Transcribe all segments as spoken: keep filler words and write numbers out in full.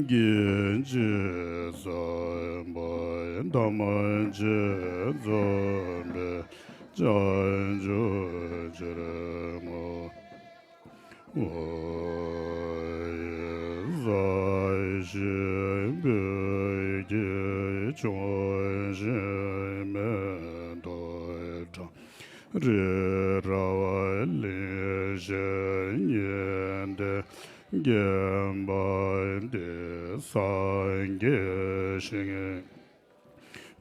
གིས་རྗེས་བཟུང་བའི་དམ་ཆོས་འཛོམས་པའི་བྱང་ཆུབ་ཕྱིར་བསྔོ། ས་གཞི་སྤོས་ཀྱིས་ཕྱུང་ཞིང་མེ་ཏོག་བཀྲ། རི་རབ་གླིང་བཞི་ཉི་ཟླས་བརྒྱན་པ་འདི་སངས་རྒྱས་ཞིང་།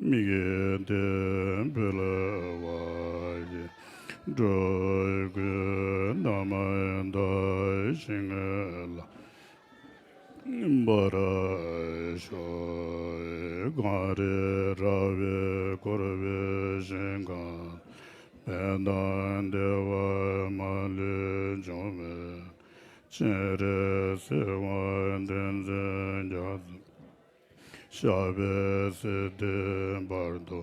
མིག་ལྡན་འཕེལ་བ་ཡི། འགྲོ་ཀུན་རྣམ་དག་ཞིང་ལ་འབར་ཤོག། གངས་རི་ར་བས་བསྐོར་བའི་ཞིང་ཁམས། ཕན་དང་བདེ་བ་མ་ལུས་འབྱུང་བའི། སྤྱན་རས་གཟིགས་དབང་བསྟན་འཛིན་རྒྱ་མཚོ། ཞབས་པད་སྲིད་མཐའི་བར་དུ་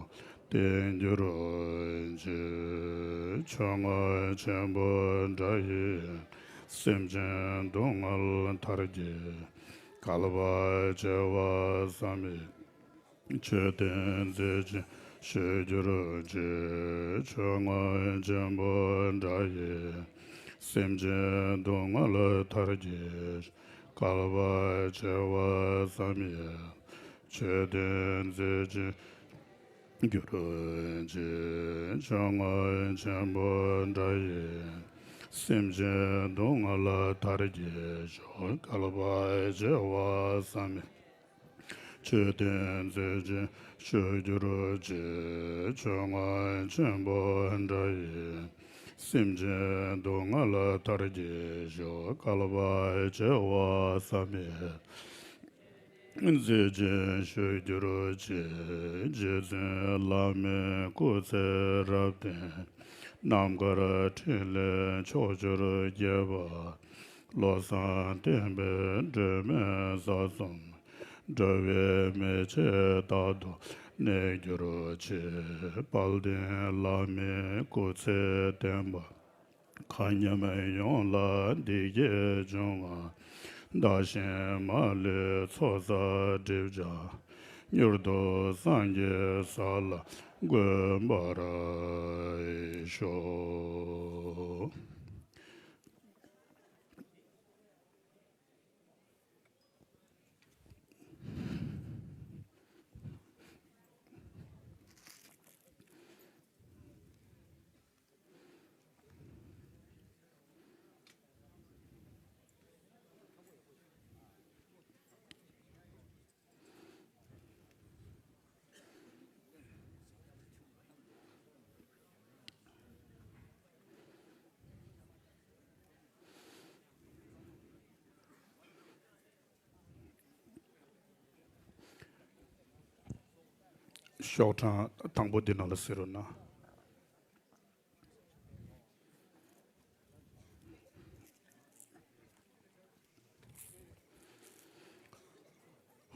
བརྟན་གྱུར་ཅིག། ཆོས་རྔོག་ཆེན་པོ་འདྲ་ཡིས། སེམས་ཅན་སྡུག་བསྔལ་མཐར་གྱིས། བསྐལ་པ་བྱེ་བ་བསམ་ཡས། མཆོད་རྟེན་མཛེས་བྱོན་ཞུ་གྱུར་ཅིག། ཆོས་རྔོག་ཆེན་པོ་འདྲ་ཡིས། སེམས་ཅན་སྡུག་བསྔལ་མཐར་གྱིས། བསྐལ་པ་བྱེ་བ་བསམ་ཡས། མཆོད་རྟེན་མཛེས་བྱོན་གྱུར་ཅིག། ཆོས་རྔོག་ཆེན་པོ་འདྲ་ཡིས། སེམས་ཅན་སྡུག་བསྔལ་མཐར་གྱིས་ཤོག། བསྐལ་པ་བྱེ་བ་བསམ་ཡས། མཆོད་རྟེན་མཛེས་བྱོན་ཞུ་གྱུར་ཅིག། ཆོས་རྔོག་ཆེན་པོ་འདྲ་ཡིས། སེམས་ཅན་སྡུག་བསྔལ་མཐར་གྱིས་ཤོག། བསྐལ་པ་བྱེ་བ་བསམ་ཡས། མཛེས་བྱོན་ཞུ་གྱུར་ཅིག། རྗེ་བཙུན་བླ་མའི་སྐུ་ཚེ་རབ་བརྟན། རྣམ་དཀར་ཕྲིན་ལས་ཕྱོགས་བཅུར་རྒྱས་པ། བློ་བཟང་བསྟན་པའི་སྒྲོན་མེ་ས་གསུམ། འགྲོ་བའི་མི་ཕྱེད་རྟག་ཏུ་གནས་གྱུར་ཅིག། དཔལ་ལྡན་བླ་མའི་སྐུ་ཚེ་བརྟན་པ། མཁའ་མཉམ་ཡོངས་ལ་བདེ་སྐྱིད་འབྱུང་བ། བདག་གཞན་མ་ལུས་ཚོགས་བསགས་སྒྲིབ་སྦྱངས། མྱུར་དུ་སངས་རྒྱས་ས་ལ་འགོད་པར་ཤོག། ཤོག་གྲངས་དང་པོ་འདི་ནང་ལ་གཟིགས་རོགས་གནང་།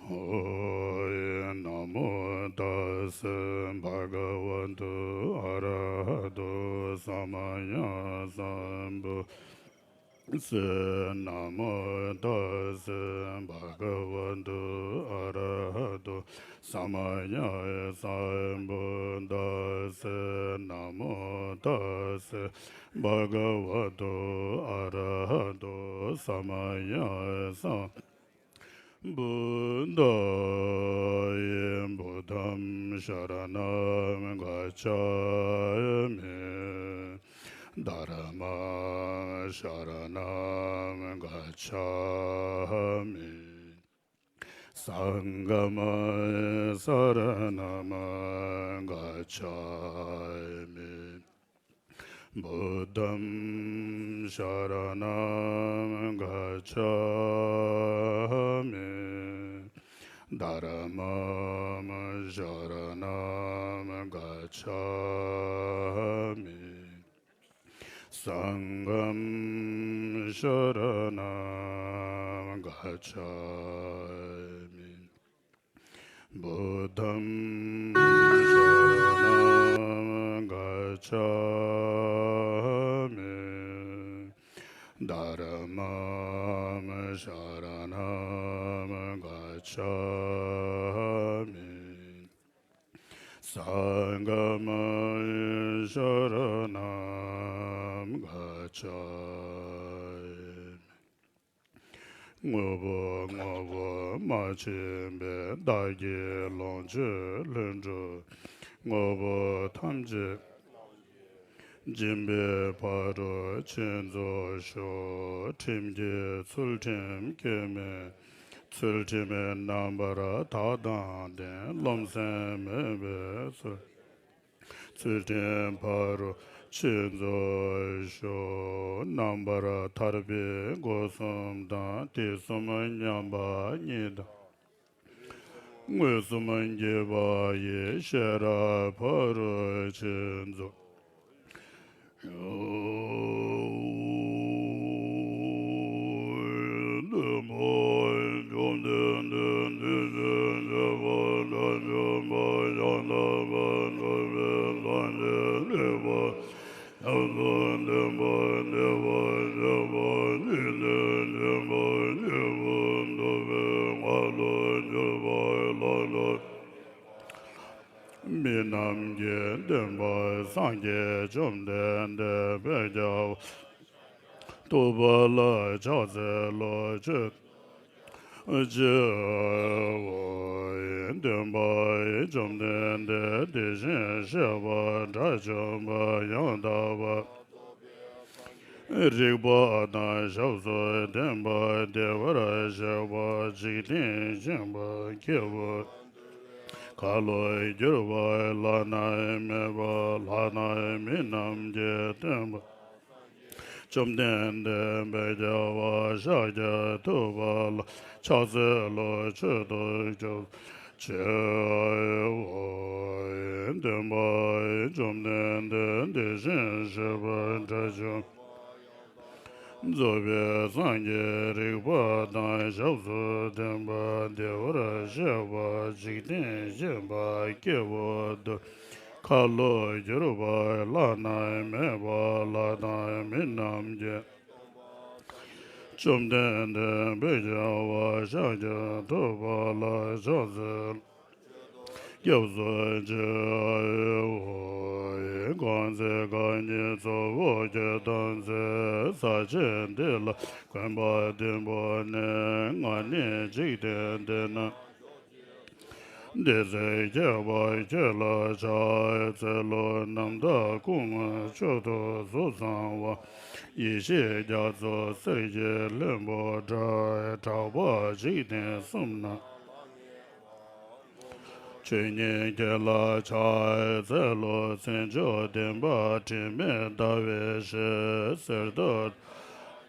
ཨོ། ན་མོ་ཏཱ་སེ་བྷ་ག་ཝ་ཏུ་ཨ་ར་ཧ་ཏུ་སམ་མ་ཡ་སམ་བུ། སེ། ན་མོ་ཏཱ་སེ་བྷ་ག་ཝ་ཏུ་ཨ་ར་ཧ་ཏུ་སམ་མ་ཡ་སམ་བུདྡྷ་སེ། ན་མོ་ཏཱ་སེ་བྷ་ག་ཝ་ཏུ་ཨ་ར་ཧ་ཏུ་སམ་མ་ཡ་སམ་བུདྡྷ། བུདྡྷཾ་ཤ་ར་ཎཾ་ག་ཙྱ་མི། དྷརྨཾ་ཤ་ར་ཎཾ་ག་ཙྱ་མི། སངྒྷཾ་ཤ་ར་ཎཾ་ག་ཙྱ་མི། བུདྡྷཾ་ཤ་ར་ཎཾ་ག་ཙྱ་མི། དྷརྨཾ་ཤ་ར་ཎཾ་ག་ཙྱ་མི། སངྒྷཾ་ཤ་ར་ཎཾ་ག་ཙྱ་མི། བུདྡྷཾ་ཤ་ར་ཎཾ་ག་ཙྱ་མི། དྷརྨཾ་ཤ་ར་ཎཾ་ག་ གྱ་མི། སངྒ་མ་ཤ་ར་ཎམ་ག་ཅ། དངོས་པོ་དངོས་པོ་མ་མཆིས་པའི་བདག་གི་ལོངས་སྤྱོད་ལྷུན་གྲུབ། དངོས་པོ་ཐམས་ཅད་སྦྱིན་པའི་ཕ་རོལ་ཕྱིན་རྫོགས་ཤོག། ཁྲིམས་ཀྱི་ཚུལ་ཁྲིམས་སྐྱོན་མེད་ཚུལ་ཁྲིམས་རྣམ་པར་དག་དང་ལྡན། རློམ་སེམས་མེད་པའི་ཚུལ། ཚུལ་ཁྲིམས་ཕ་རོལ་ཕྱིན་རྫོགས་ཤོག། རྣམ་པར་ཐར་པའི་སྒོ་གསུམ་དང་། དུས་གསུམ་མཉམ་པ་ཉིད་དང་། མངོན་སུམ་གྱི་བ་ཡི་ཤེས་རབ་ཕ་རོལ་ཕྱིན་རྫོགས། མི་རྣམས་ཀྱི་སྟོན་པ་སངས་རྒྱས་བཅོམ་ལྡན་འདས་དཔལ་རྒྱལ་བ་ཐུབ་པ་ལ་ཕྱག་འཚལ་ལོ། མཆོད་ཅེས་ཡོད། སྟོན་པ་བཅོམ་ལྡན་འདས་དེ་བཞིན་གཤེགས་པ་དགྲ་བཅོམ་པ་ཡང་དག་པ། རིག་པ་དང་ཞབས་སུ་ལྡན་པ། བདེ་བར་གཤེགས་པ། འཇིག་རྟེན་མཁྱེན་པ། སྐྱེས་བུ་ཁ་ལོ་བསྒྱུར་བ། བླ་ན་མེད་པ། ལྷ་དང་མི་རྣམས་ཀྱི་སྟོན་པ། བཅོམ་ལྡན་འདས་དཔལ་རྒྱལ་བ་ཤཱཀྱ་ཐུབ་པ་ལ་ཕྱག་འཚལ་ལོ། མཆོད་དོ་སྐྱབས་ཆེ་བའི་སྟོན་པ་བཅོམ་ལྡན་འདས་དེ་བཞིན་གཤེགས་པ་དགྲ་བཅོམ་རྫོགས་པའི་སངས་རྒྱས། རིག་པ་དང་ཞབས་སུ་ལྡན་པ། བདེ་བར་གཤེགས་པ། འཇིག་རྟེན་མཁྱེན་པ། སྐྱེས་བུ་ཐུབ། ཁ་ལོ་བསྒྱུར་བ། བླ་ན་མེད་པ། ལྷ་དང་མི་རྣམས་ཀྱི། བཅོམ་ལྡན་འདས་དཔལ་རྒྱལ་བ་ཤཱཀྱ་ཐུབ་པ་ལ་ཕྱག་འཚལ། སྐྱབས་སུ་མཆིའོ། གང་ཚེ་རྐང་གཉིས་ཚོགས་དབུས་ཀྱི་དམ་ཚིག་ས་ཆེན་འདི་ལ་གོམ་པ་བདུན་བོར་ནས། ང་ནི་འཇིག་རྟེན་འདི་ན། བདེ་ཚེ་ཁྱད་པར་ཁྱོད་ལ་ཕྱག་འཚལ་ལོ། རྣམ་དག་སྐུ་ལྔ་མཆོག་ཏུ་གཟུགས་བཟང་བ། ཡེ་ཤེས་རྒྱ་མཚོ་གསེར་གྱི་ལྷུན་པོ་འདྲ། གྲགས་པ་འཇིག་རྟེན་གསུམ་ན། ཆོས་ཉིད་ཁྱེད་ལ་ཕྱག་འཚལ་ལོ། མཚན་མཆོག་ལྡན་པ་དྲི་མེད་ཟླ་བའི་ཞལ། གསེར་མདོག་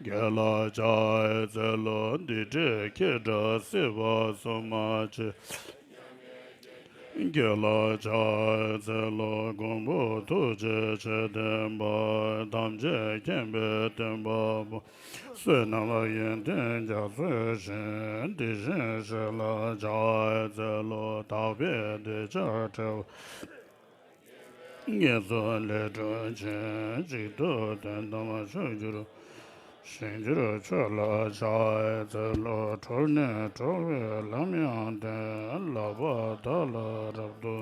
ཁྱེད་ལ་ཕྱག་འཚལ་ལོ། རྡུལ་བྲལ་ཁྱེད་འདྲ་སྲིད་པ་གསུམ་མ་མཆིས། ཁྱེད་ལ་ཕྱག་འཚལ་ལོ། མགོན་པོ་ཐུགས་རྗེ་ཆེ་ལྡན་པ། ཐམས་ཅད་མཁྱེན་པའི་སྟོན་པ་པོ། བསོད་ནམས་ཡོན་ཏན་རྒྱ་མཚོའི་ཞིང་། དེ་བཞིན་གཤེགས་ལ་ཕྱག་འཚལ་ལོ། དག་པའི་གདུལ་བྱ་བྲལ་བ། ངེས་སུ་ལེགས་གྲོལ་ཕྱིར། གཅིག་ཏུ་དོན་དམ་ཆོས་གྱུར། ཞིང་གྱུར་ཆོས་ལ་ཕྱག་འཚལ་ལོ། གྲོལ་ནས་གྲོལ་བའི་ལམ་ཡང་སྟོན། ལག་པ་བདག་ལ་རབ་ཏུ།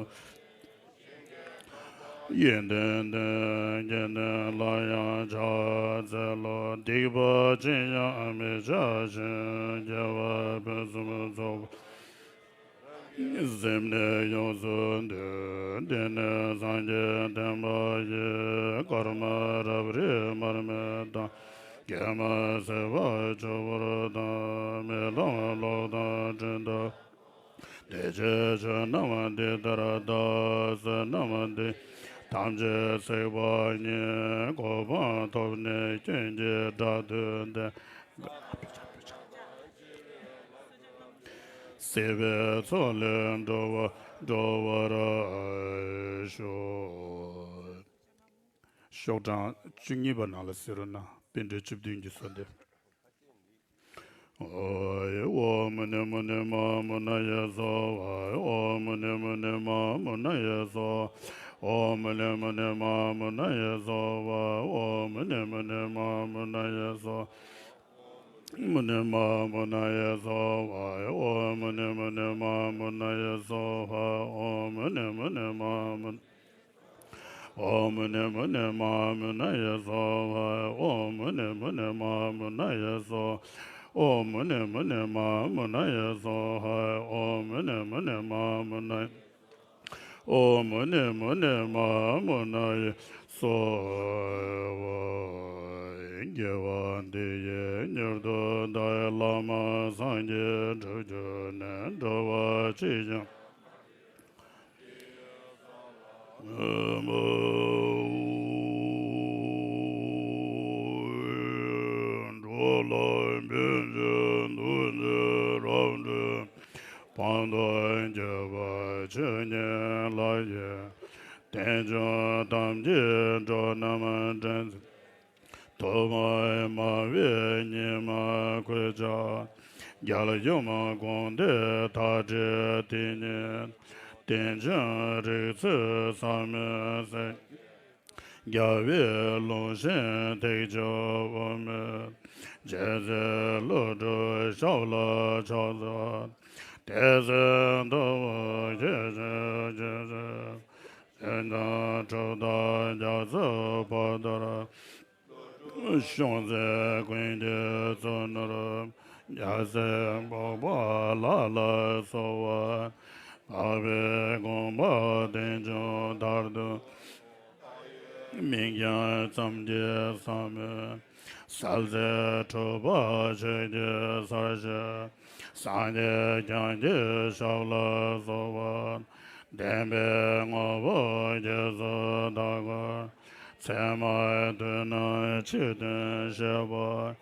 ཡོན་ཏན་ལྡན་དགེ་འདུན་ལ་ཡང་ཕྱག་འཚལ་ལོ། སྡིག་པ་ཅི་ཡང་མི་བྱ་ཞིང་། དགེ་བ་ཕུན་སུམ་ཚོགས་པ། སེམས་ནི་ཡོངས་སུ་འདུལ། དེ་ནས་སངས་རྒྱས་བསྟན་པ་ཡི། སྐར་མ་རབ་རིབ་མར་མེ་དང་། སྐྱེད་མ་ཟད་པ་ཆུ་བུར་དང་། རྨི་ལམ་གློག་དང་སྤྲིན་ལྟར། དེ་ཕྱིར་ཆོས་རྣམས་འདི་ལྟར་བལྟ། བསོད་ནམས་འདི་ཐམས་ཅད་གཟིགས་པ་ཉིད། གོ་འཕང་ཐོབ་ནས་སྐྱོན་གྱི་དགྲ་བཏུལ་ཏེ། སྲིད་པའི་མཚོ་ལས་འགྲོ་བ་སྒྲོལ་བར་ཤོག། ཤོག་གྲངས་བཅུ་གཉིས་པ་ནང་ལ་གཟིགས་རོགས་གནང་། པཎ་གྲུབ་བཅུ་བདུན་གྱིས་གསོལ་འདེབས། ཨོཾ་མུ་ནེ་མུ་ནེ་མ་མུ་ན་ཡེ་སྭཱ་ཧཱ། ཨོཾ་མུ་ནེ་མུ་ནེ་མ་མུ་ན་ཡེ་སྭཱ་ཧཱ། ཨོཾ་མུ་ནེ་མུ་ནེ་མ་མུ་ན་ཡེ་སྭཱ་ཧཱ། ཨོཾ་མུ་ནེ་མུ་ནེ་མ་མུ་ན་ཡེ་སྭཱ་ཧཱ། མུ་ནི་མ་མུ་ན་ཡེ་སྭཱ་ཧཱ། ཨོཾ་མུ་ནི་མུ་ནི་མ་མུ་ན་ཡེ་སྭཱ་ཧཱ། ཨོཾ་མུ་ནི་མུ་ནི་མ་མུ། ཨོཾ་མུ་ནི་མུ་ནི་མ་མུ་ན་ཡེ་སྭཱ་ཧཱ། ཨོཾ་མུ་ནི་མུ་ནི་མ་མུ་ན་ཡེ་སྭཱ་ཧཱ། ཨོཾ་མུ་ནི་མུ་ནི་མ་མུ་ན་ཡེ་སྭཱ་ཧཱ། ཨོཾ་མུ་ནི་མུ་ནི་མ་མུ་ན། ཨོཾ་མུ་ནི་མུ་ནི་མ་མུ་ན་ཡེ་སྭཱ་ཧཱ། དགེ་བ་འདི་ཡིས་མྱུར་དུ་བདག་བླ་མ་སངས་རྒྱས་འགྲུབ་གྱུར་ནས། འགྲོ་བ་སྤྱིར་ཀྱང་འགྲོ་ལ་ཕན་ཕྱིར་ཐུགས་རྗེས་རབ་བསྒྲུབས། ཕན་དང་རྒྱས་པར་ཆོས་ཉན་ལགས་ཀྱིས། དལ་འབྱོར་ཐམས་ཅད་འགྲོ་རྣམས་འདྲེན། ཐོག་མ་མ་བའི་ཉི་མ་གོས་ཆག། རྒྱལ་ཡུམ་དགོངས་ཏེ་མཐའ་བྲལ་དེ་ཉིད། རྟེན་ཅིང་རིགས་ཚོགས་ཟག་མེད་ཟེར། རྒྱལ་བའི་ལུང་བཞིན་ཐེག་མཆོག་དབུ་མའི། རྗེ་བཙུན་ཀླུ་སྒྲུབ་ཞབས་ལ་ཕྱག་འཚལ། དེ་ཚེ་ཐུབ་པ་སྐྱེས་ཀྱི་རྗེས་སུ། ཞིང་དང་གྲུབ་མཐའ་རྒྱ་མཚོའི་བར་དོར། ཤོང་ཚེ་ཀུན་གྱི་གཙོ་ནོར། རྒྱལ་སྲས་འཕགས་པ་ལྷ་ལ་གསོལ་བ། འཕགས་པའི་དགོངས་པ་རྟེན་འབྱུང་མཐར་ཐུག། མིང་རྐྱང་ཙམ་གྱིས་ཟག་མེད། གསལ་མཛད་གྲུབ་པ་ཆོས་ཀྱི་ཟབ་ཞལ། སངས་རྒྱས་བསྐྱངས་ཀྱི་ཞབས་ལ་གསོལ་བ། བདེན་པའི་དངོས་པོ་རྗེས་སུ་བདག་བསྐུལ། ཚད་མར་ལྟོས་ན་ཕྱི་དོན་ཤེས་པ།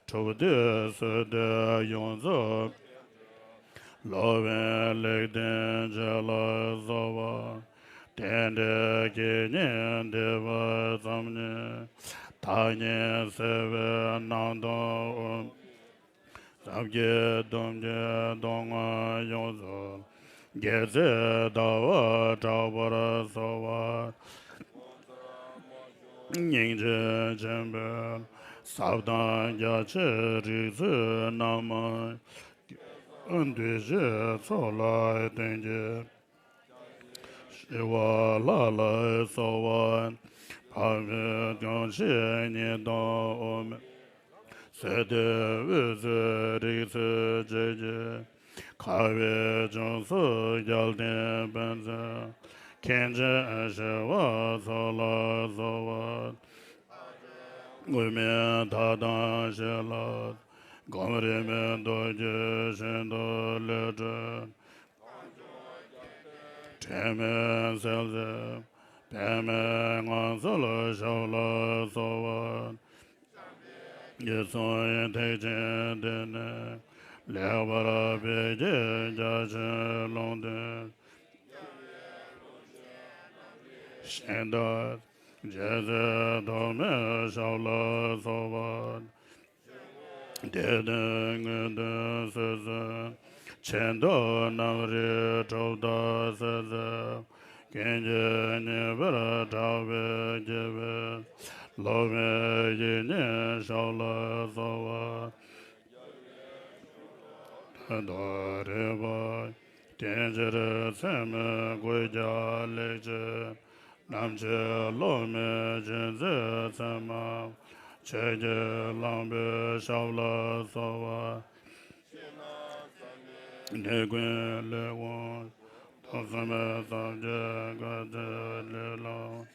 གྲུབ་དུས་སོ་སོར་ཡོངས་རྫོགས། སློབ་དཔོན་ལེགས་ལྡན་འབྱེད་ལ་གསོལ་བ། རྟེན་འབྲེལ་དགེ་བསྙེན་འདུས་པ་ཙམ་ཉིད། བདག་ཉིད་གསལ་བའི་སྣང་སྟོང་དབུ། ཟབ་རྒྱས་སྡོམ་གྱི་མདོ་སྔགས་ཡོངས་སུ། རྒྱལ་སྲས་ཟླ་བ་གྲགས་པར་གསོལ་བ། སྙིང་རྗེ་ཆེན་པོས་ཟབ་དང་རྒྱ་ཆེའི་རིགས་ཚོགས་རྣམས། འདུས་བྱས་ཚོགས་ལ་བརྟེན་གྱི། ཞི་བ་ལྷ་ལ་གསོལ་བ། འཕགས་པའི་སྐྱོང་བྱེད་ཉི་ཟླ་འོད་མའི། སྲིད་མཐའི་དབུས་སུ་རིགས་ཚོགས་བཅས་ཀྱི། ཁ་བའི་ལྗོངས་སུ་རྒྱལ་བསྟན་ཕན་མཛད། མཁན་ཆེན་ཞི་བ་འཚོ་ལ་གསོལ་བ། དབུ་མའི་མཐའ་དང་ཞི་ལྷག། སྒོམ་རིམ་མདོ་རྒྱུད་ཤིན་ཏུ་ལེགས་གྲུབ། དྲི་མེད་གསལ་མཛད་པདྨའི་ངང་ཚུལ་ཞབས་ལ་གསོལ་བ། ཡིད་གསུམ་ཐེག་ཆེན་དེ་ནས། ལེགས་པར་འཕེལ་གྱུར་རྒྱ་ཆེའི་ལུང་བསྟན། ཤིང་རྟ་རྗེ་བཙུན་ཐོགས་མེད་ཞབས་ལ་གསོལ་བ། དད་ལྡན་དངོས་བསྟན་སྲོལ་འཛིན། ཆེ་མཐོ་རྣམ་རིག་གྲུབ་མཐའ་གསལ་མཛད། ཀུན་གྱིས་མཉེས་པར་གྲགས་པའི་དགྱེས་པའི། སློབ་དཔོན་ཡིད་བརྙེས་ཞབས་ལ་གསོལ་བ། དོན་དུ་རིག་པ་རྟེན་ཕྱིར་ཚད་མེད་དགོས་རྒྱལ་ལེགས་བྱས། རྣམ་འབྱེད་སློབ་མའི་རྗེས་འཛིན་ཚད་མ། ཆོས་ཀྱི་གླང་པོའི་ཞབས་ལ་གསོལ་བ། ནི་ཀུན་ལེགས་འོང་། དུག་གསུམ་རྩ་བརྒྱད་དགའ་སྟོན་ལས་ལམ།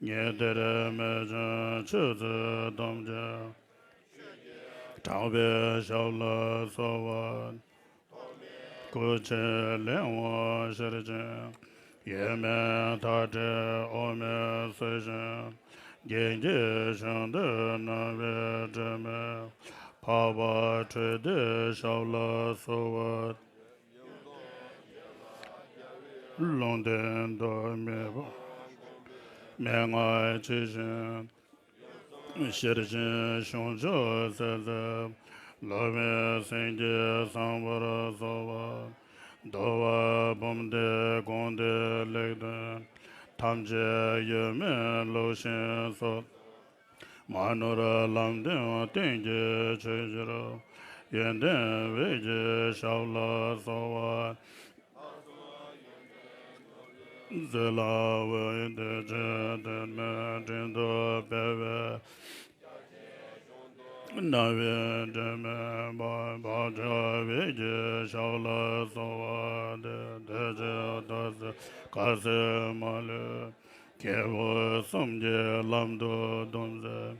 ཉི་ཟླར་མེ་ལྕེ་ཆུ་ཚོད་ཐམས་ཅད། གྲགས་པའི་ཞབས་ལ་གསོལ་བ། སྐུ་ཆེ་ལས་འོང་ཤེར་ཕྱིན། ཡེངས་མེད་མཐའ་བྲལ་འོད་མའི་གསལ་ཞིང་། དགྱེས་བསྐྱེད་ཞིང་དུ་སྣང་བའི་དྲི་མེད། འཕགས་པ་སྤྲོས་བདེའི་ཞབས་ལ་གསོལ་བ། ལུང་བསྟན་དུ་མེད་པ། མན་ངག་ཇི་བཞིན། ཤེར་ཕྱིན་བྱང་ཆུབ་སེམས་མཛད། སློབ་དཔོན་སེང་གེ་བཟང་པོར་གསོལ་བ། འདུལ་བ་འབུམ་སྡེའི་དགོངས་གཏེར་ལེགས་བསྟན། ཐམས་ཅད་ཡོད་མེད་ལུགས་བཞིན་སོ། མ་ནོར་ལམ་སྟོན་བསྟན་གྱི་ཆོས་ཕྱིར། ཡོན་ཏན་འོད་ཀྱི་ཞབས་ལ་གསོལ་བ། ཚེ་ལ་འོད་དེ་ཆེ་དེ་མའི་དྲིན་དུ་སྤེལ་བའི། རྣ་བའི་སྒྲོན་མེ་བ་བག་ཆགས་འོད་ཀྱི་ཞབས་ལ་གསོལ་བ་འདེབས། དེ་ཕྱིར་ལྟ་ཟེར་དགའ་ཚལ་མ་ལུས། རྒྱལ་པོ་གསུམ་གྱི་ལམ་དུ་འདུམ་ཟེར།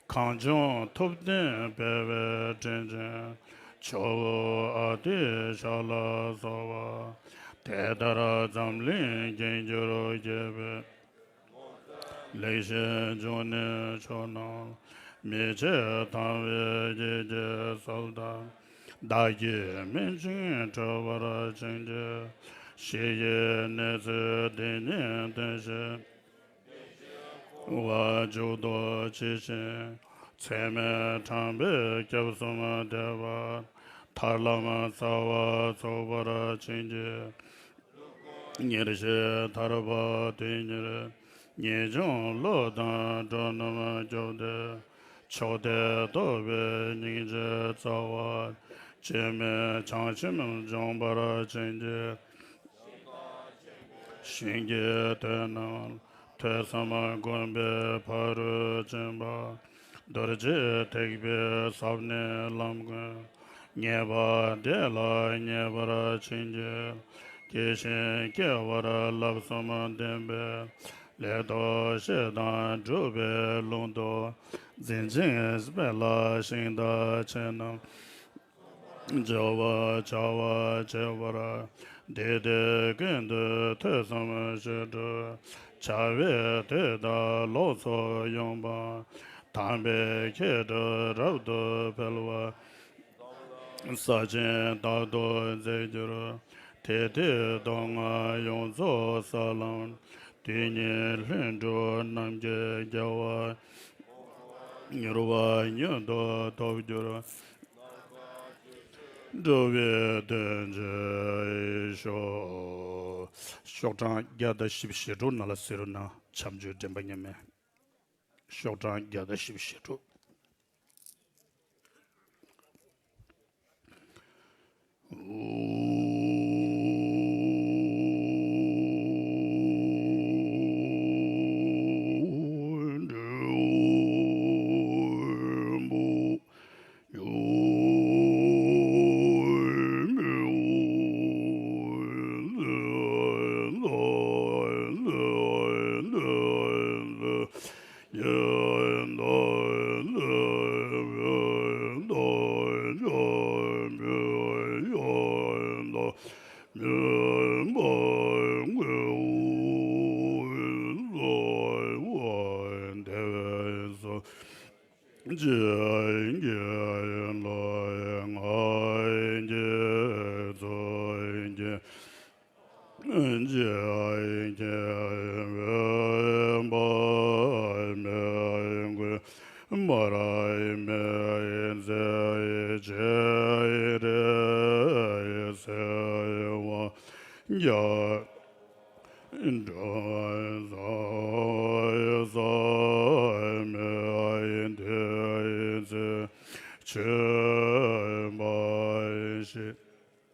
གངས་ལྗོངས་ཐུབ་བསྟན་སྤེལ་བའི་དྲིན་ཅན། ཇོ་བོ་ཨ་ཏི་ཤ་ལ་གསོལ་བ། དེ་ལྟར་འཛམ་གླིང་རྒྱན་གྱུར་རྒྱལ་པོའི། ལེགས་བཤད་འབྱུང་གནས་ཕྱོགས་རྣམས། མི་ཕྱེད་དང་བའི་ཡིད་ཀྱིས་གསོལ་དང་། བདག་གིས་སྨིན་ཅིང་གྲོལ་བར་བྱིན་གྱིས། གཞི་ཡི་གནས་ཚུལ་འདི་ཉིད་བདེན་བཞིའི། བ་མཇུག་ཏུ་ཇི་བཞིན། ཚད་མེད་གྲངས་པའི་སྐྱབས་གསུམ་བདེ་བ། ཐར་ལམ་རྩ་བ་ཚུགས་པར་བྱིན་གྱིས། ཉེར་ཞི་ཐར་པ་དོན་གཉེར། ངེས་འབྱུང་བློ་དང་འགྲོ་རྣམས་སྐྱོབ་སྟེ། མཆོག་ཐད་རྟོགས་པའི་སྙིང་རྗེའི་རྩ་བ། སྐྱེ་མེད་བྱང་ཆུབ་འབྱོངས་པར་བྱིན་གྱིས། ཞིང་གི་དོན་རྣམས་ཐོས་བསམ་སྒོམ་པའི་ཕ་རོལ་ཕྱིན་པ། རྡོ་རྗེ་ཐེག་པའི་ཟབ་གནད་ལམ་ཀུན། ངེས་པ་དེ་ལ་ངེས་པར་བྱིན་གྱིས། སྐྱེ་ཞིང་སྐྱེ་བར་བསླབ་གསུམ་ལྡན་པའི། ལེགས་རྟོགས་བཤད་དང་སྒྲུབ་པའི་ལུང་དུ། འཛིན་ཅིང་སྤེལ་ལ་ཞིང་དང་ཆོས་རྣམས། བྱ་བ་བྱ་བ་བྱེད་པར། བདེ་སྟེ་ཀུན་ཏུ་ཐོས་བསམ་བྱ་སྒྲུབ། བྱ་བའི་དོན་དག་ལོགས་སུ་ཡོང་སྤང་། དམ་པའི་ཁྱད་འཕགས་རབ་ཏུ་འཕེལ་བ། ས་ཆེན་དག་ཏུ་འཛེགས་འགྱུར། དེ་དུས་སྡུག་བསྔལ་ཡོངས་རྫོགས་ས་ལམ། དེ་ཉིད་ལྷུན་གྲུབ་ནམ་མཁའི་རྒྱལ་བ། མྱུར་བ་མྱུར་དུ་ཐོབ་འགྱུར། འགྲོ་བའི་དོན་བྱེད་ཤོག། ཤོག་གྲངས་བརྒྱ་དང་བཞི་བཅུ་ཞེ་དྲུག་ནང་ལ་གཟིགས་རོགས་གནང་། བྱམས་ཆོས་འདྲེན་པ་མཉམ་མེད། ཤོག་གྲངས་བརྒྱ་དང་བཞི་བཅུ་ཞེ་དྲུག།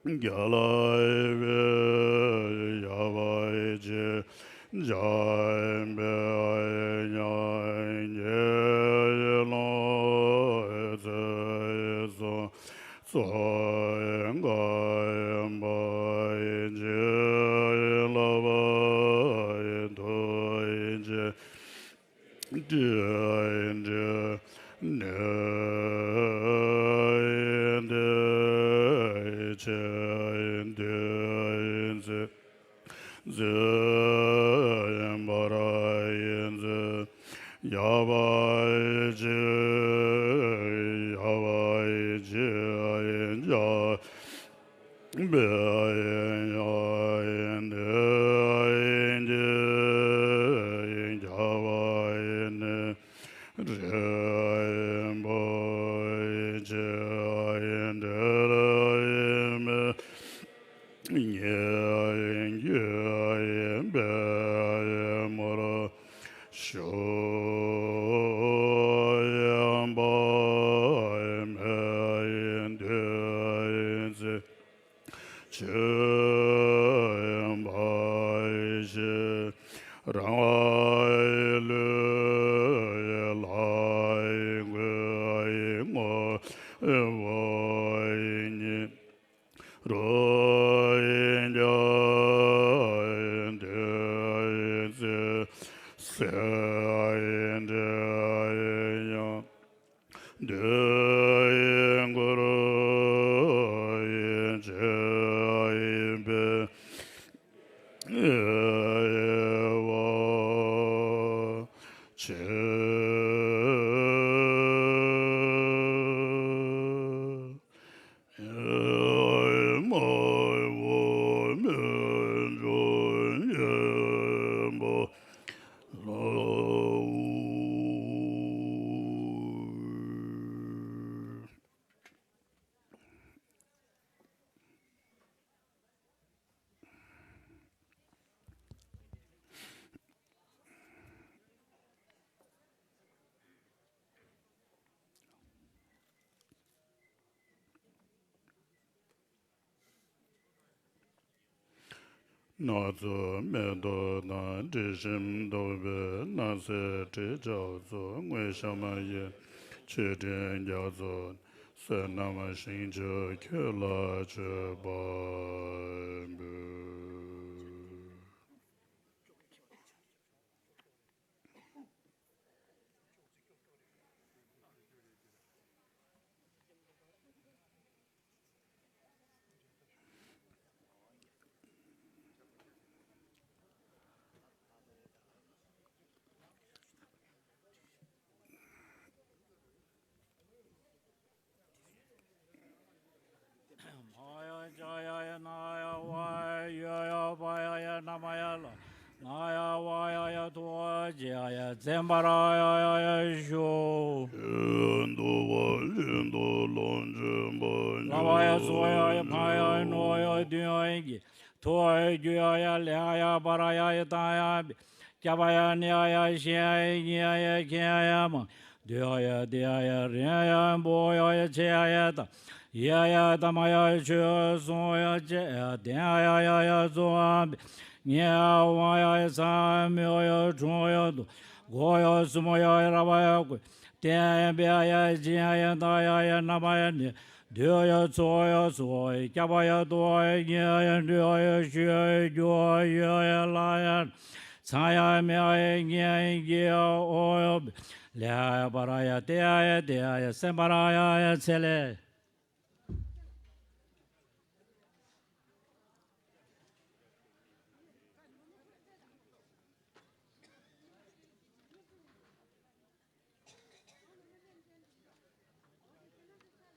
རྒྱ་ལ་བའི་ཡ་བ་ཅི་འཇམ་པའི་ཉམས་ཀྱི་ལོངས་སྤྱོད་གསུམ་ཚོགས་བསྐལ་པ་ཅི་ལ་བ་ཐུགས་རྗེ། དྲིན་དྲན་ནས་དེ་ཆེ་འདོད་མཛད། འཛིན་པར་ཡིན་མཛད་ཡ་བ་ཅི་ཡ་བ་ཅི་ཡ། ཆོས་འཕགས་ཤིང་རང་ལུས་ལ་འགོད་པའི་ཉིན། རོ་ཡིན་ཀྱང་དེ་ཚེ་སྲིད་ཡིན་དེ་ཡང་དུས་འཁོར་ཡི་ཆོས་ཡིན་པའི་བ་ཆེ། སྣ་ཚོགས་མེ་ཏོག་དང་དྲི་ཞིམ་ཐོགས་པའི་སྣང་གསལ་དྲི་ཆབ་ཚོགས། དངོས་བཤམས་ཡེ་མཆོད་སྤྲིན་རྒྱ་མཚོ། བསོད་ནམས་ཞིང་མཆོག་ཁྱོད་ལ་མཆོད་པ་འབུལ། མ་ཡ་ཅ་ཡ་ཡ་ན་ཡ་ཝ་ཡ་ཡོ་ཡ་བ་ཡ་ཡ་ན་མ་ཡ་ལ་ན་ཡ་ཝ་ཡ་ཡ་ཐུ་བ་ཇི་ཡ་ཡ་ཙན་པ་ར་ཡ་ཡ་ཡ་ཞུ། འདུ་བ་ལུས་འདུ་ལོངས་སྤྱོད་པ། ལ་བ་ཡ་སུ་བ་ཡ་ཡ་ཕ་ཡ་ཡ་ནུ་བ་ཡ་དུ་ཡ་ཡ་གི་ཐུ་བ་ཡ་རྒྱུ་ཡ་ཡ་ལེ་ཡ་ཡ་པ་ར་ཡ་ཡ་ཏ་ཡ་བི། སྐྱ་པ་ཡ་ནི་ཡ་ཡ་ཤི་ཡ་ཡ་ཉི་ཡ་ཡ་ཁྱི་ཡ་ཡ་མ། དུ་ཡ་ཡ་དི་ཡ་ཡ་རི་ཡ་ཡ་བུ་ཡ་ཡ་ཆེ་ཡ་ཡ་ད། ཡ་ཡ་ད་མ་ཡ་ཆོས་སོང་ཡ་ཅེ་ཡ་དེ་ཡ་ཡ་ཡ་ཡ་ཚོ་ཨ་བི། ཉེ་ཡ་ཝང་ཡ་ཡ་ས་མི་ཡ་ཡ་གྲོང་ཡ་དུ། གོ་ཡ་སུ་མོ་ཡ་ཡ་ར་བ་ཡ་ཀུ། དེ་ཡ་ཡ་བི་ཡ་ཡ་ཅི་ཡ་ཡ་ད་ཡ་ཡ་ན་མ་ཡ་ནི། དུ་ཡ་ཚོ་ཡ་སོ་ཡ་སྐྱ་པ་ཡ་དོ་ཡ་ཉེ་ཡ་ཡ་འདྲི་ཡ་ཡ་ཤུ་ཡ་ཡ་རྒྱུ་ཡ་ཡ་ལ་ཡ། ཚང་ཡ་མི་ཡ་ཡ་ཉེ་ཡ་ཡ་གི་ཡ་ཨོ་ཡ་བི། ལེ་ཡ་ཡ་པ་ར་ཡ་ཏེ་ཡ་ཡ་ཏེ་ཡ་ཡ་སེམས་པ་ར་ཡ་ཡ་ཚེ་ལེ།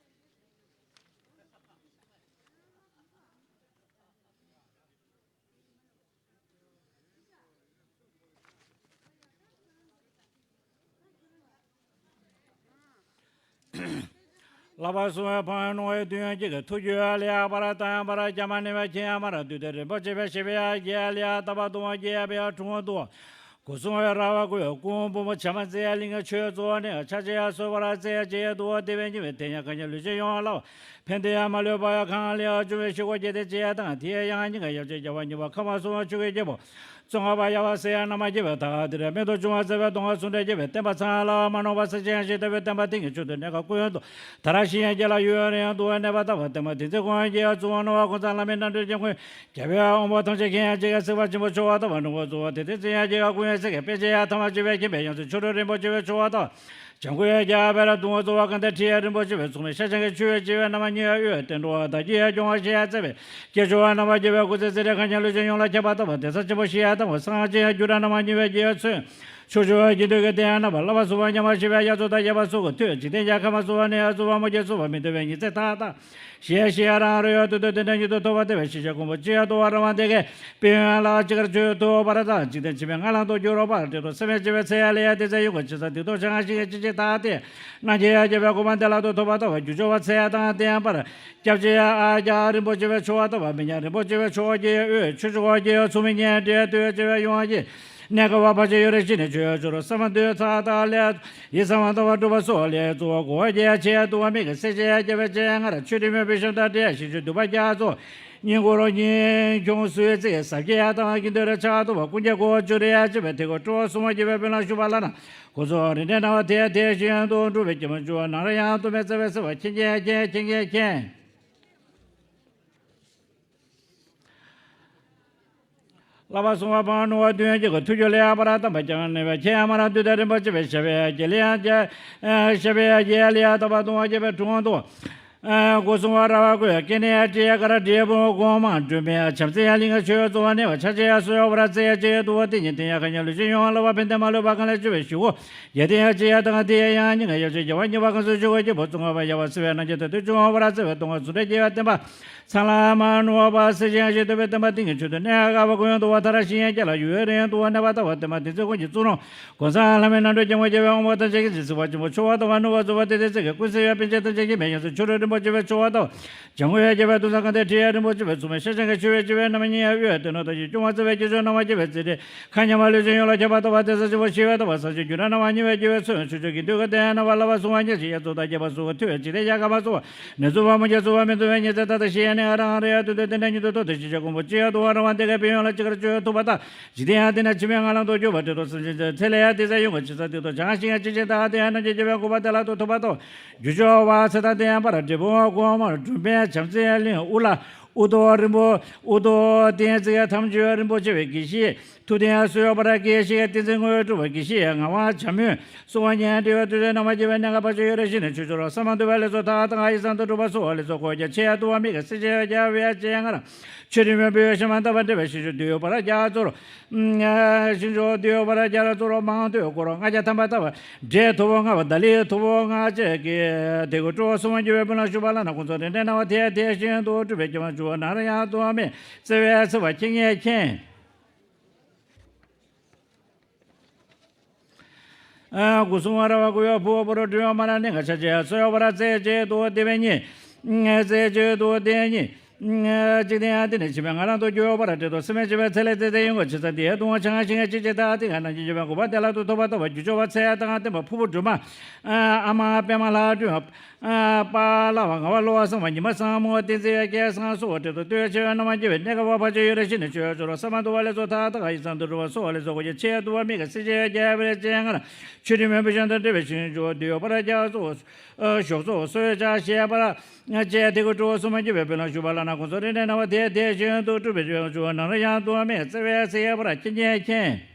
ལག་པ་སྲུང་བའི་འཕང་ཡང་གནོང་བའི་མདུན་ཡང་གཅིག་གི་ཐུགས་རྒྱུད་ལ་ཡག་པར་བཏང་ཡང་པར་སྐྱ་མ་ནི་བ་ཁྱེད་ཡང་མར་བདུད་སྡེ་རིན་པོ་ཆེ་བའི་ཞི་བའི་ཡག་རྒྱལ་ལ་ཡག་ཏ་པ་ཏུ་བ་རྒྱལ་བའི་ཡག་དྲུང་དུ་སྐུ་སྲུང་བའི་ར་བ་ཀུ་ཡོ་ཀུང་བུ་མོ་བྱ་མ་རྩེ་ཡག་གླིང་གི་ཆོས་གཙོ་བོ་ནི་ཆ་ཆེ་ཡག་སོ་བར་རྩེ་ཡག་རྗེ་ཡག་ཏུ་བ་དེ་བས་ཉི་མའི་དེ་ཉག་ག་ཉག་ལུས་ཅན་ཡོང་བ་ལ་བ་ཕན་བདེ་ཡག་མ་ལུས་པ་ཡག་གང་ལ་ཡག་འབྱུང་བའི་ཤི་ཁོ་རྒྱལ་དེ་རྗེ་ཡག་དང་དེ་ཡག་ཡང་ཉིན་ག་ཡག་ཅན་རྒྱལ་བ་ཉི་མ་ཁ་མ་སོང་བ་ཆུ་གི་རྒྱལ་པོ། ཙོང་ཁ་པ་ཡ་བ་སེ་ཡ་ན་མ་སྐྱེ་བའི་ཐ་དེ་རེ་མེ་ཏོག་ཆུང་བ་བརྩེ་བའི་གདོང་བ་སུ་འདྲ་སྐྱེ་བའི་བསྟན་པ་ཚང་ལ་མ་ནོར་བ་ས་ཆེན་ཡང་ཞིག་ལྟ་བུའི་བསྟན་པ་དེང་གི་ཆུ་དུ་གནས་ཁ་ཀུན་ཏུ་དར་ཞིང་ཡང་རྒྱས་ལ་ཡུན་རིང་དུ་གནས་པ་ལྟ་བུ་བསྟན་པ་དེ་ཚེ་ཀུན་རྒྱས་གཙོ་བོ་ནོར་བ་ཀུན་བཟང་བླ་མེད་རྣམ་འདྲེན་སྐྱབས་མགོན་རྒྱལ་བའི་དབང་པོ་ཐམས་ཅད་མཁྱེན་ཡང་ཅི་ག་སྲིད་པ་ཆེན་པོ་མཆོག་བ་ལྟ་བུ་ནོར་བུ་གཙོ་བོ་དེ་དེ་ཚེ་ཡང་རྒྱས་ཁ་ཀུན་ཡང་སྲིད་ཀྱི་དཔེ་ཆ་ཡང་ཐ་མ་བཅུ་པའི་མཁྱེན་པའི་ཡང་སྲིད་ཆོ་འཕྲུལ་རིན་པོ་ཆེ་བའི་མཆོག་བ་ལྟ་བུ། བྱམས་མགོན་རྒྱལ་བའི་ལ་གདུང་བ་གཙོ་བ་གང་དེ་ཁྲི་ཡ་རིན་པོ་ཆེ་བའི་ཚོགས་མི་ཤ་ཆང་གི་ཆུ་ཡོད་ཅེས་པའི་རྣམ་པ་གཉིས་ཡ་དབུས་བསྟན་འགྲོ་བ་དང་རྒྱུད་ཡ་སྐྱོང་བ་ཤེས་ཡ་བརྩེ་བའི་སྐྱེས་མཆོག་བ་རྣམ་པ་རྒྱལ་བའི་སྐུ་ཚེ་ཚེ་རིང་གང་ཉག་ལུས་ཅན་ཡོངས་ལ་ཁྱབ་པ་ལྟ་བུ་དེ་ས་ཆེན་པོ་ཤེས་ཡ་ལྟ་བུ་སངས་རྒྱས་ཡ་རྒྱུ་འབྲས་རྣམ་པ་གཉིས་པའི་རྒྱལ་བའི་ཚུལ་ཆོས་སྤྱོད་པ་རྒྱུན་མཐུན་གྱི་དེ་ཡང་རྣམ་པ་བསླབ་པ་ཟུར་པ་ཉམས་པ་ཞི་བའི་དབྱར་མཚོ་དང་ཡལ་བ་སོགས་ཀྱི་མཐུས་འཇིག་རྟེན་རྒྱལ་ཁམས་སོགས་པ་ནས་ཡང་རྩོད་པ་མོ་རྒྱལ་སོགས་པ་མི་འདོད་པའི་ཉིན་མཚན་ཏག་ཏག་ཞེས་ཤེས་ཡ་རང་རེ་ཡོད་དུ་དོན་དེ་འདྲ་ཉིད་དུ་ཐོབ་པ་སྟེར་བའི་ཞི་བྱེད་མགོན་པོ་ཅི་ཡང་དུ་བ་རང་དབང་ལྡན་གྱི་དཔལ་ཡོན་ལ་ཅི་དགར་བཅོས་ཐུབ་པར་དང་འཇིག་རྟེན་ཕྱི་མའི་ངན་ལམ་དུ་འགྱུར་བར་བྲལ་དུ་སེམས་ཅན་བྱེ་བའི་ཚེ་ཡ་ལས་ཡ་དེ་ཚེ་ཡོང་གི་ཇི་ལྟར་སྡིག་ཏོ་བྱང་ང་ཞིག་གི་ཅི་ཅི་ཐ་དེ་རྣམས་ཀྱི་ཡ་རྒྱལ་བའི་གོ་འཕང་བདེ་བླག་ཏུ་ཐོབ་པ་ལྟ་བུ་རྒྱུ་སྦྱོར་བ་ཚེ་ཡ་དང་ལྡན་པར་སྐྱབས་ཆེ་ཡ་ཨ་རྒྱ་རིན་པོ་ཆེ་བའི་མཆོག་བ་ལྟ་བུ་མི་ཉག་རིན་པོ་ཆེ་བའི་མཆོག་རྒྱལ་ཡ་འོད་ཆོས་མཆོག་རྒྱལ་ཡ་ཚོགས་མི་གཉེན་འབྲེལ་ཏུ་ཡ་ཆེ་བའི་ཡོང་བ་ཡིན། གནས་སྐབས་བར་ཆད་ཡོ་རེ་ཞི་ནས་ཆོས་འབྱོར་བསམ་དོན་མཐའ་དག་ལས། ཡིད་བསམ་པ་ལྟ་བ་འགྲུབ་པ་སོགས་ལས་གཙོ་བོ་གོ་བརྒྱད་ཆེ་བསྡུ་བ་མིག་གི་སེར་ཆེན་རྒྱལ་བའི་སྤྱན་སྔར་ཆོས་དྲི་མེད་པའི་ཞབས་ལྟ་སྟེ་ཞིང་བཅུ་འདུས་པ་རྒྱ་མཚོ། སྙིང་ཁོང་སྙིང་ཁྱུང་སུའི་རྩེ་ཟབ་རྒྱས་དང་དཀྱིལ་འདིར་ཕྱག་རྡོར་བ་ཀུན་ཁྱབ་སྒོ་བཅུར་ཡ་ཅེས་པའི་ཐེག་པ་སྤྲོ་བ་སྲུང་བ་རྒྱལ་བའི་དཔོན་ལ་ཞུགས་པ་ལ་ན། སྐུ་གསུང་རིམ་གྲོའི་སྣང་བ་དེ་དེ་བཞིན་དུ་འགྲུབ་པའི་སྐྱེས་བུ་མཆོག་ནང་ར་ཡང་དུ་མེད་བརྩེ་བའི་སེམས་དཔའ་མཁྱེན་མཁྱེན་མཁྱེན་མཁྱེན་མཁྱེན་མཁྱེན། བསླབ་པ་སྲུང་བ་སྤང་ནུས་པ་དོན་གཅིག་གི་ཐུགས་རྒྱུད་ལ་ཡང་པ་ར་དམ་པ་ཀྱང་ནུས་པའི་མཁྱེན་མ་ར་འདུས་དང་རིན་པོ་ཆེ་བའི་ཞབས་པད་རྒྱལ་ལ་ཡང་ཞབས་པད་རྒྱལ་ལ་ཡང་དམ་པ་གཏོང་བ་རྒྱལ་བའི་དྲུང་དུ། སྐུ་གསུང་བ་ར་བ་ཀུན་སྐྱེ་གནས་དྲི་ཡ་ཀ་ར་འབྲས་བུ་གོང་མ་འགྲུབ་མེད་བྱམས་བརྩེ་ཡ་གླིང་ག་ཆོས་གཙོ་བ་གནས་པ་ཆ་ཆེ་ཡ་སོ་ཡ་བ་ར་རྩེ་ཡ་ཅེ་ཏུ་བ་ཏི་ཉི་ཏི་ཡ་ཁ་ཉ་ལུ་ཅི་ཡོང་བ་ལ་བ་ཕན་བདེ་མ་ལུས་པ་གང་ལ་བཅུ་བའི་ཞུ་གོ། ཡ་ཏི་ཡ་ཅི་ཡ་དང་ཏི་ཡ་ཡང་ཉིན་ག་ཡ་ཅི་ཡ་བ་ཉི་བ་གང་སུ་ཆུ་བ་སྐྱེ་བོ་ཙུང་བ་ཡ་བ་སི་བའི་ནང་གི་ཏ་ཏུ་ཅུང་བ་ར་རྩེ་བའི་སྟོང་བ་སུ་འདྲ་སྐྱེ་བ་བསྟན་པ། ཚང་ལ་མ་ནུ་བ་སེ་ཅན་ཞིག་ཏུ་བའི་བསྟན་པ་ཏིང་གི་ཆོས་དུ་གནས་ག་བ་ཀུན་ཏུ་བ་ཐ་ར་ཤི་ཡན་སྐྱ་ལ་ཡུལ་རིང་དུ་བ་གནས་པ་ལྟ་བ་བསྟན་པ་དེ་ཚེ་ཀུན་གྱི་གཙུག་ལུང་གོང་ས་ལྷ་མིའི་རྣམ་འཕྲུལ་སྐྱེ་དངོས་རྒྱལ་བའི་དབང་པོ་དང་བཅས་ཀྱི་རྗེ་སྲིད་པ་ཆེན་པོ་ཆུ་བ་དང་བ་ནུ་བ་བཟོ་བ་དེ་དེ་ཚེ་གི་ཀུན་གསལ་བའི་པཎ་ཆེན་དང་བཅས་ཀྱི་མེ་ཡོངས་སུ་ཆུ་རོལ་རིན་པོ་ཆེ་བའི་ཆུ་བ་དང་། ཇོ་མགོན་རྒྱལ་བའི་ཐུགས་སམ་གང་དེ་ཁྲི་ཡ་རིན་པོ་ཆེ་བའི་མཚུངས་མེད་ཤ་ཆང་གི་ཆུ་བའི་ཆུ་བའི་རྣམ་སྨིན་ཡ་དབུས་སྟེང་ནོ་དང་ཞིང་སྐྱོང་བ་རྩེ་བའི་སྐྱེ་ཆུ་སྣང་བ་སྐྱེ་བའི་རྩེ་གྲས་མཁའ་མཉམ་པ་ལུས་ཅན་ཡོངས་ལ་ཁྱབ་པ་ལྟ་བ་དེ་ས་ཆེན་པོ་ཞི་བའི་ལྟ་བ་ས་ཆེན་རྒྱུ་ན་སྣང་བ་ཉེ་བའི་རྒྱུ་བའི་ཚོན་ཆུ་ཆུ་གི་འདུས་ཀ་དེ་སྣང་བ་ལ་བ་སོང་བ་ཉེ་ཞིང་ཡ་ཚོ་དང་རྒྱས་པ་སོ་བ་ཐུ་བའི་ཇི་ལྟའི་ཡ་ག་མ་སོ་བ་ནི་ཚོ་བ་མོ་རྒྱ་ཚོ་བ་མི་ཚོ་བའི་ཉེ་ཚེ་ད་ལྟ་ཞི་ཡ་ནི་ཨ་རང་རེ་ཡ་དུ་དུ་དེ་འདྲ་ཉིད་དུ་ཐོག་ཏུ་ཞི་བྱ་ཀུན་པོ་ཅི་ཡ་དུ་བ་རང་བ་དེ་ག་པི་ཡོང་ལ་ཅི་གར་ཆུ་ཡ་ཐུབ་པ་དང་། ཇི་ལྟའི་ཡང་དེ་ན་ཕྱི་མའི་ང་ལམ་དུ་གྱུར་པ་དེ་དང་སེམས་ཅན་ཚེ་ལས་ཡང་དེ་ས་ཡོང་གི་ཇི་ས་དེ་དང་བྱང་ཞིང་ཡང་ཅི་ཅི་ད་དེ་ཡང་རྣམས་ཀྱི་རྒྱལ་བའི་གོ་འཕང་དེ་ལ་དུ་ཐུབ་པ་དང་། རྒྱུ་སྦྱོར་བ་ཚེ་དང་དེ་ཡང་པར་འབྲས་བུ་གོང་མར་འགྲུབ་པའི་བྱམས་བརྩེའི་གླིང་དབུ་ལ་དབུ་ཐོག་རིན་པོ་དབུ་ཐོག་གདན་བརྩེགས་ཐམས་ཅད་རིན་པོ་ཆེ་བའི་དགེ་བཤེས་མཐུ་ལྡན་སོ་ཡོ་བར་དགེ་བཤེས་བསྟན་འཛིན་དངོས་གྲུབ་པ་དགེ་བཤེས་ངག་དབང་བྱམས་སྨོན་གསུང་བ་སྙན་འདྲི་བ་དུས་ཚོད་རྣམ་པ་བརྒྱད་པའི་གནད་འགག་པ་ཆོས་ཡོད་རེ་ཞིག་ནས་ཆོས་ཆོས་རོ་ས་མ་འདུ་བའི་ལས་ཚོགས་མཐའ་དག་ཡིད་བཟང་དུ་འགྲུབ་པ་སོགས་ལས་ཚོགས་འཁོར་རྒྱ་ཆེ་ཡ་དུ་བ་མིག་གི་སྲིད་ཆེ་བའི་རྒྱལ་བའི་སྤྱན་སྔར། ཆོས་དྲི་མེད་པའི་ཤ་མ་ལྟ་བ་འདྲེན་པའི་ཞིང་བཅུ་འདུས་པར་རྒྱ་མཚོར། ཞིང་བཅུ་འདུས་པར་རྒྱ་མཚོར་མང་ཐོས་འཁོར་ལྔ་བརྒྱ་ཐམ་པ་ལྟ་བ། འདྲེ་ཐུབ་པོ་ལྔ་པ་ད་ལི་ཐུབ་པོ་ལྔ་བཅས་ཀྱིས་དེ་ཀུན་སྤྲོ་བ་སྲུང་བ་འགྱུར་བའི་དཔོན་ལ་ཞུགས་པ་ལ་ན་ཁོང་ཚོ་རེ་འདྲའི་སྣང་བ་དེ་དེ་བཞིན་དུ་སྤྲུལ་པའི་སྐྱེ་བ་འཇུག་པ་ནང་ར་ཡང་དུ་བ་མེད་བརྩེ་བའི་ཚེ་བ་ཁྱེད་ངས་མཁྱེན། སྐུ་གསུང་བ་ར་བ་སྐུ་ཡོད་ཕུ་བོ་བུ་རོ་སྤྲུལ་ཡོད་མ་ར་གནས་ཁ་ཆ་ཆེ་སོ་ཡོད་བ་ར་རྩེ་གཅིག་ཏུ་བདེ་བའི་གཉིས། རྩེ་གཅིག་ཏུ་བདེ་གཉིས། གཅིག་དེ་ཡང་དེ་ནི་ཕྱི་མའི་ང་རང་དུ་གྱུར་བ་ར་འབྲས་དུ་སེམས་མེད་བྱེད་པའི་ཚེ་ལས་ཚེ་ཚེ་ཡོང་གི་ཇི་ཙམ་དེའི་ལྟུང་བ་བྱང་ཞིང་ཅི་ཅི་ད་དེ་ག་ནང་བཞིན་འགྱུར་བའི་གོ་འཕང་དེ་ལ་དུ་ཐོབ་པ་ཐོབ་པ་རྒྱུ་སྦྱོར་བ་ཚེ་ཡང་དང་བསྟན་པ་ཕུར་བུ་སྒྲོལ་མ། ཨ་མ་པད་མ་ལྷ་སྒྲོན། པཱ་ལགས་པ་ངག་དབང་བློ་བཟང་བ་ཉི་མ་བཟང་མོ་བསྟན་འཛིན་སྐལ་བཟང་སོགས་འབྲེལ་དུ་ལྟོས་ཆེ་བའི་སྣང་བ་སྐྱེ་བའི་གནས་སྐབས་བར་ཆད་ཡོད་རེ་ཞིག་ནས་ཆོས་ཆོས་རོ་ས་མ་འདུ་བ་ལས་ཚོགས་མཐའ་དག་ཡིད་བཟང་དུ་འགྲོ་བ་སོགས་ལས་ཚོགས་འཁོར་རྒྱ་ཆེ་དུ་བ་མིག་གི་སྲིད་ཆེ་རྒྱལ་བའི་སྤྱན་སྔར། ཆོས་དྲི་མེད་པའི་ཞལ་དུ་འདྲེས་པའི་ཞིང་བཅུ་འདུས་པར་རྒྱ་མཚོ། ཞོགས་ཚོགས་སོས་ཆ་ཞེས་པར། བཅས་དེ་ཀུན་སྤྲོ་བ་སྲུང་མ་སྐྱེ་བའི་དཔོན་ལ་ཞུགས་པ་ལ་ན་ཁོང་ཚོ་རེ་འདྲའི་སྣང་བ་དེ་དེ་བཞིན་དུ་སྤྲུལ་པའི་ཞིང་བཅུ་ནང་ར་ཡང་དུ་བ་མེད་བརྩེ་བའི་ཚེ་ཡས་པར་ཁྱེད་ངས་མཁྱེན།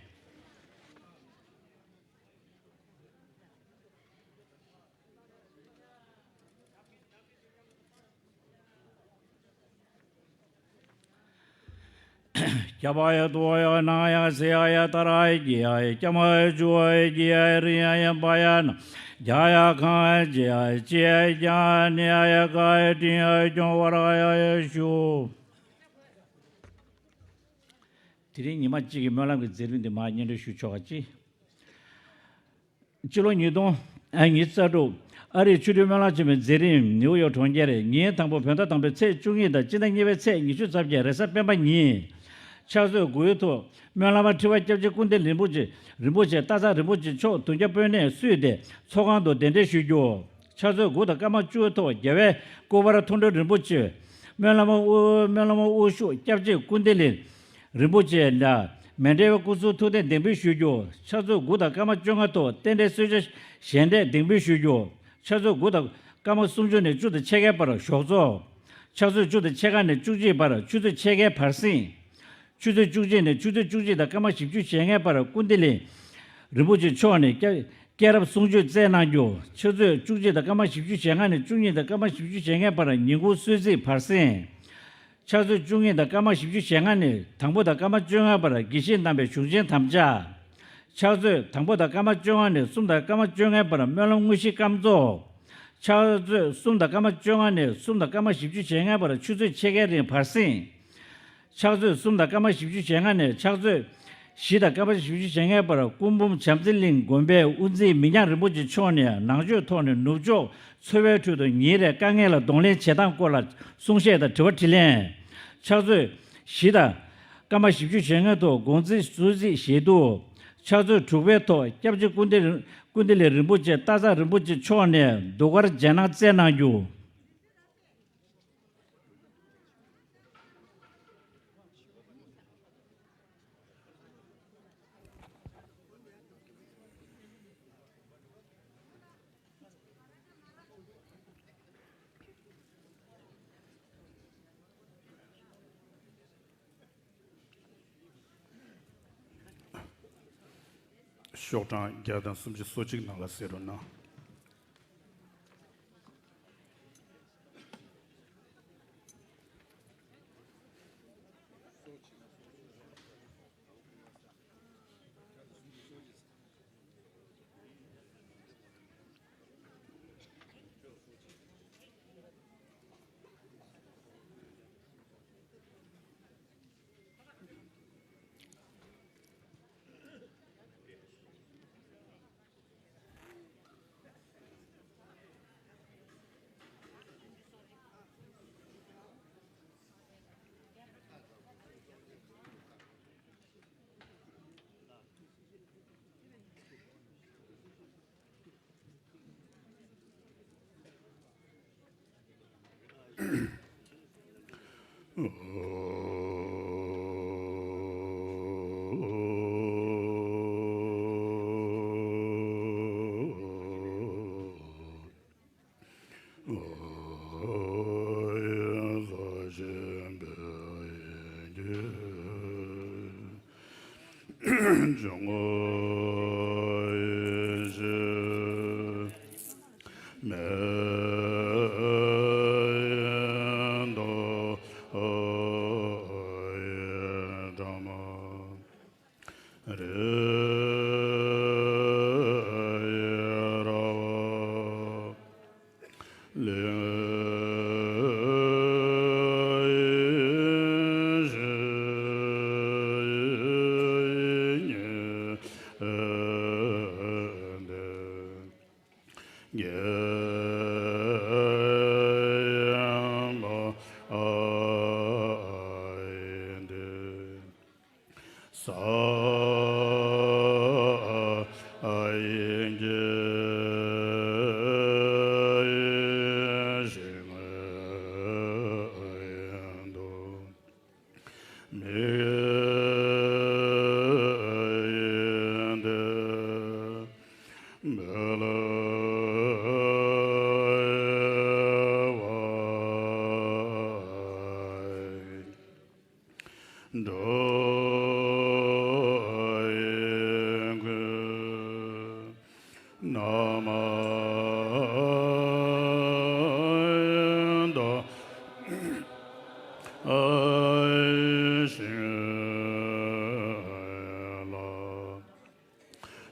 རྒྱ་བ་ཡ་དོ་ཡ་ན་ཡ་སེ་ཡ་ཡ་ཏ་ར་ཡ་ཀྱི་ཡ་ཡ་ཀྱ་མ་ཡ་ཇུ་ཡ་ཀྱི་ཡ་ཡ་རི་ཡ་ཡ་བ་ཡ་ན་རྒྱ་ཡ་གང་ཡ་ཅི་ཡ་ཡ་ཅི་ཡ་ཡ་ཀྱ་ནི་ཡ་ཡ་ག་ཡ་ཏི་ཡ་ཡ་ཀྱོང་བ་ར་ཡ་ཡ་ཞུ། དེ་རིང་ཉི་མ་གཅིག་གི་སྨོན་ལམ་གྱི་མཛད་རིམ་འདི་མར་སྙན་སྒྲོན་ཞུ་ཆོག་ག་ཅི། སྤྱི་ལོ་ཉིས་སྟོང་ཉི་ཤུ་རྩ་དྲུག་ཨ་རིའི་ཆོས་སྒྲོན་སྨོན་ལམ་ཆེན་མོའི་མཛད་རིམ་ནིའུ་ཡོག་གྲོང་ཁྱེར་ཉིན་དང་པོ་བོད་ཟླ་དང་པོའི་ཚེས་བཅུ་གཉིས་དང་སྤྱི་ཟླ་གཉིས་པའི་ཚེས་ཉི་ཤུ་རྩ་བརྒྱད་རེས་གཟའ་སྤེན་པ་ཉིན། ཕྱག་ཚོད་དགུའི་ཐོག་སྨོན་ལམ་ཁྲི་པ་སྐྱབས་རྗེ་ཀུན་བདེ་རིན་པོ་ཆེ་རིན་པོ་ཆེ་སྟག་ཚང་རིན་པོ་ཆེ་མཆོག་དུང་རྒྱ་དཔོན་གནས་བསུས་ཏེ་ཚོགས་ཁང་དུ་གདན་འདྲེན་ཞུ་རྒྱུ། ཕྱག་ཚོད་དགུ་དང་སྐར་མ་བཅུའི་ཐོག་རྒྱལ་བའི་སྐུ་པར་མཐོང་གྲོལ་རིན་པོ་ཆེ། སྨོན་ལམ་དབུ་སྨོན་ལམ་དབུ་བཞུགས་སྐྱབས་རྗེ་ཀུན་བདེ་ལེགས་རིན་པོ་ཆེ་ལ་མཎྜལ་སྐུ་གསུང་ཐུགས་རྟེན་གདན་འབུལ་ཞུ་རྒྱུ། ཕྱག་ཚོད་དགུ་དང་སྐར་མ་བཅོ་ལྔ་ཐོག་རྟེན་འབྲེལ་གསོལ་ཇ་ཞལ་འདེབས་གདན་འབུལ་ཞུ་རྒྱུ། ཕྱག་ཚོད་དགུ་དང་སྐར་མ་སུམ་ཅུ་ནས་བཅུ་དང་ཕྱེད་ཀའི་བར་ཞོགས་ཚོགས། ཕྱག་ཚོད་བཅུ་དང་ཕྱེད་ཀ་ནས་བཅུ་གཅིག་བར་ཆུ་ཚོད་ཕྱེད་ཀའི་བར་གསེང་། ཆུ་ཚོད་བཅུ་གཅིག་ནས་ཆུ་ཚོད་བཅུ་གཅིག་དང་སྐར་མ་བཞི་བཅུ་ཞེ་ལྔའི་བར་ཀུན་བདེ་ལེགས་རིན་པོ་ཆེ་མཆོག་ནས་སྐྱབས་སྐྱབས་རབས་གསུང་ཆོས་སྩལ་གནང་རྒྱུ། ཆུ་ཚོད་བཅུ་གཅིག་དང་སྐར་མ་བཞི་བཅུ་ཞེ་ལྔ་ནས་བཅུ་གཉིས་དང་སྐར་མ་བཞི་བཅུ་ཞེ་ལྔའི་བར་ཉིན་གུང་གསོལ་ཚིགས་བར་གསེང་། ཕྱག་ཚོད་བཅུ་གཉིས་དང་སྐར་མ་བཞི་བཅུ་ཞེ་ལྔ་ནས་དང་པོ་དང་སྐར་མ་བཅོ་ལྔའི་བར་དགེ་བཤེས་རྣམ་པའི་གཞུང་ཆེན་དམ་བཅའ། ཕྱག་ཚོད་དང་པོ་དང་སྐར་མ་བཅོ་ལྔ་ནས་གསུམ་དང་སྐར་མ་བཅོ་ལྔའི་བར་སྨོན་ལམ་དངོས་གཞི་སྐར་ཚོགས། ཕྱག་ཚོད་གསུམ་དང་སྐར་མ་བཅོ་ལྔ་ནས་གསུམ་དང་སྐར་མ་བཞི་བཅུ་ཞེ་ལྔའི་བར་ཆུ་ཚོད་ཕྱེད་ཀའི་རིང་བར་གསེང་། ཕྱག་ཚོད་གསུམ་དང་སྐར་མ་བཞི་བཅུ་ཞེ་ལྔ་ནས་ཕྱག་ཚོད་བཞི་དང་སྐར་མ་བཞི་བཅུ་ཞེ་ལྔའི་བར་སྐུ་འབུམ་བྱམས་བརྩེ་གླིང་དགོན་པའི་དབུ་འཛིན་མི་ཉག་རིན་པོ་ཆེ་མཆོག་ནས་ནང་ཆོས་ཐོག་ནས་ནུབ་ཕྱོགས་འཚོ་བའི་ཁྲོད་དུ་ཉིན་རེའི་དཀའ་ངལ་ལ་གདོང་ལེན་བྱེད་སྟངས་སྐོར་ལ་གསུང་བཤད་དང་དྲི་བ་དྲིས་ལན། ཕྱག་ཚོད་བཞི་དང་ སྐར་མ་བཞི་བཅུ་ཞེ་ལྔའི་ཐོག་དགོང་ཙམ་གསོལ་ཚིགས་བཞེས་འདུག་ཕྱག་ཚོད་དྲུག་པའི་ཐོག་སྐྱབས་རྗེ་ཀུན་བདེ་ཀུན་བདེ་ལེགས་རིན་པོ་ཆེ་སྟག་ཚང་རིན་པོ་ཆེ་མཆོག་ནས་ཟློས་གར་རྒྱ་ནག་རྩེད་གནང་རྒྱུ། ཤོག་གྲངས་བརྒྱ་དང་སུམ་ཅུ་སོ་གཅིག་ནང་ལ་གསན་རོགས་གནང་།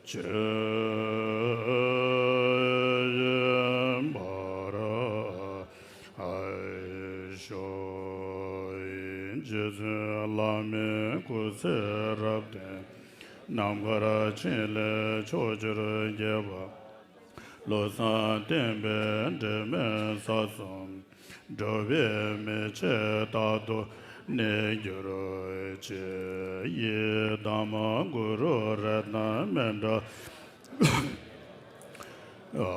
ཆོས་དབྱིངས་འབར་ཤོག་རྗེ་བཙུན་བླ་མའི་སྐུ་ཚེ་རབ་བརྟན། རྣམ་དཀར་འཕྲིན་ལས་ཕྱོགས་བཅུར་རྒྱས་པ། བློ་བཟང་བསྟན་པའི་འབྲེལ་མེད་ས་གསུམ། འགྲོ་བའི་མི་ཕྱེད་རྟག་ཏུ་གནས་གྱུར་ཅིག་ཡི་དམ་གུ་རུ་རཏྣ་མཎྜལ། ཨ་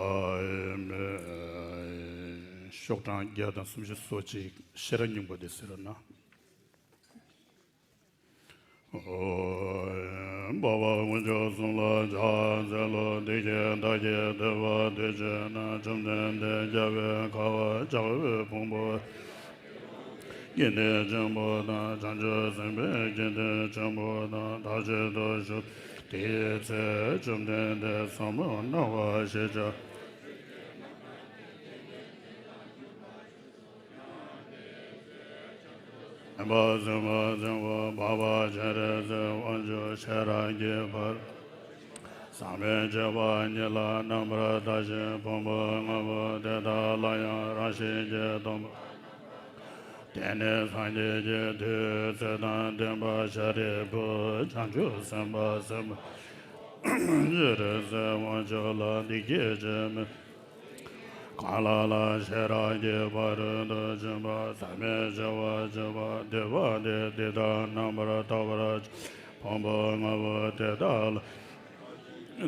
མེན། ཤོག་གྲངས་བརྒྱ་དང་སུམ་ཅུ་སོ་གཅིག་ཤེས་རབ་སྙིང་པོ་འདི་གསན་རོགས་གནང་། འཕགས་པ་དཀོན་མཆོག་གསུམ་ལ་ཕྱག་འཚལ་ལོ། འདི་སྐད་བདག་གིས་ཐོས་པ་དུས་གཅིག་ན། བཅོམ་ལྡན་འདས་རྒྱལ་བའི་ཁབ་བྱ་བའི་ཕུང་པོ། དགེ་འདུན་ཆེན་པོ་དང་བྱང་ཆུབ་སེམས་དཔའི་དགེ་འདུན་ཆེན་པོ་དང་མཐའ་གཅིག་ཏུ་བཞུགས། དེའི་ཚེ་བཅོམ་ལྡན་འདས་ཟབ་མོ་སྣང་བ་ཞེས་བྱ། སེམས་དཔའ་སེམས་དཔའ་སེམས་དཔའ་འཕགས་པ་སྤྱན་རས་གཟིགས་དབང་ཕྱུག་ཤེས་རབ་ཀྱི་ཕ་རོལ་ཏུ་ཕྱིན་པ་ཉིད་ལ་རྣམ་པར་ལྟ་ཞིང་ཕུང་པོ་ལྔ་པོ་དེ་དག་ལ་ཡང་རང་བཞིན་གྱིས་སྟོང་པར། དེ་ནས་སངས་རྒྱས་ཀྱི་མཐུས་ཚེ་དང་ལྡན་པ་ཤཱ་རིའི་བུ་བྱང་ཆུབ་སེམས་དཔའ་སེམས་དཔའ་སྤྱན་རས་གཟིགས་དབང་ཕྱུག་ལ་འདི་སྐད་ཅེས་སྨྲས། གང་ལ་ལ་ཤེས་རབ་ཀྱི་ཕ་རོལ་ཏུ་ཕྱིན་པ་ཟག་མེད་ཤེས་པ་སྤྱོད་པ་སྡིག་པ་སྟེ། འདི་དག་རྣམ་པར་དག་པར་བྱ། ཕུང་པོ་ལྔ་པོ་དེ་དག་ལ།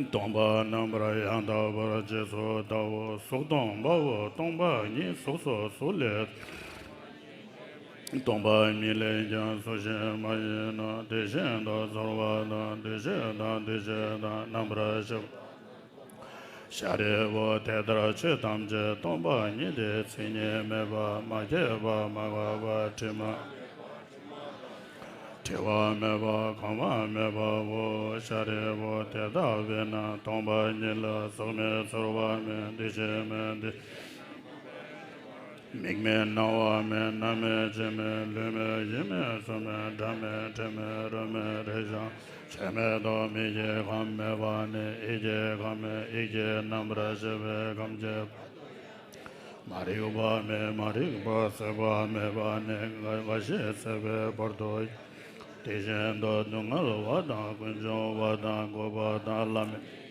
སྟོང་པ་རྣམ་པར་ཡང་དག་པར་རྗེས་སུ་བལྟའོ། གཟུགས་སྟོང་པའོ། སྟོང་པ་ཉིད་གཟུགས་སོ། གཟུགས་ལས་སྟོང་པ་ཉིད་ལས་ཀྱང་གཟུགས་གཞན་མ་ཡིན་ནོ། དེ་བཞིན་དུ་ཚོར་བ་དང་། འདུ་ཤེས་དང་། འདུ་བྱེད་དང་། རྣམ་པར་ཤེས་པ། ཤཱ་རིའི་བུ་དེ་ལྟར་ཆོས་ཐམས་ཅད་སྟོང་པ་ཉིད་དེ། མཚན་ཉིད་མེད་པ། མ་སྐྱེས་པ། མ་འགགས་པ། དྲི་མ། བྲི་བ་མེད་པ། གང་བ་མེད་པའོ། ཤཱ་རིའི་བུ་དེ་ལྟ་བས་ན་སྟོང་པ་ཉིད་ལ་གཟུགས་མེད། ཚོར་བ་མེད། འདུ་ཤེས་མེད། འདུ་མིག་མེད། རྣ་བ་མེད། སྣ་མེད། ལྕེ་མེད། ལུས་མེད། ཡིད་མེད། གཟུགས་མེད། སྒྲ་མེད། དྲི་མེད། རོ་མེད། རེག་བྱ་ཆོས་མེད་དོ། མིག་གི་ཁམས་མེད་པ་ནས་ཡིད་ཀྱི་ཁམས་མེད། ཡིད་ཀྱི་རྣམ་པར་ཤེས་པའི་ཁམས་ཀྱི་བར་དུ། མ་རིག་པ་མེད། མ་རིག་པ་ཟད་པ་མེད་པ་ནས་རྒ་ཤི་ཟད་པའི་བར་དུ། དེ་བཞིན་དུ་སྡུག་བསྔལ་བ་དང་། ཀུན་འབྱུང་བ་དང་། འགོག་པ་དང་། བླ་མེད།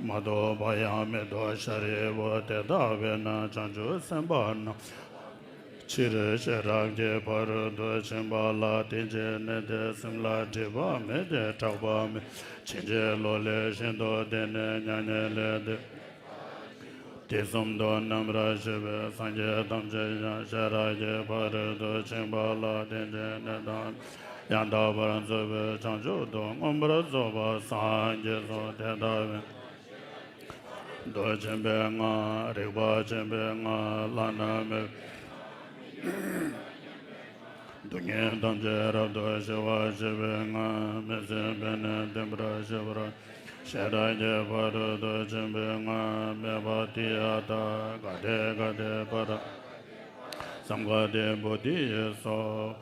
མ་ཐོབ་པ་ཡང་མེད་དོ། ཤཱ་རིའི་བུ་དེ་ལྟ་བས་ན་བྱང་ཆུབ་སེམས་དཔའ་རྣམས་ཕྱིར་ཤེས་རབ་ཀྱི་ཕ་རོལ་ཏུ་ཕྱིན་པ་ལ་བརྟེན་ཅིང་གནས་ཏེ། སེམས་ལ་སྒྲིབ་པ་མེད་དེ། སྐྲག་པ་མེད། ཕྱིན་ཅི་ལོག་ལས་ཤིན་ཏུ་འདས་ནས་མྱ་ངན་ལས་འདས། དུས་གསུམ་དུ་རྣམ་པར་ཤེས་པའི་སངས་རྒྱས་ཐམས་ཅད་ཀྱང་ཤེས་རབ་ཀྱི་ཕ་རོལ་ཏུ་ཕྱིན་པ་ལ་བརྟེན་ཅིང་གནས་དང་། ཡང་དག་པར་རྫོགས་པའི་བྱང་ཆུབ་ཏུ་མངོན་པར་རྫོགས་པར་སངས་རྒྱས་སོ། དེ་ལྟ་བས། དུ་ཆེན་པོའི་སྔགས། རིག་པ་ཆེན་པོའི་སྔགས། བླ་ན་མེད། སྡུག་བསྔལ་ཐམས་ཅད་རབ་ཏུ་ཞི་བར་བྱེད་པའི་སྔགས། མི་ཟད་པས་ནི་བརྟན་པར་བྱེད་པར། ཤེས་རབ་ཀྱི་ཕ་རོལ་ཏུ་ཕྱིན་པའི་སྔགས། སྨྲས་པ། ཏདྱ་ཐཱ། ག་ཏེ་ག་ཏེ་པཱ་ར། སཾ་ག་ཏེ་བོ་དྷི་ཡེ་སྭཱ་ཧཱ།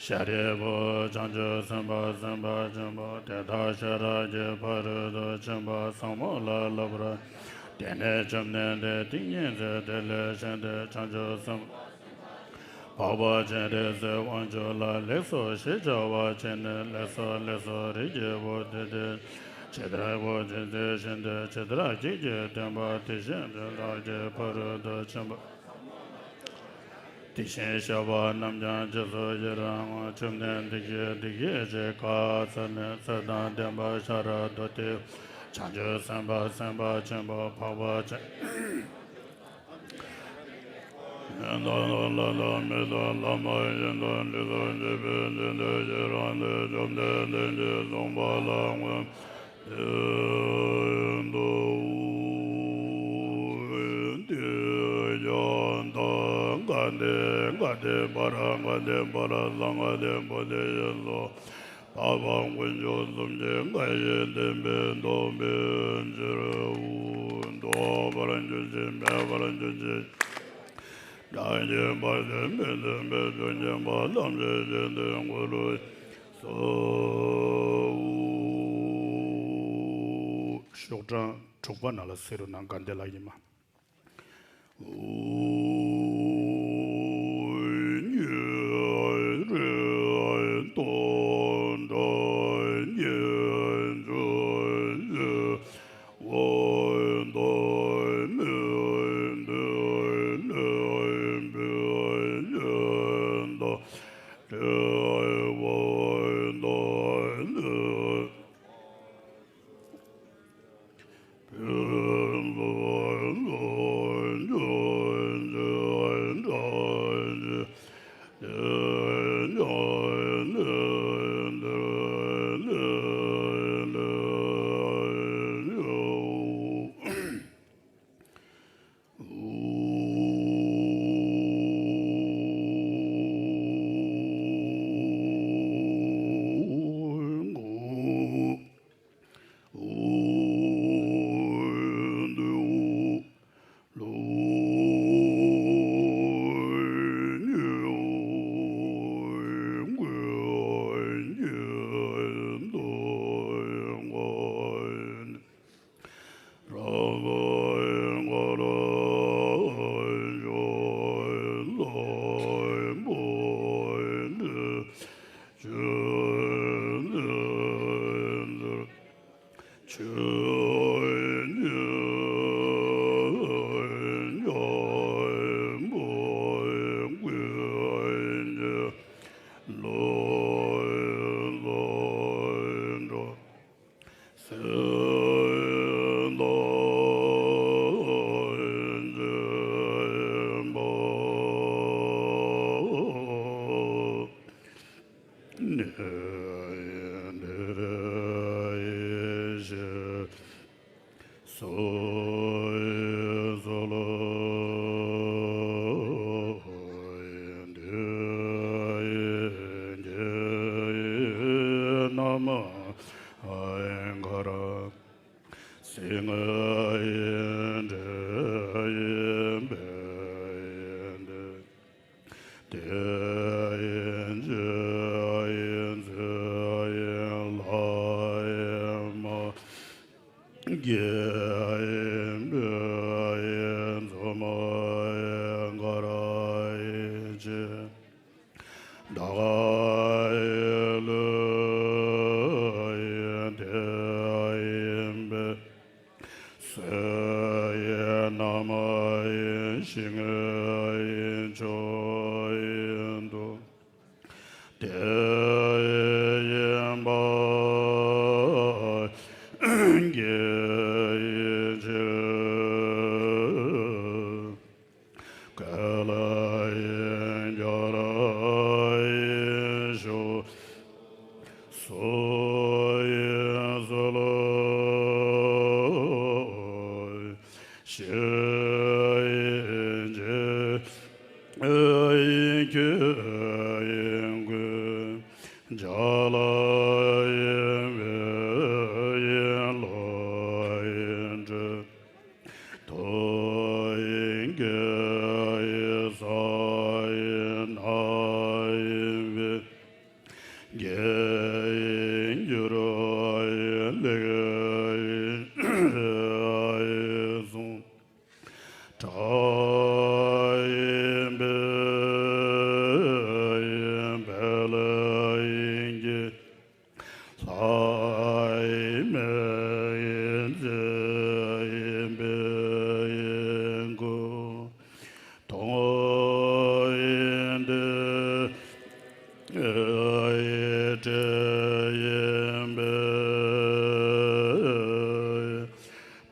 ཤཱ་རིའི་བུ། བྱང་ཆུབ་སེམས་དཔའ་སེམས་དཔའ་ཆེན་པོ་དེ་དག་ཤེས་རབ་ཀྱི་ཕ་རོལ་ཏུ་ཕྱིན་པ་ཟབ་མོ་ལ་བསླབ་པར། དེ་ནས་བཅོམ་ལྡན་འདས་ཏིང་ངེ་འཛིན་དེ་ལས་བཞེངས་ཏེ་བྱང་ཆུབ་སེམས། འཕགས་པ་སྤྱན་རས་གཟིགས་དབང་ཕྱུག་ལ་ལེགས་སོ་ཞེས་བྱ་བ་བྱས་ནས། ལེགས་སོ་ལེགས་སོ། རིགས་ཀྱི་བུ་དེ་སྟེ། ཇི་ལྟར་བུ་དེ་ཚེ་བཞིན་དུ་ཇི་ལྟར་བགེགས་ཀྱིས་བསྟེན་པ་དེ་བཞིན་དུ་བདག་གི་ཕ་རོལ་ཏུ་ཕྱིན་པ། དེ་བཞིན་གཤེགས་པ་རྣམས་ཀྱང་རྗེས་སུ་ཡི་རང་ངོ་། བཅོམ་ལྡན་འདས་ཀྱིས་འདི་སྐད་ཅེས་བཀའ་སྩལ་ནས། ཚེ་དང་ལྡན་པ་ཤ་ར་དྭ་ཏིའི་བུ། བྱང་ཆུབ་སེམས་དཔའ་སེམས་དཔའ་ཆེན་པོ་འཕགས་པ་སྤྱན། ཡང་དག་ལ་དང་མི་དང་ལྷ་མ་ཡིན་དང་། འདི་དང་བཅས་པའི་འཇིག་རྟེན་ཡི་རངས་ཏེ། བཅོམ་ལྡན་འདས་ཀྱིས་གསུངས་པ་ལ་མངོན་དུ། དེ་ཡང་དག་ག་ཏེ་ག་ཏེ་པཱ་ར་ག་ཏེ་པཱ་ར་སཾ་ག་ཏེ་བོ་དྷི་ཡེ་སྭཱ་ཧཱ། འཕགས་པ་དཀོན་མཆོག་གསུམ་གྱི་བཀའ་ཡི་བསྟན་པས་སྟོང་པའི་ཕྱིར། འོ། འགོག་པར་འགྱུར་ཞིང་མེད་པར་འགྱུར་ཞིང་། བདག་གི་བར་ཆད་མི་མཐུན་པའི་ཆོས་ཉན་པ་ཐམས་ཅད་ཀྱི་དོན་ཀུན་ལ་སོ། ཤོག་གྲངས་དྲུག་པ་ནང་ལ་གཟིགས་རོགས་གནང་། དགའ་ལྡན་ལགས་ཡིན་མ། སོ་ཡི་སོ་ལོ་ཡི་འདི་ཡི་འདི་ཡི་ན་མ་ཨ་ཡི་ག་ར་སི་ང་ཡི་འདྲེ་ཡི་བེ་ཡི་འདི། དེ་ཡི་ཇི་ཡི་ཛི་ཡི་ལ་ཡི་མ་གི་ཡི་བི་ཡི་ཛོ་མ་ཡི་ག་ར་ཡི་ཇི། ད་ག་ཡི་ལུ་ཡི་དེ་ཡི་བི། སོ་ཡི་ན་མ་ཡི་ཤིང་ཡི་ཆོ་ཡི་དུ། དེ་ཡི་བ་གི་ཡི་ཇི། ག་ལ་ཡི་ག་ར་ཡི་ཤོ། སོ་ཡི་སོ་ལོ་ཤི་ཡི་ཇི་ཡི་ཁྱི་ཡི་གུ། ཇ་ལ་ཡི་བི་ཡི་ལོ་ཡི་འདྲི། དོ་ཡི་གེ་ཡི་ས་ཡི་ན་ཡི་བི། གེ་ཡི་གུ་ར་ཡི་ལི་གེ་ཡི་ཡི་སུང་། ཏྲ་ཡི་བི་ཡི་བེ་ལ་ཡི་གི། ལྷ་ཡི་མི་ཡི་ཛི་ཡི་བི་ཡི་གུ། དོ་ཡི་འདི་ཡི་ཏྲེ་ཡི་བི།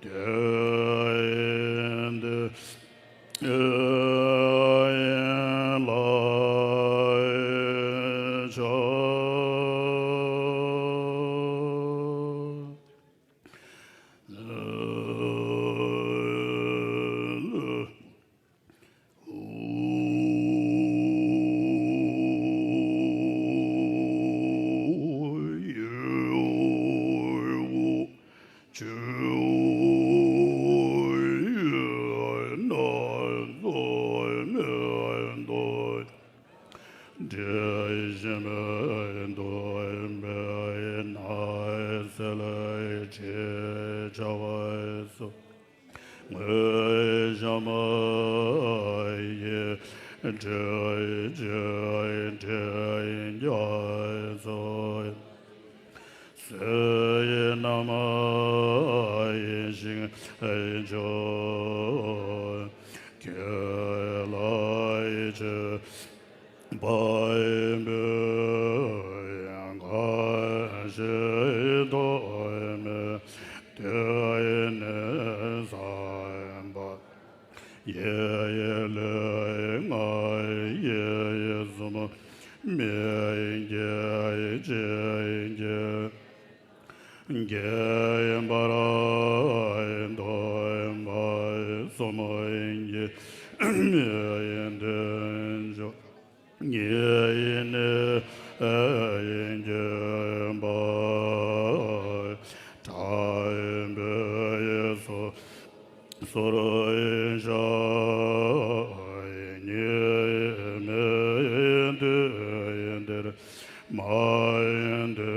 དེ་ཡི་འདི་ཡི་ལ་ཡི་ཆ། སོ་ཡི་ན་མ་ཡི་ཤིང་ཡི་ཆོ། གེ་ལ་ཡི་ཆི། བ་ཡི་བུ་ཡི་ག་ཤི་དོ་ཡི་མི། དེ་ཡི་ནི་ས་ཡི་བ། ཡེ་ཡི་ལེ་ཡི་ང་ཡི་ཡེ་ཡི་ཟུ་མ། མེ་ཡི་གེ་ཡི་ཅེ་ཡི་གེ། གེ་ཡི་བ་ར་ཡི་དོ་ཡི་བ་ཡི་སོ་མ་ཡི་གེ། མེ་ཡི་དེ་ཇོ། ཉེ་ཡི་ནེ་ཡི་གེ་བ། ཏྲ་ཡི་བེ་ཡི་སོ། སོ་ར་ཡི་ཤ་ཡི་ཉེ་ཡི་མེ་ཡི་དེ་ཡི་དེ་ར། མ་ཡི་དེ་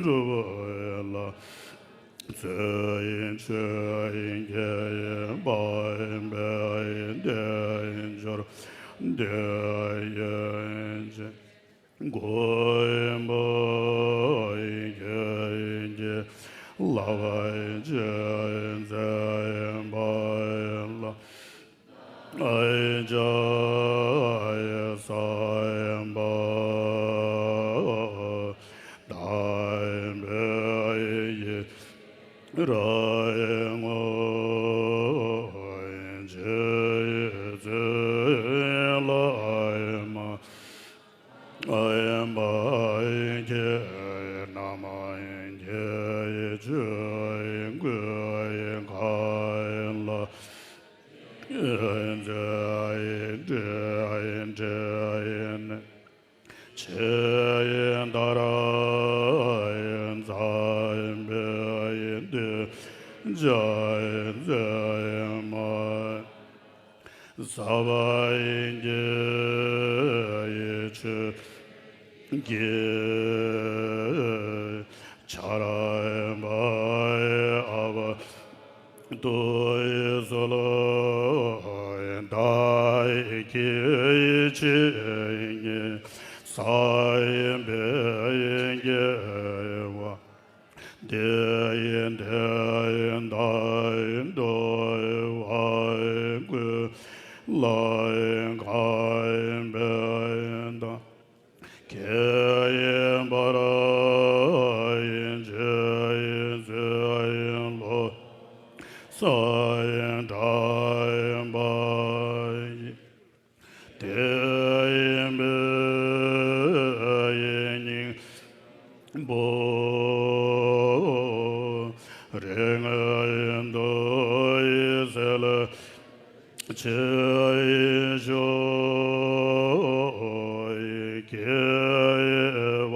གྲུ་བ་ཡི་ལ། ཙེ་ཡི་ཅེ་ཡི་གེ་ཡི་བ་ཡི་བེ་ཡི་དེ་ཡི་ཇོ་ར། དེ་ཡི་ཅེ། གོ་ཡི་བ་ཡི་གེ་ཡི་གེ། ལ་བ་ཡི་ཅེ་ཡི་ཛེ་ཡི་བ་ཡི་ལ། ཨ་ཡི་ཇ་ཡི་ས་ཡི་བ། ད་ཡི་བེ་ཡི་ར་ཡི་ངོ་། ཇེ་ཡི་ཛེ་ཡི་ལ་ཡི་མ། ཨ་ཡི་བ་ཡི་གེ་ཡི་ན་མ་ཡི་གེ་ཡི་ཇི་ཡི་གུ་ཡི་ག་ ཆེས་ཡི་དར་ཡི་འཛམ་བུའི་གདུལ་བྱ་མཛེས་མ། ཟབ་པ་ཡི་གེ་ཡི་ཆོས་ཀྱི་ཆར་པ་ཨ་བ་ཏུ་ཡི་སོ་ལོ་ཡི་ད་ཡི་གེ་ཡི་ཆོས་ཉིད་ས་ཡི་བེ་ཡི་གེ་བ། དེ་ཡི་དེ་ཡི་ད་ཡི་དོ་ཡི་བ་ཡི་ཀུ་ལ་ཡི་ག་ཡི་བེ་ཡི་ད། ཁེ་ཡི་བ་ར་ཡི་ཇེ་ཡི་ཟེ་ཡི་ལོ་ས་ཡི་དྲ་ཡི་བ་ཡི། དེ་ཡི་བེ་ཡི་སྙིང་པོ། རེ་ལྔ་ཡི་དོ་ཡི་ཟེ་ལ་ཆེ་ཡི་ཤོ་ཡི་ཀེ་ཡི་བ་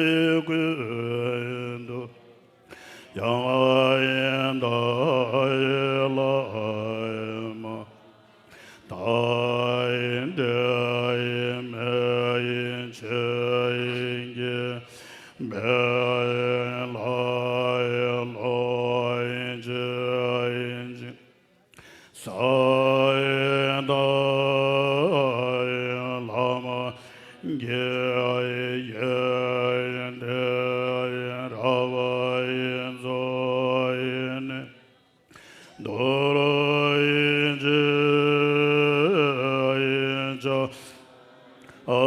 ཡི་ཀུན་ཏུ། ཡང་ཡི་ད་ཡི་ལ་ཡི་མ། ད་ཡི་དེ་ཡི་མེ་ཡི་ཆེ་ཡི་གེ་བེ་ཡི་ལ་ཡི་ལོ་ཡི་ཇེ་ཡི་ཇི། ས་ཡི་ད་ཡི་ལ་མ་གེ་ཡི་ཡེ་ཡི་དེ་ཡི་ར་བ་ཡི་ཛོ་ཡི་ནི། དོ་ར་ཡི་ཇེ་ཡི་ཇ་ཨ་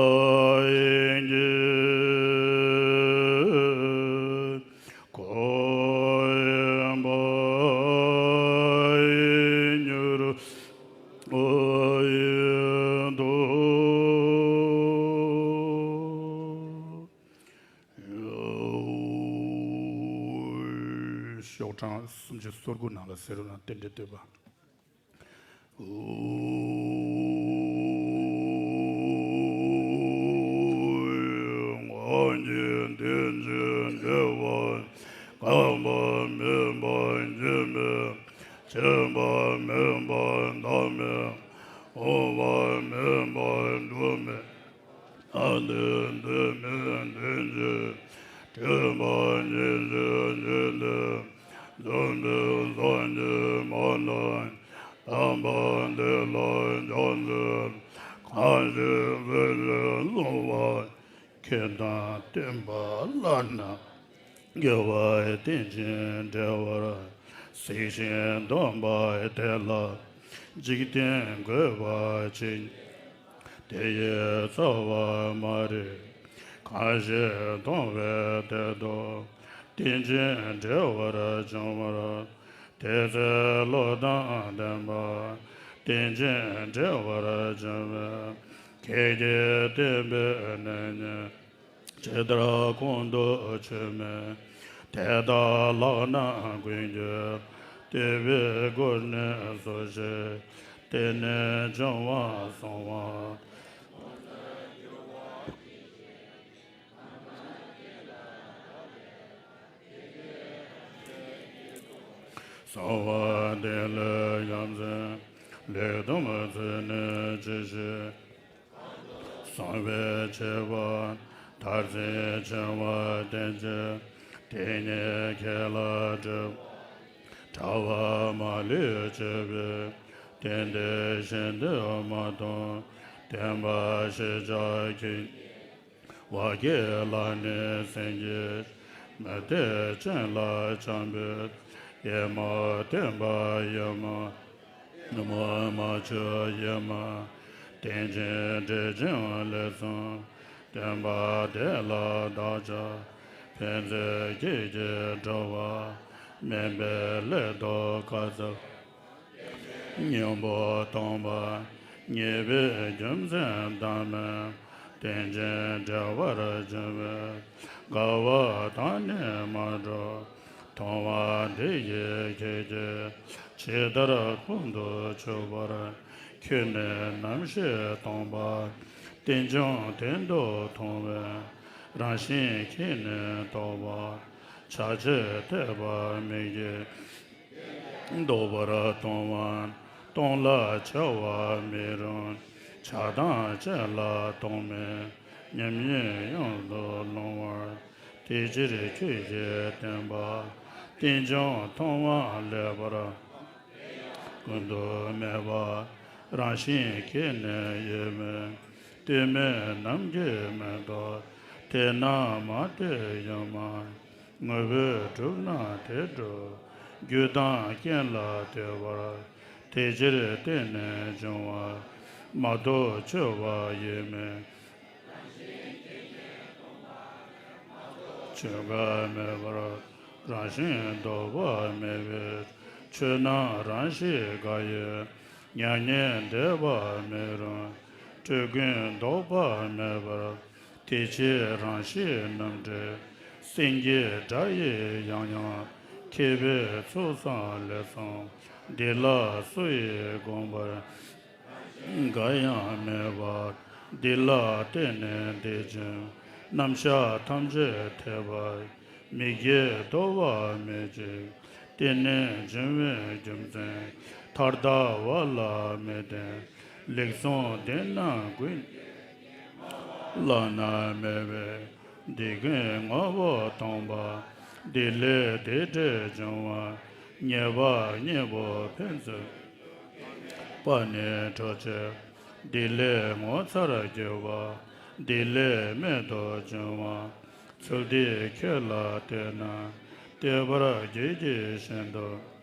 ཡི་གེ། ཁོ་ཡི་བ་ཡི་མྱུར་ཨ་ཡི་དོ། ཤོག་གྲངས་སུམ་ཅུ་སོ་དགུ་ནང་ལ་ཟེར་བ་ན་རྟེན་འབྲེལ་བསྟོད་པ། ངག་གི་དེ་ཅི་འདྲ་བ། གང་བ་མེད་པ་སྐྱེ་མེད། སྐྱེ་བ་མེད་པ་འདའ་མེད། འོང་བ་མེད་པ་འགྲོ་མེད། ཨ་འདི་འདི་མི་འདི་འཇི། སྤྲོས་པ་ཉིད་ཀྱི་ཉིད་དུ། འཛུམ་པའི་སངས་རྒྱས་མ་ནམ། དམ་པ་འདི་ལ་ཕྱག་འཚལ། གང་ཞིག་འཛིན་ཞིང་བསླང་བ། ཁྱེད་དང་བསྟེན་པ་ལ་ནི། དགེ་བའི་རྟེན་ཅིང་འབྲེལ་བར་གཟིགས་ཤིང་འདོམས་པ་དེ་ལ་འཇིག་རྟེན་བཀོད་པ་ཇི་སྙེད་དེ་ཡི་རྩ་བ་མ་རིག་གང་ཞིག་མཐོང་བས་དེ་དག་རྟེན་ཅིང་འབྲེལ་བར་འབྱུང་བར། དེ་ཚེ་བློ་དང་ལྡན་པ་རྟེན་ཅིང་འབྲེལ་བར་འབྱུང་བས་ཁྱེད་ཀྱིས་བསྟན་པའི་གནས་ཉིད། ཇི་ལྟར་ཁོང་དུ་ཆུད་མིན། དེ་དག་ལག་ན་ཀུན་གྱིས་བཏུད་པའི་སྒོ་ནས་སུ་ཞིག་བསྟེན་ནས་འབྱུང་བ་བསྲུང་བ། གསང་བ་འདི་ལས་ཡ་མཚན་ལེགས་སྡོམ་བརྩོན་ནས་ཅི་ཞིག་བཟང་བའི་ཆེ་བ་མཐར་ཕྱིན་བྱུང་བ་བསྟན་ཅིང་། དེ་ཉིད་ཁྱེད་ལ་སྒྲུབ་པ་གྲྭ་པ་མ་ལུས་བྱེད་པའི་རྟེན་འདི་ཤིན་ཏུ་མ་མཐོང་། བསྟན་པ་ཞེས་བྱ་ཁྱེད་བ་ཀི་ལ་ནི་སེང་གེ་མུ་སྟེགས་ཅན་ལ་འཆམ་པའི་ཡེ་མ་བསྟན་པ་ཡེ་མ། མ་མ་བཅོས་ཡེ་མ། རྟེན་ཅིང་འབྲེལ་ཅིང་ལེགས་བཟུང་བསྟན་པ་དེ་ལ་བདག་ཅག་ཕན་མཛད་ཁྱེད་ཀྱི་གྲྭ་པ་དམན་པའི་སླད་དུ་བཀའ་སྩལ། སྙིང་པོ་སྟོང་པ་ཉེས་པའི་རྒྱུ་མཚན་དང་མིན། རྟེན་ཅིང་འབྲེལ་བར་འབྱུང་བའི་དགའ་བ་དང་ནི་མ་འགྲོགས། མཐོང་བ་འདི་ཡིས་ཁྱེད་ཀྱིས་ཇི་ལྟར་ཁོང་དུ་ཆུད་པར། ཁྱོད་ནི་རྣམ་ཤེས་སྟོང་པ་ རྟེན་འབྱུང་དོན་དུ་མཐོང་བས་རང་བཞིན་གྱིས་ནི་ལྡོག་པ། བྱ་བྱེད་འཐད་པ་མིག་གིས་ལྡོག་པར་མཐོང་བ། སྟོང་ལ་བྱ་བ་མི་རུང་། བྱ་དང་བྱེད་ལ་ལྡོག་མེད། ཉམས་ཉིད་ཡོངས་སུ་ལོང་བར། དེ་ཕྱིར་ཁྱོད་ཀྱིས་བསྟན་པ། རྟེན་འབྱུང་མཐོང་བ་ལེགས་པར། ཀུན་ཏུ་མེད་པ་རང་བཞིན་གྱིས་ནི་ཡོད་མོད། ལྟོས་མེད་ནམ་མཁའི་མེ་ཏོག་དེ་ན་མ་དེ་ཡོད་མ། དངོས་པོས་གྲུབ་ན་དེ་གྲུབ། རྒྱུ་དང་རྐྱེན་ལ་ལྟོས་པར། དེ་ཕྱིར་བརྟེན་ནས་འབྱུང་བ། མ་གཏོགས་ཆོད་པ་ཡོད་མེད། ཆོད་པ་མེད་པར་རང་བཞིན་ལྡོག་པ་མེད་པས། ཆོད་ན་རང་བཞིན་འགའ་ཡོད། མྱ་ངན་འདས་པ་མེད་རུང་། སྤྲོས་ཀུན་ལྡོག་པ་མེད་པར། དེ་ཕྱིར་རང་བཞིན་རྣམ་འགྲེལ། སེང་གེའི་སྒྲ་ཡིས་ཡང་ཡང་། ཁྱེད་པའི་ཚུལ་བཟང་ལེགས་གསུངས། འདི་ལ་སུ་ཡིས་དགོངས་པར། འགའ་ཡང་མེད་པ། འདི་ལ་བརྟེན་ནས་འདས་ཀྱང་། རྣམ་གཞག་ཐམས་ཅད་འཐད་པ། མིག་གིས་རྟོགས་པ་མེད་ཅིང་། རྟེན་ནི་འབྱུང་བའི་རྒྱུ་མཚན། མཐར་ལྟ་བ་ལ་མི་བརྟེན། ལེགས་གསུངས་འདི་རྣམས་ཀུན། བླ་ན་མེད་པས། འདི་ཀུན་དངོས་པོ་སྟོང་པ། འདི་ལས་དེ་འདྲའི་འབྱུང་བ། ཉེས་པ་གཉེན་པོ་ཕན་ཚུན། པ་ནི་འཕྲོག་བྱེད། འདི་ལས་ངོ་མཚར་གྱུར་པ། འདི་ལས་རྨད་དུ་བྱུང་བ། ཚུལ་འདི་ཁྱོད་ལ་སྟོན་ན། སྟོན་པར་བགྱིད་ཀྱི་བཞིན་དུ།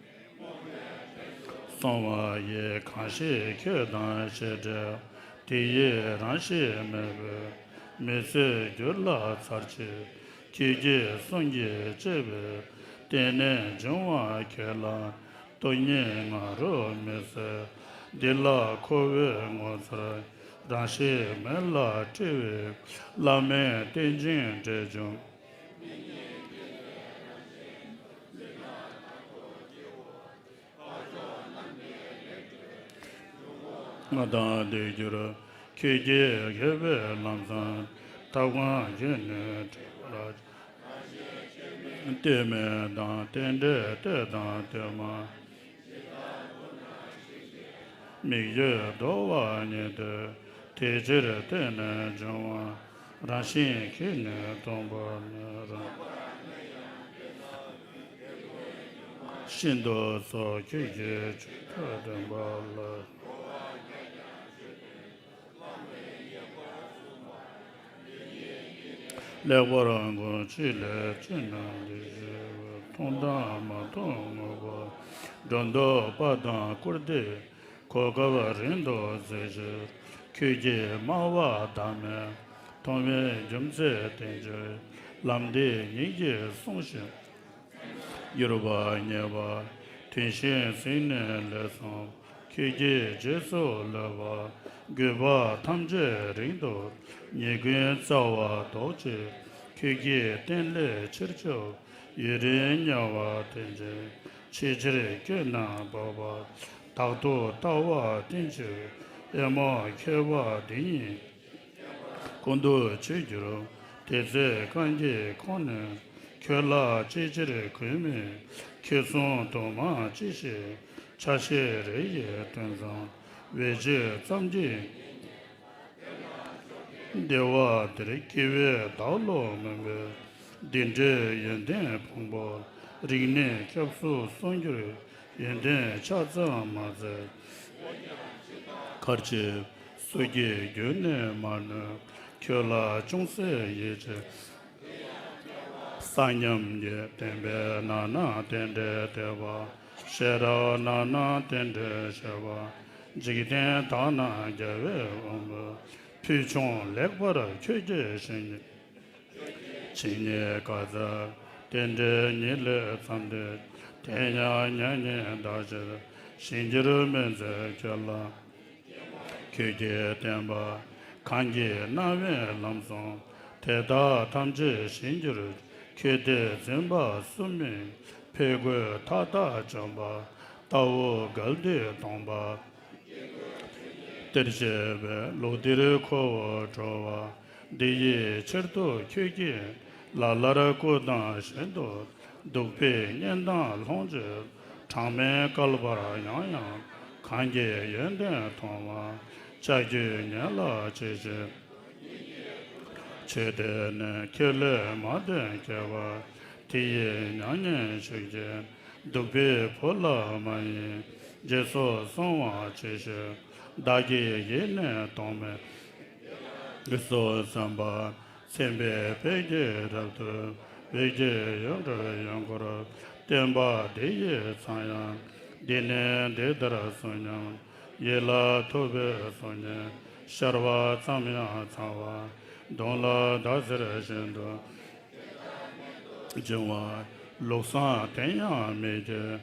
གསུང་བ་ཡི་གང་ཞིག་ཁྱོད་དང་ཞེས་འབྲེལ། དེ་ཡི་རང་བཞིན་མེད་པས། མི་ཚེ་འགྱུར་ལ་ཚར་གཅིག་ཁྱོད་ཀྱི་གསུང་གིས་གཅེས་པའི། རྟེན་ནི་འབྱུང་བ་ཁས་བླངས། སྟོང་ཉིད་ང་རོ་མི་གསལ། འདི་ལ་ཁོ་བོས་ངོ་མཚར། རང་བཞིན་མེད་ལ་སྤྲོས་པའི། བླ་མེད་རྟེན་ཅིང་འབྲེལ་འབྱུང་། ང་དང་འདོད་འགྱུར། ཁྱོད་ཀྱིས་བསྐྱེད་པའི་ལམ་བཟང་། ཐབས་གང་གིས་ནི་འགྲིག་པར། ལྟོས་མེད་དང་རྟེན་འབྲེལ་ལྟོས་དང་ལྟོས་མ། མིག་ཡོད་རྡོལ་བ་ཉིད་དེ། དེ་ཕྱིར་བརྟེན་ནས་འབྱུང་བ། རང་བཞིན་གྱིས་ནི་སྟོང་པར་ནི་རང་། ཤིན་ཏུ་སོ་སྐྱེ་གི་ཆོས་ཐོས་ལྡན་པ་ལ། ལེགས་པར་མགོ་ཅིག་ལས་ཅི་རྣམས་འདི་ཞེས་པ། མཐོང་དང་མ་མཐོང་དངོས་པོ། སྒྲོ་འདོགས་པ་དང་སྐུར་འདེབས། གོ་སྐབས་རིང་དུ་བཟོད་ཕྱིར། ཁྱོད་ཀྱིས་སྨྲ་བ་བདག་མེད་མཐོང་བའི་རྒྱུ་མཚན་བསྟན་ཕྱིར། ལམ་འདི་ཉིད་ཀྱིས་བསྲུང་ཞིང་། གྱུར་པ་ཉེས་པ་དོན་བཞིན་ཟིན་ནས་ལེགས་གསུངས། ཁྱོད་ཀྱིས་རྗེས་སུ་བསླབ་པ། དགོས་པ་ཐམས་ཅད་རིང་དུ། ཉེས་ཀུན་རྩ་བ་ཟློག་ཅིང་། ཁྱོད་ཀྱི་རྟེན་ལས་ཕྱིར་བཅོས། ཡུན་རིང་དམྱལ་བ་དེ་འཇིག་ཕྱི་ཕྱིར་སྐྱོད་ན་འབབ་པ། བདག་ཏུ་ལྟ་བ་བསྟེན་ཕྱིར། ཨེ་མ་མཁས་པ་འདི་ཉིད། ཀུན་ཏུ་ཆོས་འགྱུར་དེ་ཚེ་གང་གི་ཁོང་ནས། ཁྱོད་ལ་ཅི་ཕྱིར་གུས་མོས། ཁྱོད་གསུང་དུ་མ་ཅི་ཞིག་ཆ་ཤས་རེ་ཡི་དོན་ཙམ། བས་ཅི་ཙམ་གྱིས། བདེ་བ་འདིར་སྐྱེ་བས་བདག་བློ་མུན་པས། འདི་འདྲའི་ཡོན་ཏན་ཕུང་པོ། རིག་ནས་སྐྱབས་སུ་སོང་གྱུར། ཡོན་ཏན་ཆ་ཙམ་མ་བཙལ། གར་གྱི་སུ་གིས་རྒྱུད་ནས་མ་ནོན། ཁྱོད་ལ་ཅུང་ཟད་ཡིད་ཆེས། ས་མཉམ་གྱི་བསྟན་པའི་ནང་ན་རྟེན་འབྲེལ་འཐད་པ། ཤེས་རབ་ནང་ན་རྟེན་འབྲེལ་བཤད་པ། འཇིག་རྟེན་དག་ན་རྒྱལ་བའི་དབང་པོ། ཕུལ་བྱུང་ལེགས་པར་ཁྱོད་ཀྱིས་བཞེས་ནས། ཇི་སྙེད་བཀའ་སྩལ་རྟེན་འབྲེལ་ཉིད་ལས་བརྩམས་ཏེ། དེ་ཡང་མྱ་ངན་འདའ་ཕྱིར་ཞིང་གྱུར་སྨོན་མཛད་ཁྱོད་ལ། ཁྱོད་ཀྱིས་བསྟན་པ་གང་གི་སྣང་བས་ལམ་གསུངས། དེ་དག་ཐམས་ཅད་ཞིང་གྱུར་ཁྱོད་བདེར་འཛིན་པ་སུ་མིན། ཕས་རྒོལ་མཐའ་དག་བཅོམ་པ་ལྟ་བུ་གལ་ཏེ་སྟོང་པ། དེར་བྱས་པས་ལུགས་འདིར་ཁོ་བོ་འགྲོ་བ། འདི་ཡི་ཕྱིར་དུ་ཁྱོད་ཀྱིས་ལ་ལར་སྐུ་དང་ཞལ་དུ། གདུག་པའི་གཉེན་དང་ལྷུང་བྱེད་གྲངས་མེད་བསྐལ་པར་ཡང་ཡང་། གང་གི་ཡོན་ཏན་མཐོང་བ་ལྕགས་ཀྱུས་ཉེ་ལ་མཆིས་ཤིང་། ཆོས་ཐོས་ནས་ཁྱོད་ལས་མ་འདོན་མཁས་པ། དེ་ཡི་མྱ་ངན་ཞུགས་ཀྱིས་གདུག་པའི་བུ་ལ་མ་ཡིན། རྗེས་སུ་བསྲུང་བར་བྱེད་ཤོག་བདག་གི་ཡིད་ནི་གདོང་མེད་སོ་བསམ་པ། མཚན་དཔེའི་དཔལ་གྱིས་རབ་ཏུ་བོད་ཀྱི་ཡུལ་གྲུ་ཡོངས་བསྐོར། བསྟན་པ་འདི་ཡིས་ཚང་ཡང་། འདི་ནི་འདི་ལྟར་གསུངས་སྙམ། ཡིད་ལ་ཐུབ་པའི་གསུང་སྙན་ཤར་བ་ཙམ་ཡང་ཚང་བ། གདོང་ལ་ཟླ་ཟེར་བཞིན་དུ་བྱུང་བ། ལུགས་བཟང་དེ་ཡང་མིག་གིས་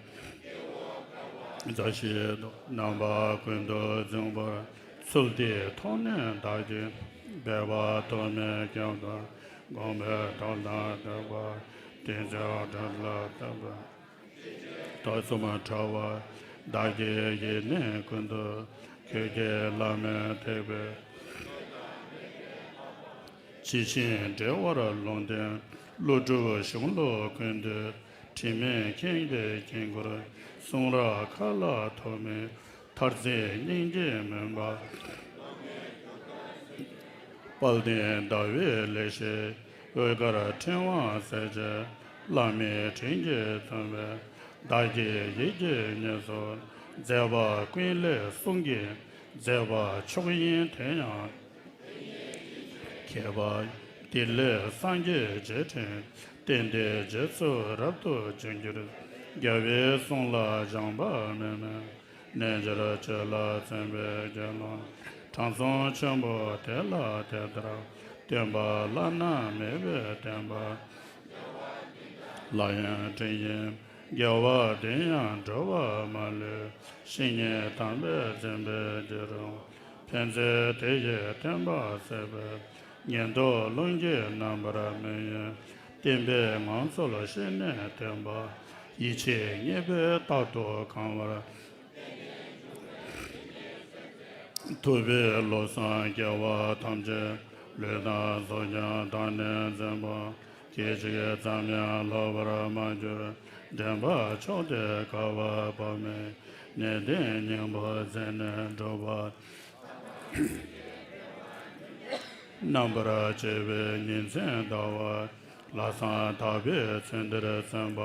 མཛའ་བཤེས་དང་། རྣམ་པ་ཀུན་ཏུ་འཛིན་པར་ཚུལ་དེའི་ཐོག་ནས་བདག་གིས་འབད་པ་ཐོགས་མེད་སྐྱབས་དང་དགོངས་པའི་དོན་དང་ལྡན་པ། དེ་ཚེ་དྲིན་ལ་བཏབ་པ། དུས་གསུམ་གྲགས་པ་བདག་གི་ཡིད་ནི་ཀུན་ཏུ། ཁྱོད་ཀྱི་བླ་མའི་ཐེག་པའི་ཇི་བཞིན་འགྲེལ་བར་ལུང་བསྟན། ཀླུ་སྒྲུབ་གཞུང་ལུགས་ཀུན་འདུས། དྲི་མེད་མཁྱེན་པའི་དཀྱིལ་འཁོར། གསུང་རབ་མཁའ་ལ་ཐོགས་མེད། མཐར་གཟིགས་སྙིང་རྗེའི་མུན་པ། དཔལ་ལྡན་ཟླ་བའི་ལེགས་བཤད་འོད་དཀར་ཕྲེང་བ་གསལ་བྱེད། བླ་མའི་དྲིན་གྱིས་ཐོན་པའི་བདག་གི་ཡིད་ཀྱི་ཉེར་འཚོ། མཛད་པ་ཀུན་ལེགས་གསུང་གི་མཛད་པ་མཆོག་ཡིན་དེ་ཡང་། མཁས་པ་འདི་ལས་སངས་རྒྱས་རྗེས་དྲན། གཏན་བདེའི་རྗེས་སུ་རབ་ཏུ་འབྱོན་གྱུར། རྒྱལ་བའི་གསུང་ལ་སྦྱངས་པ་མེད་མིན། རྣལ་འབྱོར་ཆོས་ལ་འཛིན་པའི་དགེ་སློང་། དྲང་སྲོང་ཆེན་པོ་དེ་ལ་དེ་ལྟར། སྟོན་པ་བླ་ན་མེད་པའི་བསྟན་པ། ལ་ཡང་དྲིན་ཡིན་དགེ་བ་དེ་ཡང་འགྲོ་བ་མ་ལུས། བཤེས་གཉེན་དམ་པས་འཛིན་པའི་རྒྱུ་རུ། ཕན་མཛད་དེ་ཡི་བསྟན་པ་གསལ་བའི། ཉན་ཐོས་ཀླུ་འགྱེད་རྣམ་པར་མི་གཡེང་། བསྟན་པའི་ངང་ཚུལ་ཤེས་ནས་བསྟན་པ། ཡིད་ཆེས་ངེས་པས་རྟག་ཏུ་གང་བར། ཐུབ་པའི་བློ་བཟང་རྒྱལ་བ་ཐམས་ཅད། ལུས་དང་གཟུགས་ཀྱང་བདག་ནི་འཛིན་པ། སྐད་ཅིག་ཙམ་ཡང་ལྷག་པར་མ་གྱུར། འདྲེན་པ་མཆོག་དེ་བསྐལ་པ་དཔག་མེད། གནས་བརྟན་སྙིང་པོ་མཛད་ནས་སྒྲུབ་པ། རྣམ་པར་ཕྱེ་བའི་ཉིན་མཚན་ཟླ་བ། ལྷ་བསང་དག་པའི་ཚེ་འདིར་གསན་པ།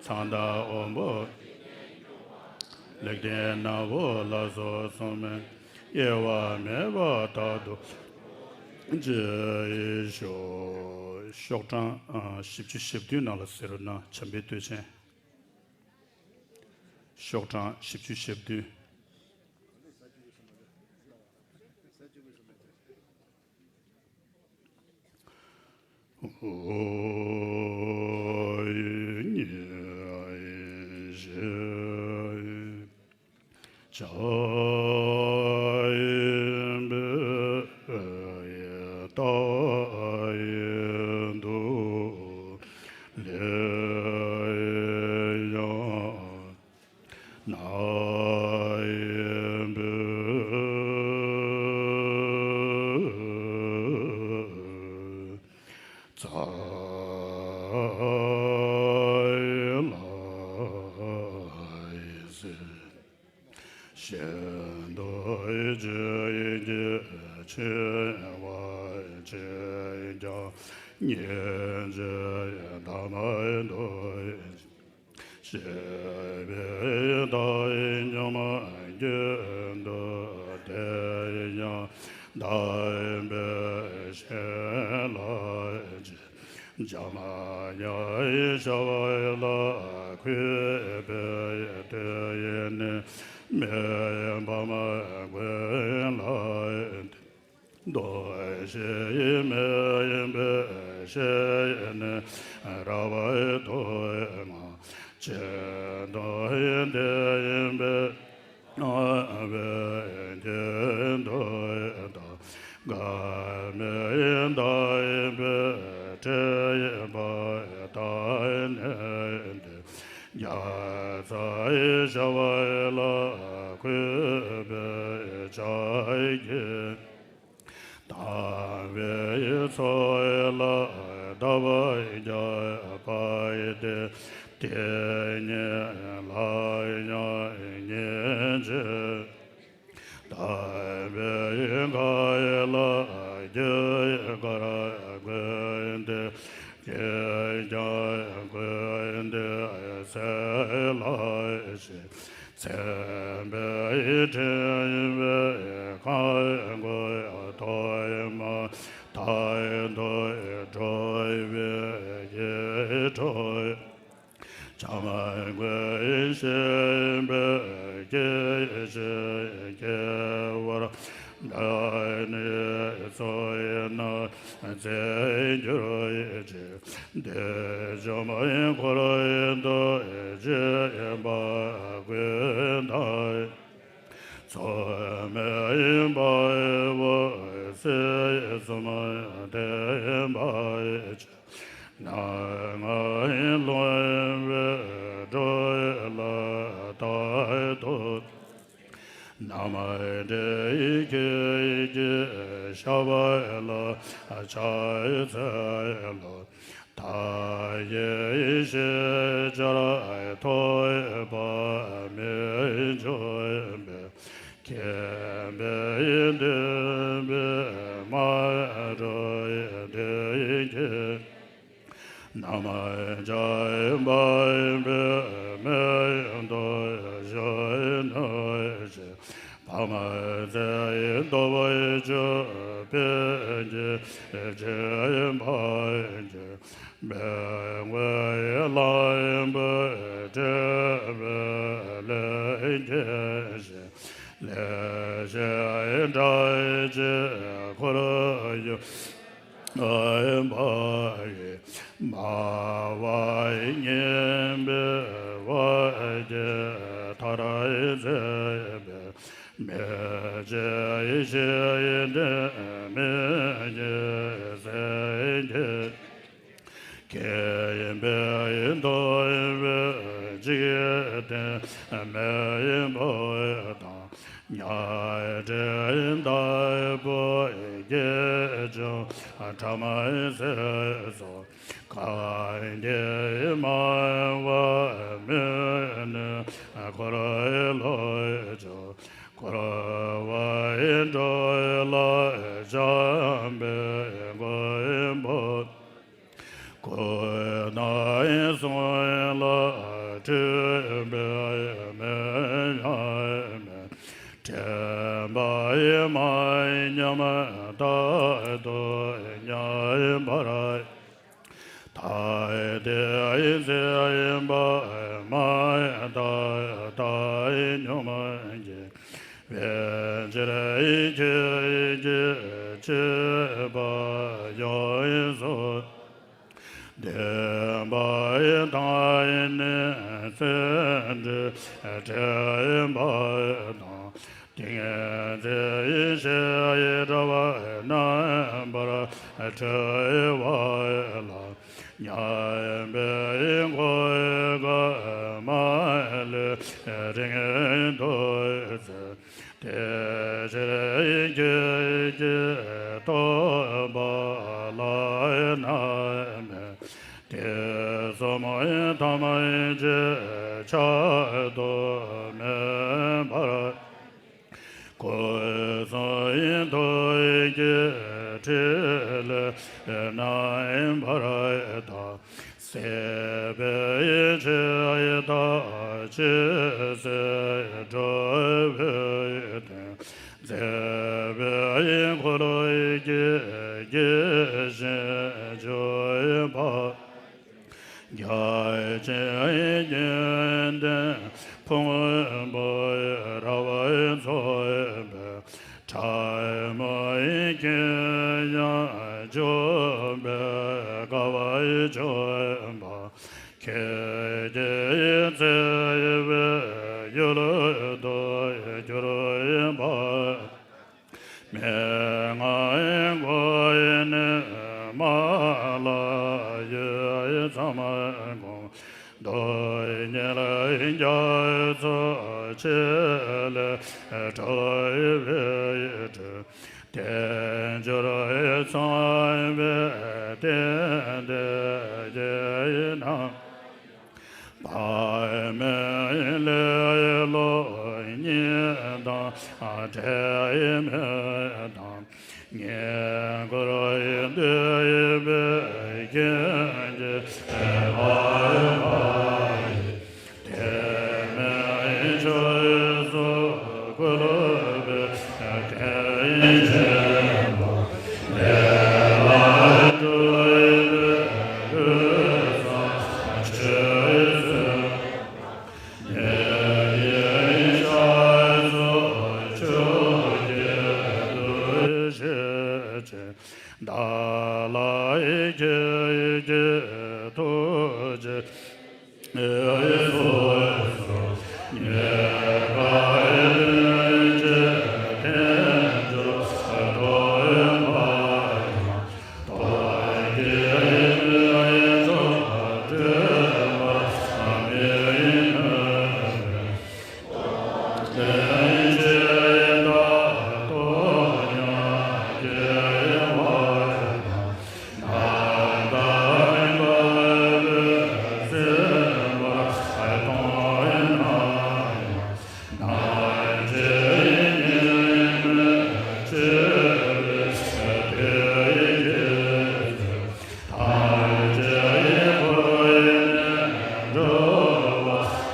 ཚངས་དང་འོམ་བུ། ལེགས་ལྡན་ནག་པོ་ལ་སོགས་སྲུང་མའི་དབྱེ་བ་མེད་པ་རྟག་ཏུ་བྱེད་ཤོག་ཤོག་གྲངས་ཨ་བཞི་བཅུ་ཞེ་བདུན་ནང་ལ་གཟིགས་རོགས་གནང་། བྱམས་པའི་བསྟོད་ཆེན། ཤོག་གྲངས་བཞི་བཅུ་ཞེ་བདུན། ཞིང་དུ་ཡི་གེ་ཆེ་བ་ཆེ་ཀྱང་ཉེ་ཆེ་ཐ་མ་དུ། ཞེས་པའི་བརྡ་ཉོན་མོངས་རྒྱུན་དུ་དེ་ཡང་དག་པའི་ཞིང་ལ་ཇི་འཇམ་དབྱངས་ཤར་བ་ལ་གུས་པས་དེ་ཡི་ནི་མེ་འབར་མ་ཀུན་ལ། མདོ་ཞེས་མི་ཡིན་པའི་ཞེས་ནི་རགས་པ་དུ་མ་ཅན་དུ་དེ་ཡིན་པའི་བའི་རྒྱན་དུ་དང་། འགལ་མེད་བརྡ་ཡིན་པའི་ཕྲད་ཡིན་པ་དག་ནི་འདི། རྒྱ་ཚ་ཡི་བྱ་བ་ལ་ བཀོད་པའི་ཕྱག་རྒྱའི། དམ་པའི་ཚོགས་ལ་བདག་བགྱི་བ་སྟེ། དེ་ཉིད་ལ་ཡང་ཉེར་གཅིག་དམ་པའི་མཁའ་ལ་རྒྱུ་སྐར་བཀོད་དེ། རྒྱན་ཀྱང་བཀོད་དེ་གསལ་ལ་བྱེད། མཚན་དཔེའི་ཕྲེང་བའི་ཁ་སྒོ་ཐོག་མ་དག་ཏུ་འགྲོ་བའི་ཡིད་འཕྲོག་བྱམས་མགོན་ཞེས་པའི་སྐད་ཅིག་སྐྱེ་བར་འདོད་ནས། ཚོགས་རྣམས་རྫས་འགྱུར་ཅིང་། བདེ་འཇོམས་འཁོར་དུ་སྐྱེ་བ་ཀུན་ལྡན། ཚོགས་མེད་དཔའ་བོ་སྲིད་གསུམ་འདས་པ་ཆེ། ནམ་མཁའི་ལྷུང་བའི་འགྲོ་བ་ལ་རྟག་ཏུ། རྣམ་འདྲེན་ཁྱེད་ཀྱི་ཞབས་ལ་ཕྱག་འཚལ་ལོ། མཐའ་ཡས་ཞེས་བྱར་ཐོས་པ་མི་འབྱུང་བའི། མཁྱེན་པས་འདུན་པའི་མ་རུངས་བདེ་སྐྱིད། རྣམ་འབྱེད་པའི་མེ་ཏོག་གཞོན་ནུ་ཞིག་ཕ་མ་བརྩེ་ཡི་སྟོབས་བཅུ་པད་ཀྱིས་བརྒྱན་པར་གྱུར། མི་མངོན་ལམ་བུ་བྲལ་བའི་ལས་མཁན་ཞིག་ལེགས་བཤད་སྒྲ་གཅིག་འཁོར་ཡུག་ནོན་པ་ཡི། སྨྲ་བ་སྙན་པའི་བ་ཀྱིས་མཐར་མཛད་པའི། མི་ཕྱེད་ཤེས་ལྡན་མི་ཉིད་སེམས་ཀྱི། མཁྱེན་པས་མཐོང་བའི་འཇིག་རྟེན་མེ་འབར་དང་། ཉ་སྦྲེལ་དྭགས་པོ་བརྒྱད་ཅུ་ཕྲ་མ་སྲེག་སོགས། གང་གིས་སྨྲ་བ་མི་ནུས་འཁོར་ལོ་བཅུ། འཁོར་བའི་འགྲོ་ལ་བྱམས་པའི་མགོན་པོ། ཀུན་ནས་བཟུང་ལ་འཁྲུལ་པའི་མི་ཡང་མེད། དྲན་པ་མ་ཉམས་རྟག་ཏུ་མཉམ་པར། ཐ་དད་མཛད་པ་མ་དག་བཏང་སྙོམས་ཀྱིས། བས་ཕྱིར་ཁྱེད་ཀྱི་མཆོད་པ་ཡོངས་སུ། བདེན་པ་དང་ནི་བརྩོན་འགྲུས་བྲལ་བ་དང་། ཏིང་འཛིན་ཞེས་བྱ་བ་རྣམ་པར་གྲོལ་བ་ལ། མཉམ་པའི་གོ་འཕང་མ་ལུས་རིང་དུ་བརྩེ། དེ་ཕྱིར་ཁྱེད་ཀྱིས་ཐོབ་པ་ལ་ནི་མེད། དུས་གསུམ་ཐམས་ཅད་ཆགས་རྟོག་མེད་པར། སྐུ་གསུང་ཐུགས་ཀྱི་ཕྲིན་ལས་རྣམ་པར་དག། སྲིད་པའི་ཆད་ལྟ་ཇི་སྲིད་འགྲོ་བའི་དོན། མཛད་པའི་འཁོར་ལོ་བསྐྱེད་བསྐྱེད་བཞིན་བྱོན་པ། རྒྱལ་ཆེན་དགེ་འདུན་ཕུང་པོ་རབ་རྫོགས་པའི། ཕྲ་མོའི་རྒྱན་ཡང་འཇོམས་པའི་དཀའ་བ་འཇོམས་པ། ཁྱེད་ཀྱིས་བརྩེ་བའི་ཡུལ་དུ་གྱུར་པ། མན་ངག་སྒོ་ནས་མ་ལ་ཡོད་ཙམ་བསྒོམ། རྡུལ་སྙེད་རྒྱ་མཚོ་ ལས་གྲོལ་བའི་དྲིན། དལ་འབྱོར་ཚངས་པའི་རྟེན་འདི་རྒྱས་ན། བག་མེད་ལེ་ལོ་ཉེས་དང་དྲན་མེད་དང་། ཉེ་འཁོར་འདོད་པའི་རྐྱེན་གྱིས་མ་བག་ཡིན། དེ་མིན་ཆོས་སུ་བཀོད་པའི་རྐྱེན་ཆེན་པོ། ལས་ལ་སྤྲོས་པའི་ལུས་ཟུངས་ཆོས་སུ། ཉེ་ཡིན་ཤ་ཚ་ཆོས་ཀྱི་འདུ་ཤེས་ཅན། བདག་ལ་ཁྱེད་ཀྱི་ཐུགས་རྗེ་གསོལ་ཚོགས། ཉེས་པའི་རིན་ཆེན་དལ་འབྱོར་ཐོབ་པ་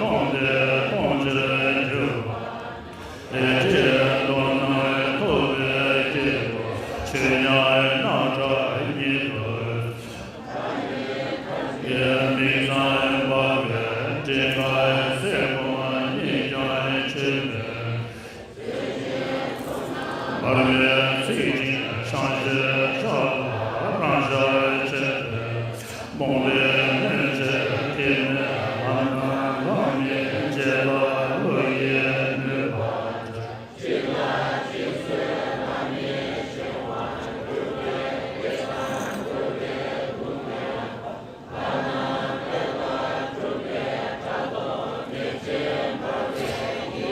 ཡང་།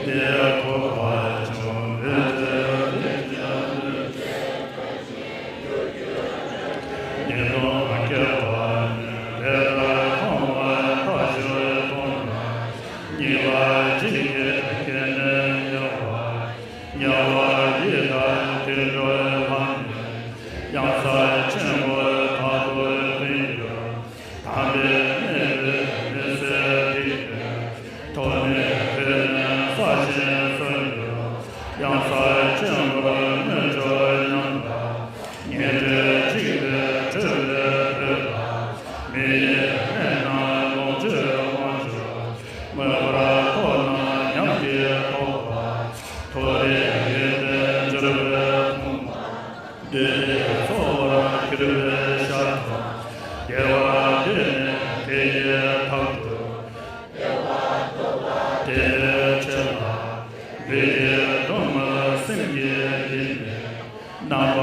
དེ་འཁོར་བ་ཆུང་བའི་ཚེ་རིང་ཅན་ཉེས་ལྟུང་སྐྱེ་བ་ནི་དེ་ལྟར་མཐོང་བ་ལྟ་ཞིག་མཐོང་ན། སྙིང་ལ་འཇིགས་ཀྱི་སྐྱེ་གནས་དམྱལ་བ། དམྱལ་བ་ཡི་དྭགས་དུད་འགྲོའི་ལྷ་མིན། གཡང་ས་ཆེན་པོར་རྟག་ཏུ་ལྷུང་འགྱུར། དམ་པའི་གནས་ལས་མི་བཟད་སྡིག་པའི། ཐོག་མེད་བོད་ནས་ས་ཆེན་སོན་འགྱུར། གཡང་ས་ཆེན་པོར་མི་འགྲོ་སྙམ་པ། ངན་འགྲོའི་འཇིགས་ལས་སྒྲོལ་བའི་བོད་ལ། མི་ཡི་གནས་ན་ལོངས་སྤྱོད་དབང་འབྱོར། མོས་པར་ཐོབ་ན་ཉམས་ཀྱིས་ཐོབ་པ། མཐོ་རིས་ཡོན་ཏན་འབྱོར་པའི་ཕུང་པོ། འདོད་པའི་འཚོ་བར་གྱུར་པའི་ཤ་དང་། བདེ་བ་འདོད་ནས་དེ་ཡི་ཐབས་སྒྲུབ། དེ་ལས་ཆེ་ལ་ལུས་ཀྱི་གདུང་མ་སེམས་ཀྱི་ཡིད་ནི། རྣམ་པ་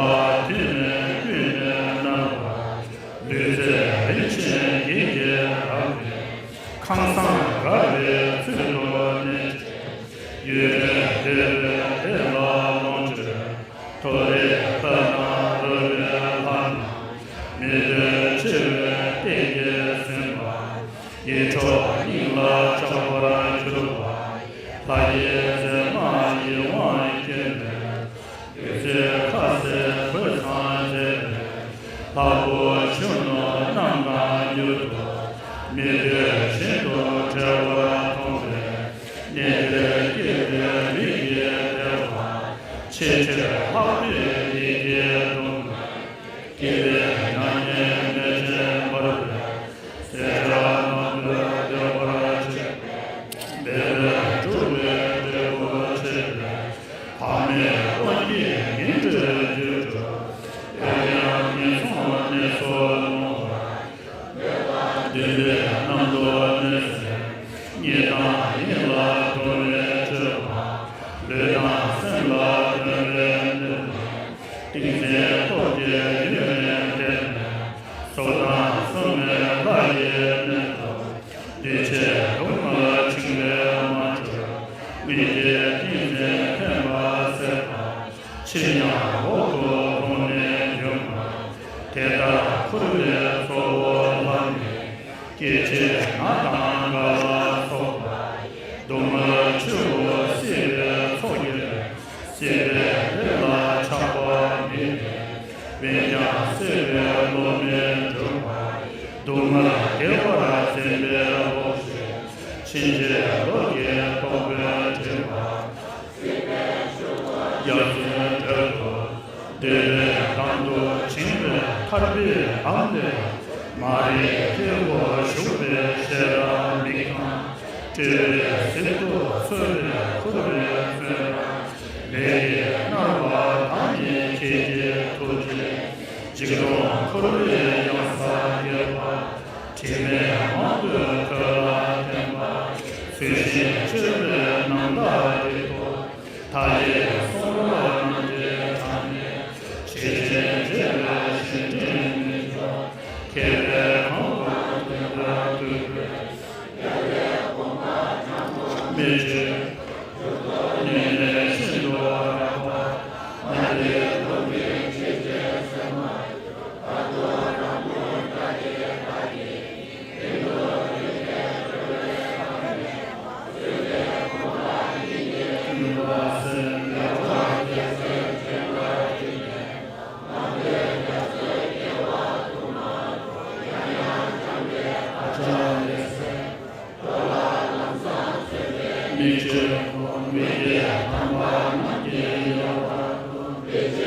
དུས་མེད་ཀུན་ནས་མནར་བ། ལུས་རྩལ་རིན་ཆེན་ཡིད་ཀྱིས་རབ་ནས། ཁང་བཟང་དགའ་བའི་ཚུལ་དུ་གནས་ཏེ། ཡུན་རིང་བདེ་བའི་བདེ་ལ་ལོངས་སྤྱོད། མཐོ་རིས་ལྷ་དང་འགྲོ་བའི་ལྷ་རྣམས། མི་འདོད་འཆི་བའི་གཏན་གྱི་སེམས་པ། ཡིད་འཕྲོག་སྙིང་ལ་ཆགས་པར་གྱུར་པ། ལྷ་ཡི་མཛེས་མ་ཡིད་དབང་བསྐྱེད་ནས། བདུད་རྩི་ཁ་ཟས་གོས་ཚང་མཛེས་པའི། ལྷ་བུ་གཞོན་ནུ་རྣམས་དང་མྱུར་དུ། མི་འདོད་གཞན་དུ་བྲལ་བར་མཐོང་བས། གནས་དེར་སྐྱེས་པའི་ལུས་ཀྱི་བདེ་བ། ཆེས་ཆེར་ལྷག་པའི་ཡིད་ཀྱི་གདུང་བས། སྐྱེ་བའི་མྱ་ངན་ནད་ཀྱིས་འབར་བའི། ཟས་བཅད་རྣམས་ལས་འདས་པར་བྱེད། འབད་པས་འགྲོ་བའི་འབྲས་བུ་ཆེ་བས། བག་མེད་བློ་སྐྱེས་ངན་འགྲོའི་རྒྱུར་འགྲོ། འོན་ཀྱང་ངན་སོང་གནས་སུ་ལྷུང་བ། འདོད་པའི་རྣམ་རྟོག་གནོད་སེམས། གཉིད་དང་ཡིད་ལ་གདུང་བའི་སྤྱོད་པ། ལུས་དང་སེམས་ལ་གནོད་པའི་གནོད་པ། ཏིང་འཛིན་སྟོབས་ཀྱིས་ཡུན་རིང་བསྡད་ནས། སྲོག་དང་སྲོག་མའི་ལྷ་ཡི་གནོད་པ། འདུས་བྱས་སྡུག་བསྔལ་འཆིང་བས་མ་གྲོལ། སྔོན་གྱི་ཏིང་འཛིན་འཕེན་པ་ཟད་པ། ཕྱིར་ཡང་འོག་ཏུ་ལྷུང་ནས་འགྱུར་མ། དེ་ལྟར་འཁོར་བའི་གཙོ་བོ་ལྷ་མིན། སྐྱེ་མཆེད་ནག་དང་དགའ་ལ་སོགས་པ། སྡུག་བསྔལ་ཆེ་བོ་སྲིད་པའི་ཚོགས་ཀྱིས། སྲིད་པའི་ལས་ལ་ཆགས་པ་མེད་པས། འོན་ཀྱང་སྲེད་པའི་བློ་མི་འགྲུབ་པ། སྡུག་བསྔལ་བདེ་བར་འཛིན་པའི་བློ་ཞེས། ཕྱིན་ཆད་བློ་ཡིས་རྟོག་པའི་དྲན་པ། ཡ་མཚན་སྦྲེལ་དུ་འདོད་པའི་དང་དུ་བྱིང་བའི་ཐར་པའི་ལམ་ལས། མ་རིག་སྐྱེ་བོ་ཞུགས་པའི་ཤེས་རབ་མིག་དང་། སྤྲོས་པས་ཟིལ་དུ་ཚོས་པའི་འཁོར་བའི་བཙོན་ར། ལས་ཀྱིས་མནར་བ་བདག་ཉིད་ཁྱེད་ཀྱི་ཐུགས་རྗེས། འཇིགས་རུང་འཁོར་བའི་གཡང་ས་འགེལ་བ། དྲི་མེད་མང་པོའི་ཐོད་ལ་བརྟེན་པ། ཚུལ་བཞིན་སྤྱོད་པའི་རྣམ་དག་རིགས་པོ། མཐའ་ཡས་གསུང་རབ་རྣམ་འདྲེན་དྲངས་ནས། ཇི་བཞིན་འབྲེལ་བའི་གཞན་དྲིང་མི་འཇོག་མཁས་པས་གང་བར་སྟོན་པར་འདུད་པས། མི་བརྗོད་ནས་ནས་ཤིན་ཏུ་རགས་པ། མིག་ཆུ་ཁོང་མི་དེ་དམ་པ་རྣམས་ཀྱི་ཡོད་པ། བྱམས་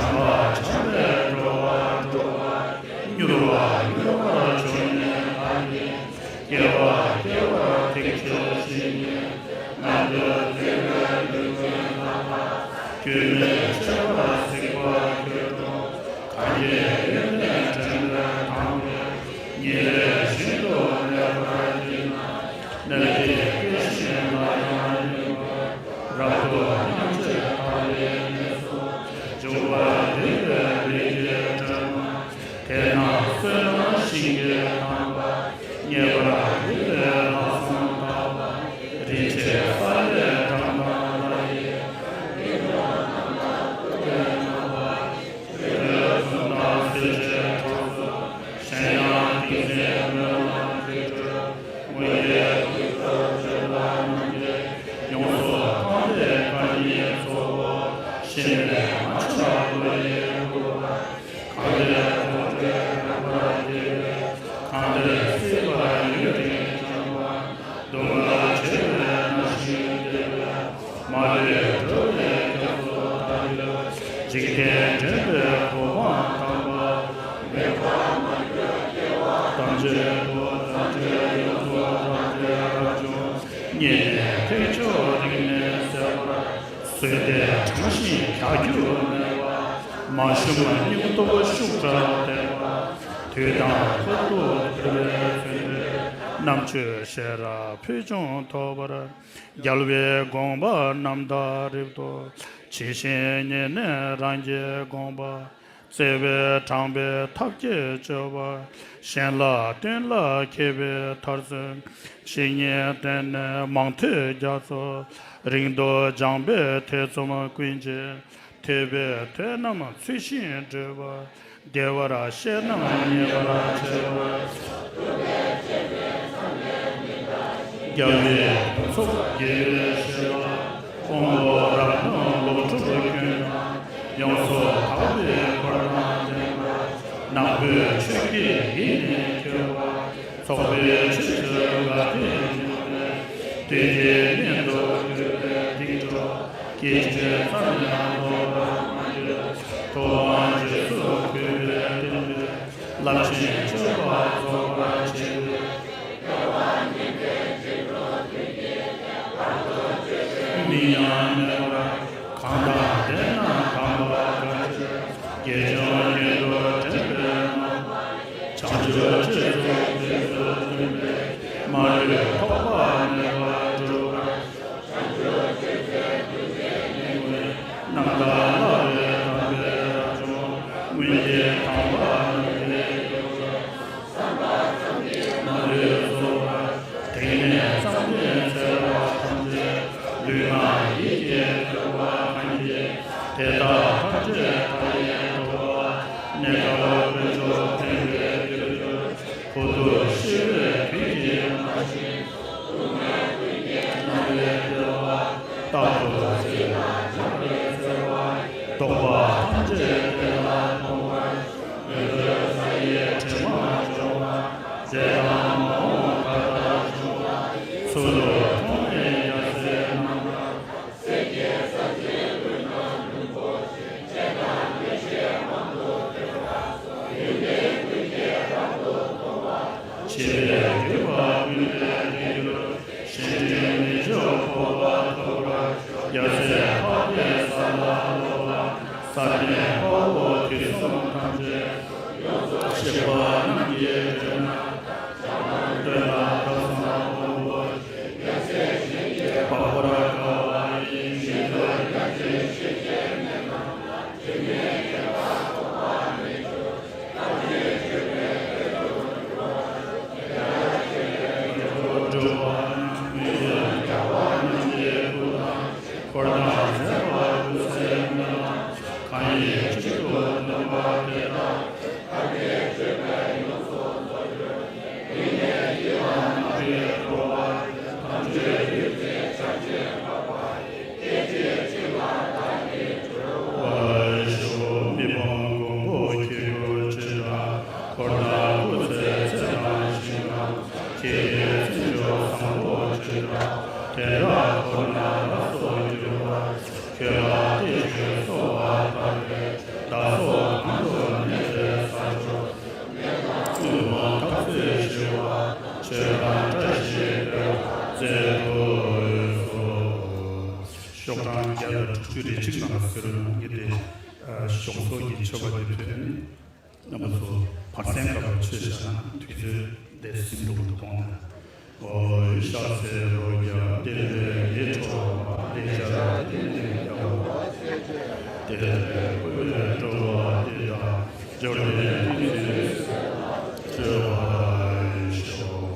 པ་བྱམས་པས་འགྲོ་བ་སྒྲོལ་བ། མྱུར་བ་མྱུར་བར་མཆོག་ནི་བདག་ཉིད། སྐྱེ་བ་སྐྱེ་བར་ཐེག་མཆོག་བཞི་ཉིད། རྣམ་ཀུན་བརྩེ་བའི་ལུས་ཀུན་ལ། སྐྱོན་མེད་ཆེ་བར་གཟིགས་པ་ཁྱོད་དང་། གང་གིས་ཡོན་ཏན་དྲན་པས་དང་བས། ཉིན་རེ་བཞིན་དུ་གནས་པར་བགྱིད་ན། གནས་འདིའི་སྐྱེ་ཤིང་ལ་ཡང་སྙིང་པོ། རབ་ཏུ་མཉམ་བརྗེ་ཐར་པའི་གནས། འབྱུང་བ་འདུས་པའི་ལས་ཀྱི་སྒྲོན་མ། དེ་རྣམས་བསོད་ནམས་ཤིང་གི་དམ་པ། ངེས་པར་འདུས་པའི་ལྷག་བསམ་དག་པ། རིན་ཆེན་ས་ལེ་སྦྲང་དང་ལ་ཡི། ཡོངས་སུ་གང་བདེ་བཀའ་ཉིད་ཚོགས། གཞན་ལས་མ་ཆགས་བློ་ཡི་སྐུ། གང་དེར་གོམས་འདྲིས་རབ་དགའ་བའི། གང་དེར་སྲིད་པ་ཡུན་རིང་བྱུང་བ། སྡུག་བསྔལ་བྲལ་བའི་རྣམ་ཤེས་བདེ་བས། མ་ལུས་འགྲོ་བའི་སྐྱབས་སུ་མཆི། འཇིག་རྟེན་འདྲེན་པའི་གོ་འཕང་དམ་པ། ཐམས་ཅད་དུ་ཐམས་ཅད་ཡོངས་སུ་གྲགས་པའི་རབ་བྱུང་བརྙེས་ནས་ཐེག་མཆོག་རིམ་གཉིས་སད་པར། བཟོད་ལྡན་དྲང་ཞིང་བདག་རྒྱུད་མེད་པ། མ་ཞུམ་སྙིང་སྟོབས་ཤུགས་དྲག་ལྡན་པ། དུས་དང་བར་དུ་གྱུར་པའི་བརྩོན་འགྲུས། རྣམ་དཔྱོད་ཤེས་རབ་ཕུལ་བྱུང་ཐོབ་པར། རྒྱལ་བའི་དགོངས་པ་རྣམ་དག་རབ་ཏུ། ཇི་བཞིན་ཉིད་ནས་རང་གི་དགོངས་པ། བརྩེ་བས་དྲངས་པའི་ཐབས་ཀྱིས་སྤྱོད་པ། གཞན་ལ་སྟོན་ལ་མཁས་པའི་མཐར་སོན། བཤེས་གཉེན་བསྟེན་ནས་མང་ཐོས་རྒྱ་མཚོ། རིང་དུ་སྦྱངས་པས་ཐེ་ཚོམ་ཀུན་བྱེད། ཐོས་པས་ཐོས་རྣམས་ཚུལ་བཞིན་བགྲོད་པ། བདེ་བར་གཤེགས་རྣམས་མཉེས་པར་བྱེད་པ། རྒྱལ་བའི་ཚོགས་དགེ་བའི་བཤེས་པ། དབང་པོ་རབ་རྣོན་ལོག་སྒྲུབ་ཀུན་དང་། ཡོངས་སུ་དག་པའི་འཁོར་དང་ལྡན་པ། ནག་པོའི་ཆོས་བརྒྱད་ཡིད་ནི་འཁྱོལ་བ། ཚོགས་པའི་ཆོས་སྤྱོད་དགའ་སྟོན་འབྱུང་བའི། བདུད་ཀྱི་གཉེན་དུ་གྱུར་པའི་སྡིག་གྲོགས། སྐད་ཅིག་ཙམ་ཡང་ལོག་པར་མ་གྱུར། ཐུབ་དབང་རྗེས་སུ་བསྐུལ་བའི་བསྟན་པའི། རླབས་ཆེན་སྤྱོད་པ་རྫོགས་པར་བྱེད་པའི། མིང་ཡང་མེད་པར། གང་དང་ལྡན་ན་དམ་པ་དགའ་ཆེ། དགེ་སྦྱོང་རྒྱུན་དུ་འདྲེན་པའི་སྨོན། བྱང་ཆུབ་རྗེས་སུ་དུས་སུ་བསྟུན་པའི། མ་ལུས་ཐོགས་པ་མེད་པར་འགྲུབ་པར་ཤོག་རྣམ་དག་བསླབ་པའི་དམ་པའི་རབ་བྱུང་། སྔོན་གྱི་དམ་པ་རྣམས་ཀྱི་ཡོན་ཏན། མ་ལུས་གསོལ་བ། དེང་ནས་བསམ་གཏན་འཚལ་བ་ཐམས་ཅད། ལུས་ངག་ཡིད་ཀྱིས་མཐུན་པ་གང་གིས། དེ་དག་ཐམས་ཅད་མཐའ་ཡས་འགྲོ་བ། གནས་སྐབས་དཀོན་མཆོག་ཕན་པའི་རྒྱུར་གྱུར། ཁོ་ཐུགས་ཤེས་པས་དུས་ཀྱིས་མ་ཤིགས། སྡུག་བསྔལ་ཀུན་གྱི་རྣམ་པའི་བདེ་བ། རྟག་ཏུ་ཚིག་ལ་འཇགས་པའི་བརྩེ་བ། བདོག་པ་ཐམས་ཅད་བདེ་ལ་ཐོང་བར་ཤོག་མོས་གུས་ས་ཡི་དྲི་མ་སྦྱོང་བ། རྗེ་དང་མ་འོངས་ད་ལྟར་བྱུང་བ། ཚུལ་དུ་མཐོང་བའི་ཡབ་སྲས་རྣམས་དང་། བྱིས་པའི་བརྒྱུད་པ་ཀུན་ལས་འདས་གྱུར། གཞན་དྲིང་མི་འཇོག་གོ་བ་ཐོབ་པར་ཤོག་ཡབ་སྲས་འཕགས་པའི་ས་ལ་སློབ་པ། ས་སྟེང་དཔའ་བོ་དུས་གསུམ་ཐམས་ཅད། གཤེགས་པ་རྣམས་ཀྱིས་བགྲོད་ན། སྟོན་ལ་སྟག་ཚང་དབང་པོ་ཆེ། འཕགས་པར་དཀའ་བ་ཡི་ཉེ་དུ་ཡ་གྱལ་ཤེས་བྱའི་མེ་ལོང་ལ། དྲི་མེད་ཡོད་པར་རྟོགས་པ་མི་འགྱུར། ཐམས་ཅད་སྤྱོད་པའི་དཔེ་མཆོག་གྲུབ་པ། དེ་ལྟར་སྤྱོད་པའི་དཔེ་མཆོག་གྲུབ་པ་རྣམས། མི་འགྱུར་རྒྱལ་བ་རྣམས་ཀྱི་སྐུ་དང་། འཁོར་དང་མཛད་པ་ཀུན་གསལ་མེ་ལོང་། གང་ཡིན་གཅིག་ཏུ་བསྡུས་པ་དེ་དག་ཐམས་ཅད་སྤྱོད་པས་ཡོངས་སུ་རྫོགས་གྱུར། དེ་ནས་ཡིད་ལ་བརྣག་པའི་འགྲོ་བ་ཐམས་ཅད་ཡུལ་ཅན་ཕྱག་རྒྱའི་འཕགས་པ་ཡི། སྐད་ཅིག་གཅིག་ལ་བདག་གིས་གྲོལ་བར་ཤོག་མི་ཕམ་མགོན་པོ་ཁྱེད་སྐུ་ཅི་འདྲ། འཁོར་དང་སྐུ་ཚེ་ཚད་དང་ཞིང་ཁམས། ཁྱེད་ཀྱི་བརྩོན་འགྲུས་བཟང་པོ་ཅི་འདྲ། དེ་འདྲ་འཁོར་ན་རབ་ཏུ་འགྱུར་བར་ཤོག་ཁྱོད་ལ་བསྟན་བཅོས་གསོལ་བ་བཏབ་པས། བདག་སོགས་གང་དུ་གནས་པའི་ས་ཕྱོགས། སྲིད་པ་འཐབ་རྩོད་ཞི་བ། ཆོས་དང་བཀྲ་ཤིས་འཕེལ་བར་མཛད་དུ་གསོལ། ཤོག་གྲངས་བརྒྱ་དང་དྲུག་ཅུ་རེ་གཅིག་ནང་གསོལ་ལོ་ངེས་ཏེ། ཞོགས་ཚོགས་ཀྱི་མཆོད་པ་འདི་ཕུལ་ནས། རྣམ་པ་ཚོ་བར་གསེང་སྐབས་ལ་མཆོད་བཞག་ན་དུས་ཚོད་འདི་ཟིན་འགྲོ་གི་འདུག་གོང་ལ། ཨོ་ཡ་ཤ་ཚེ་རོ་རྒྱ་བསྟན་པའི་ཡིད་འཕྲོག་པ། ལེགས་སྦྱར་བསྟན་པའི་རྒྱལ་པོ། དེ་ལས་བསྐུལ་བའི་སྤྲོ་བ་འདི་དག་འབྱོར་པའི་ཏིང་འཛིན་སྤྱོད་པར་ཤོག།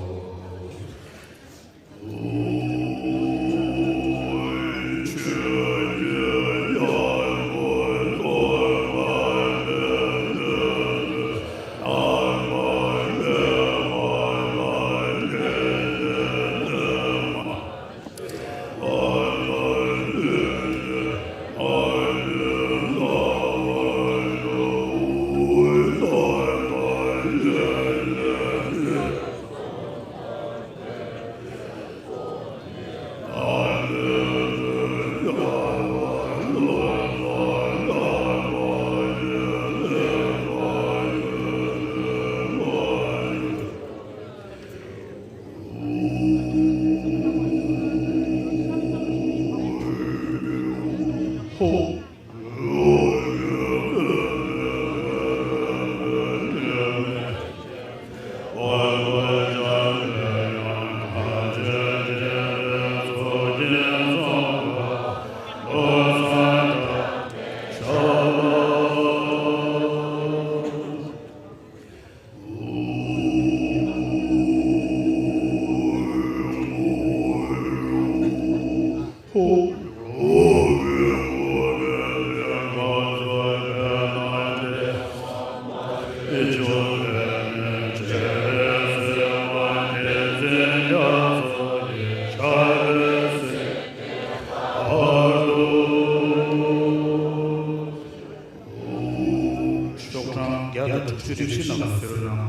ཤོག་གྲངས་བརྒྱ་དང་དྲུག་ཅུ་རེ་བཞི་ནང་ལ་ཟེར་རོ་ན།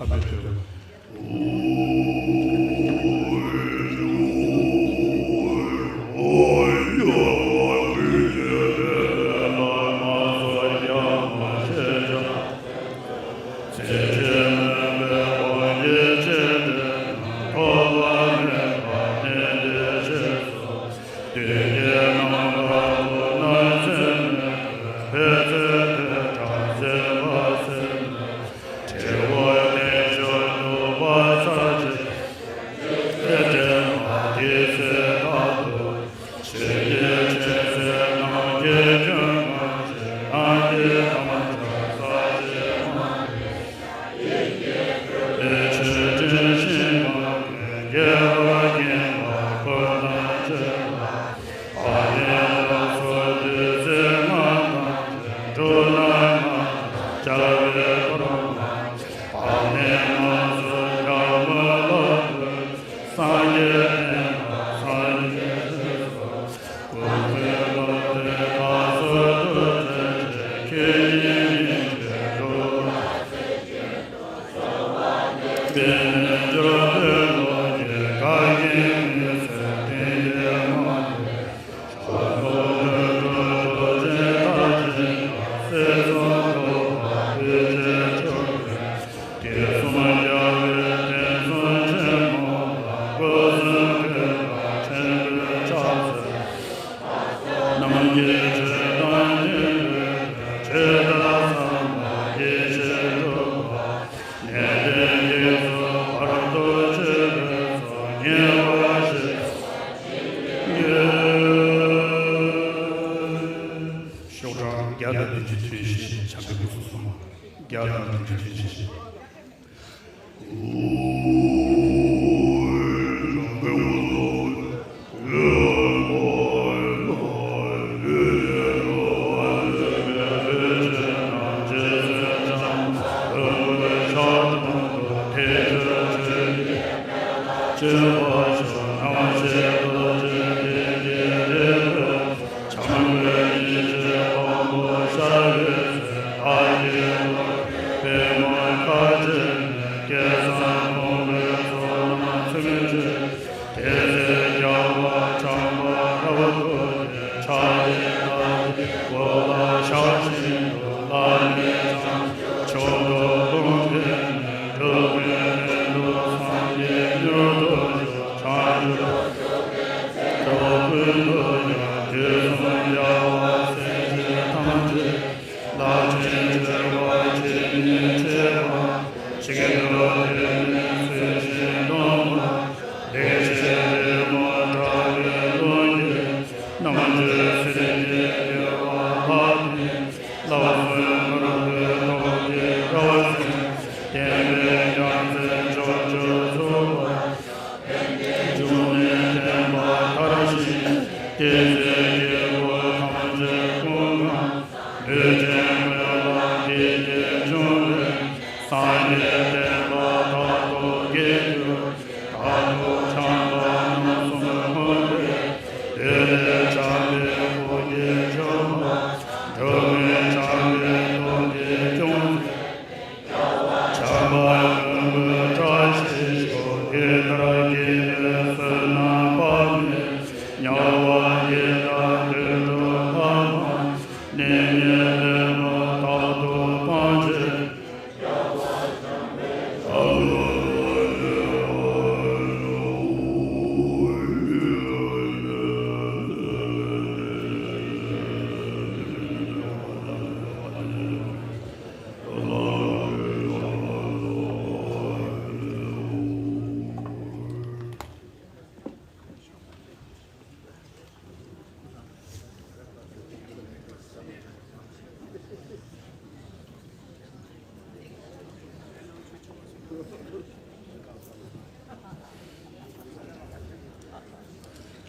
ཨ་མའི་ཐོད་པ། ཤོག་གྲངས་བརྒྱ་དང་བདུན་ཅུ་དོན་བཞི། བྱམས་པའི་སྐུ་གསུང་ཐུགས་མ། བརྒྱ་དང་བདུན་ཅུ་དོན་བཞི།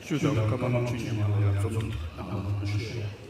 ཆོས་དང་བཀའ་མ་ཆོས་ཉམས་ལ་ཡང་འཛོམས་ཐུབ་ན་མ་ཞུ་ཞུ།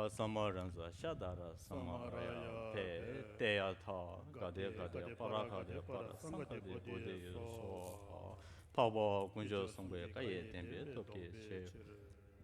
པ་ས་མ་ར་འ་ཤ་ད་ར་ས་མ་ར་ཡ་ཕཊ། ཏདྱ་ཐཱ། ག་དེ་ག་དེ་པཱ་ར་ག་དེ་པཱ་ར་སཾ་ག་དེ་བོ་དྷི་ཡེ་སྭཱ་ཧཱ། འཕགས་པ་དཀོན་མཆོག་གསུམ་གྱི་བཀའ་ཡི་བདེན་པའི་སྟོབས་ཀྱི་ཕྱིར།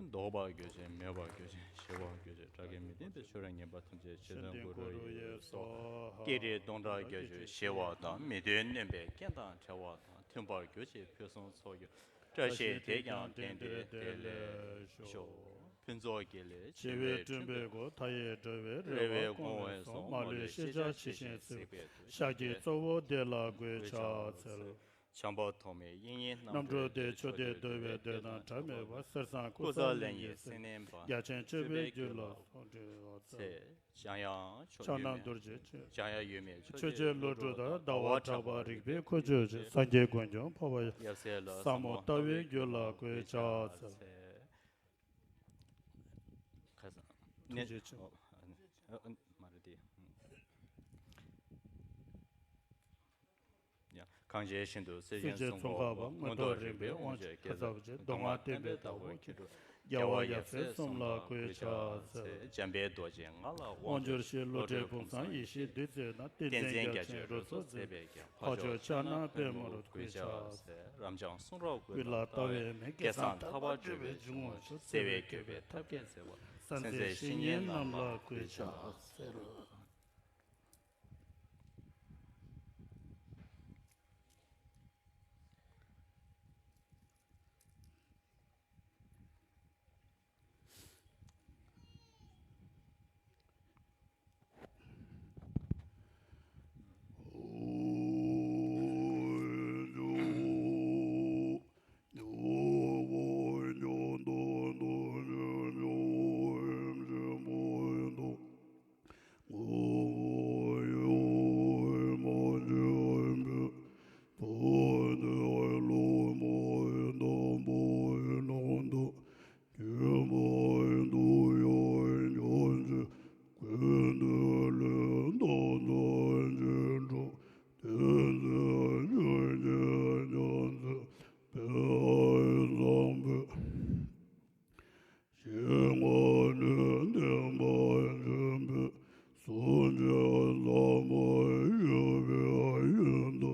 ལྡོག་པར་གྱུར་ཅིང་མེད་པར་གྱུར་ཅིང་ཞི་བར་གྱུར་ཅིང་བྲལ་གྱི་མི་བདེན་པའི་ཆོས་རབ་ངེས་པ་ཐམས་ཅད་ཆོས་ལྡན་གུ་རུ་ཡི་སོགས། བསྐྱེད་རིམ་སྟོང་ཕྲག་བརྒྱད་ཅུ་ཞི་བ་དང་། མི་མཐུན་རྣམ་པའི་རྐྱེན་དང་བྲལ་བ་དང་། མཐུན་པར་གྱུར་ཅིག་ཕུན་སུམ་ཚོགས་གྱུར། བཀྲ་ཤིས་དེས་ཀྱང་དེང་འདིར་བདེ་ལེགས་ཤོག། ཕུན་ཚོགས་དགེ་ལེགས་བྱེ་བས་བསྐྲུན་པའི་སྒོ། མཐའ་ཡས་འགྲོ་བའི་རེ་བ་སྐོང་བའི་ཚོགས། མ་ལུས་ཤེས་བྱ་ཇི་བཞིན་གཟིགས་པའི་མཐུ། ཤཱཀྱའི་གཙོ་བོ་དེ་ལ་གུས་ཕྱག་འཚལ། བྱམས་པ་ཐོགས་མེད་དབྱིག་གཉེན་རྣམ་གྲོལ་ཏེ། ཆོས་འདི་འདུལ་བའི་སྡེ་དང་བྲལ་མེད་པ། གསེར་སྲང་ཀུ་ཙ་ལི་ཡི་སེང་བློན་འབར། རྒྱ་ཆེན་སྤྱོད་པའི་རྒྱུད་ལ་སོགས་འབྲེལ་བ་ཚེ། འཇམ་དབྱངས་ཕྱོགས་བཅུའི་མེ་ལོང་། འཇམ་དབྱངས་ཡོད་མེད་ཆོས་ཀྱི་ཀླུ་སྒྲུབ་དང་། ཟླ་བ་གྲགས་པ་རིག་པའི་ཁུ་བྱུག་ཅན། སངས་རྒྱས་ཀུན་ཀྱང་འཕགས་པ་ཡབ་སྲས་ལ། ཟབ་མོ་ལྟ་བའི་རྒྱུད་ལ་གུས་ཕྱག་འཚལ། ཁ་སང་། ཐུགས་རྗེ་ཆེ། ཨོ། ཨ། ཨ། མ་རེད་དེ། ཡ། གངས་ཅན་ཞིང་དུ་གསེར་ཞུན་ཚོང་འགུགས་པ། མངོན་རྟོགས་རིག་པའི་དབང་ཕྱུག་སྐལ་བཟང་ཆེ། མདོ་སྔགས་བསྟན་པའི་བདག་པོ་མཁས་གྲུབ། རྒྱལ་བ་ཡབ་སྲས་གསུམ་ལ་གུས་ཕྱག་འཚལ། འཇམ་དཔལ་རྡོ་རྗེ་ང་ལ་དབང་སྒྱུར་ཞིང་། བློ་གྲོས་ཕུན་སུམ་ཡེ་ཤེས་བདུད་རྩི་ལྡན། བསྟན་འཛིན་རྒྱ་ཆེན་རུ་ཚོགས་མཛད་པའི་རྒྱལ། འཕགས་མཆོག་ཕྱག་ན་པདྨོར་གུས་ཕྱག་འཚལ། རབ་འབྱམས་གསུང་རབ་ཀུན་ལ་ལྟ་བའི་མིག་སྐལ་བཟང་ཐར་པ་སྒྲུབ་པའི་འཇུག་ངོགས་ཤིག་བརྩེ་བས་བསྐྱོད་པའི་ཐབས་མཁས་བརྩེ་བ། སེམས་ཅན་བཤེས་གཉེན་རྣམས་ལ་གུས་ཕྱག་འཚལ། ཞིང་ཁམས་ནི་བདེན་པར་འཇོམས་པའི་གཟུགས་ཅན་ཟབ་མོ་ཡོད་པའི་ཡུལ་དུ་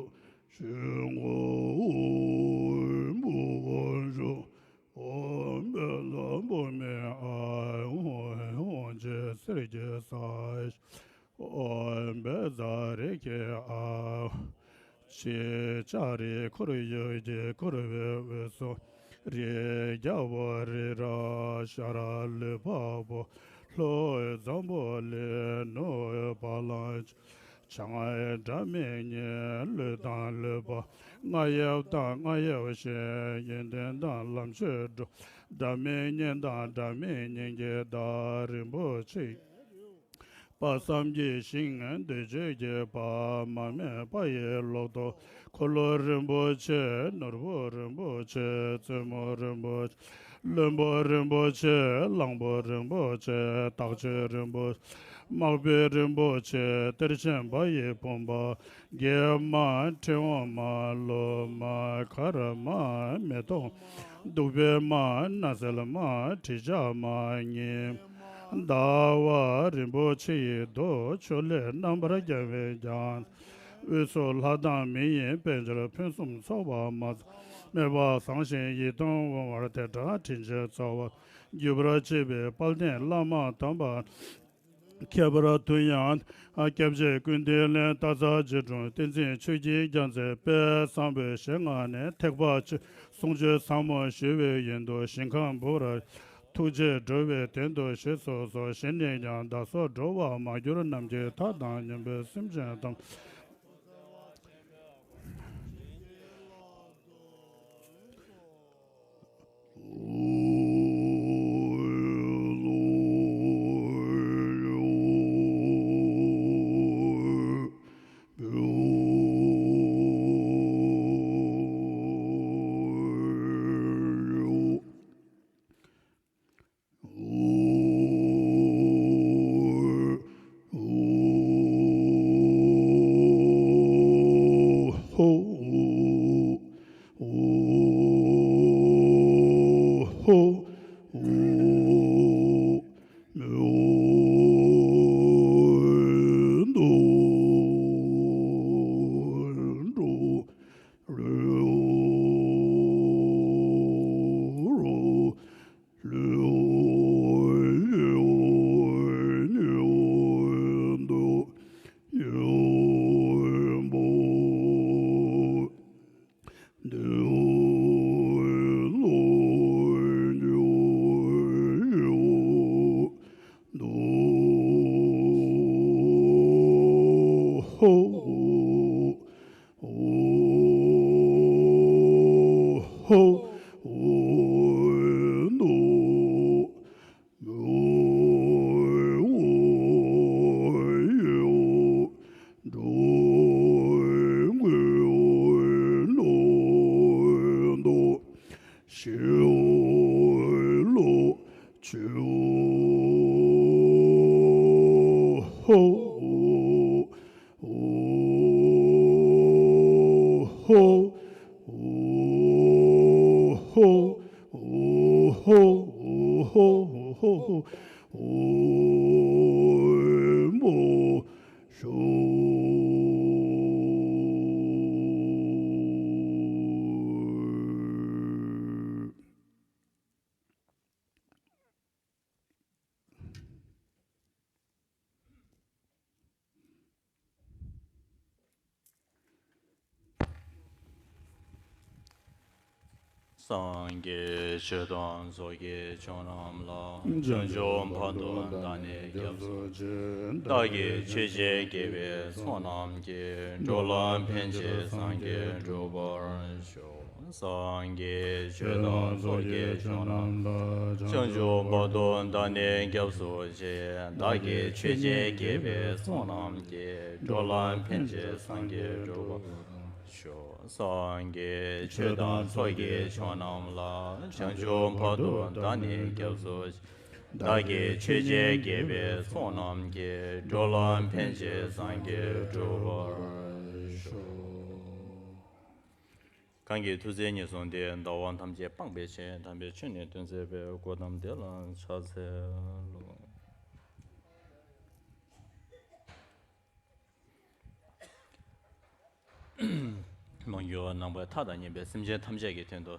ཞིང་ཁམས་དབུལ་པོ་གང་བྱུང་། ཨོཾ་བཛྲ་བྷཱུ་མི་ཨཱཿཧཱུྃ། ཨོཾ་ཅེ་གསེར་གྱི་ས་ཨོཾ་བཛྲ་རེ་ཁེ་ཨཱཿཧཱུྃ། ཕྱི་ལྕགས་རི་ཁོར་ཡུག་གིས་བསྐོར་བའི་དབུས་སུ་རི་རྒྱལ་པོ་རི་རབ་ཤ་ར་ལུས་འཕགས་པོ་ལྷོ་འཛམ་བུ་གླིང་ནུབ་བ་ལང་སྤྱོད། བྱང་སྒྲ་མི་སྙན་ཀླུ་དང་ཀླུ་པོ་རྔ་ཡབ་དང་རྔ་ཡབ་གཤེན། ཡོན་ཏན་དང་ལམ་མཆོག་འགྲོ། སྒྲ་མི་སྙན་དང་སྒྲ་མི་སྙན་གྱི་བདག་རིན་པོ་ཆེ། དཔག་བསམ་གྱི་ཞིང་འདོད་སྤྱོད་ཀྱི་བ་མ་མེད་པ་ཡི་ལོག་རྟོག་འཁོར་ལོ་རིན་པོ་ཆེ། ནོར་བུ་རིན་པོ་ཆེ། བཙུན་མོ་རིན་པོ་ཆེ། བློན་པོ་རིན་པོ་ཆེ། གླང་པོ་རིན་པོ་ཆེ། དྭགས་ཆོས་རིན་པོ་ཆེ། དམག་དཔོན་རིན་པོ་ཆེ། གཏེར་ཆེན་བ་ཡི་བུམ་པ། རྒྱལ་མ་ཁྲི་དབང་མ་ལོ་མ་གར་མ་མེ་ཏོག་བདུག་སྤོས་མ་སྣ་སེལ་མ་དྲི་ཆབ་མ་ཉི་ཟླ་བ་རིན་པོ་ཆེ་ཡི་མདོག་ཕྱོགས་ལས་རྣམ་པར་རྒྱལ་བས་ཀྱང་། དབུས་སུ་ལྷ་དང་མི་ཡི་དཔལ་འབྱོར་ཕུན་སུམ་ཚོགས་པ་མ་ཚང་མེད་པ་བཟང་ཞིང་ཡིད་དུ་འོང་བར་དེ་འདྲ་དྲིན་ཆེན་རྩ་བ་གུས་པར་མཆོད་པའི་དཔལ་ལྡན་བླ་མ་དམ་པ། ཁྱད་པར་དུ་ཡང་། སྐྱབས་རྗེ་ཀུན་ལྡན་གླིང་སྟག་ཚང་རྗེ་དྲུང་བསྟན་འཛིན་ཆོས་ཀྱི་རྒྱལ་མཚན་དཔལ་བཟང་པོའི་ཞལ་སྔ་ནས་ཐེག་པ་ཆོས་གསུང་ཆོས་ཟབ་མོ་ཞུ་བའི་ཡོན་དུ་ཞིང་ཁམས་བུ་ར་ཐུགས་རྗེས་འགྲོ་བའི་དོན་དུ་ཞེས་སོགས་སོ། གཞན་ནས་ཀྱང་བདག་སོགས་འགྲོ་བ་མ་གྱུར་ནམ་མཁའི་མཐའ་དང་མཉམ་པའི་སེམས་ཅན་ཐམས། སངས་རྒྱས་ཆོས་དང་ཚོགས་ཀྱི་མཆོག་རྣམས་ལ། བྱང་ཆུབ་བར་དུ་བདག་ནི་སྐྱབས་སུ་མཆི། བདག་གིས་ཆོས་བྱས་དགེ་བའི་ཚོགས་རྣམས་ཀྱིས། འགྲོ་ལ་ཕན་ཕྱིར་སངས་རྒྱས་འགྲུབ་པར་ཤོག། སངས་རྒྱས་ཆོས་དང་ཚོགས་ཀྱི་མཆོག་རྣམས་ལ། བྱང་ཆུབ་བར་དུ་བདག་ནི་སྐྱབས་སུ་མཆི། བདག་གིས་ཆོས་བྱས་དགེ་བའི་ཚོགས་རྣམས་ཀྱིས། འགྲོ་ལ་ཕན་ཕྱིར་སངས་རྒྱས་འགྲུབ་པར་ཤོག། སངས་རྒྱས་ཆོས་དང་ཚོགས་ཀྱི་མཆོག་རྣམས་ལ། བྱང་ཆུབ་བར་དུ་བདག་ནི་སྐྱབས་སུ་མཆི། བདག་གིས་ཆོས་བྱས་དགེ་བའི་ཚོགས་རྣམས་ཀྱིས། འགྲོ་ལ་ཕན་ཕྱིར་སངས་རྒྱས་འགྲུབ་པར་ཤོག། གང་གི་མཐུ་རྩལ་ཉེར་བཟུང་སྟེ། ལྟ་བ་ཐམས་ཅད་སྤངས་པའི་ཕྱིར། དམ་པའི་ཆོས་ནི་སྟོན་མཛད་པའི། གོའུ་ཏམ་དེ་ལ་ཕྱག་འཚལ་ལོ། མ་གྱུར་པ་ནང་པའི་མཐའ་དང་མཉམ་པའི་སེམས་ཅན་ཐམས་ཅད་ཀྱི་དོན་དུ།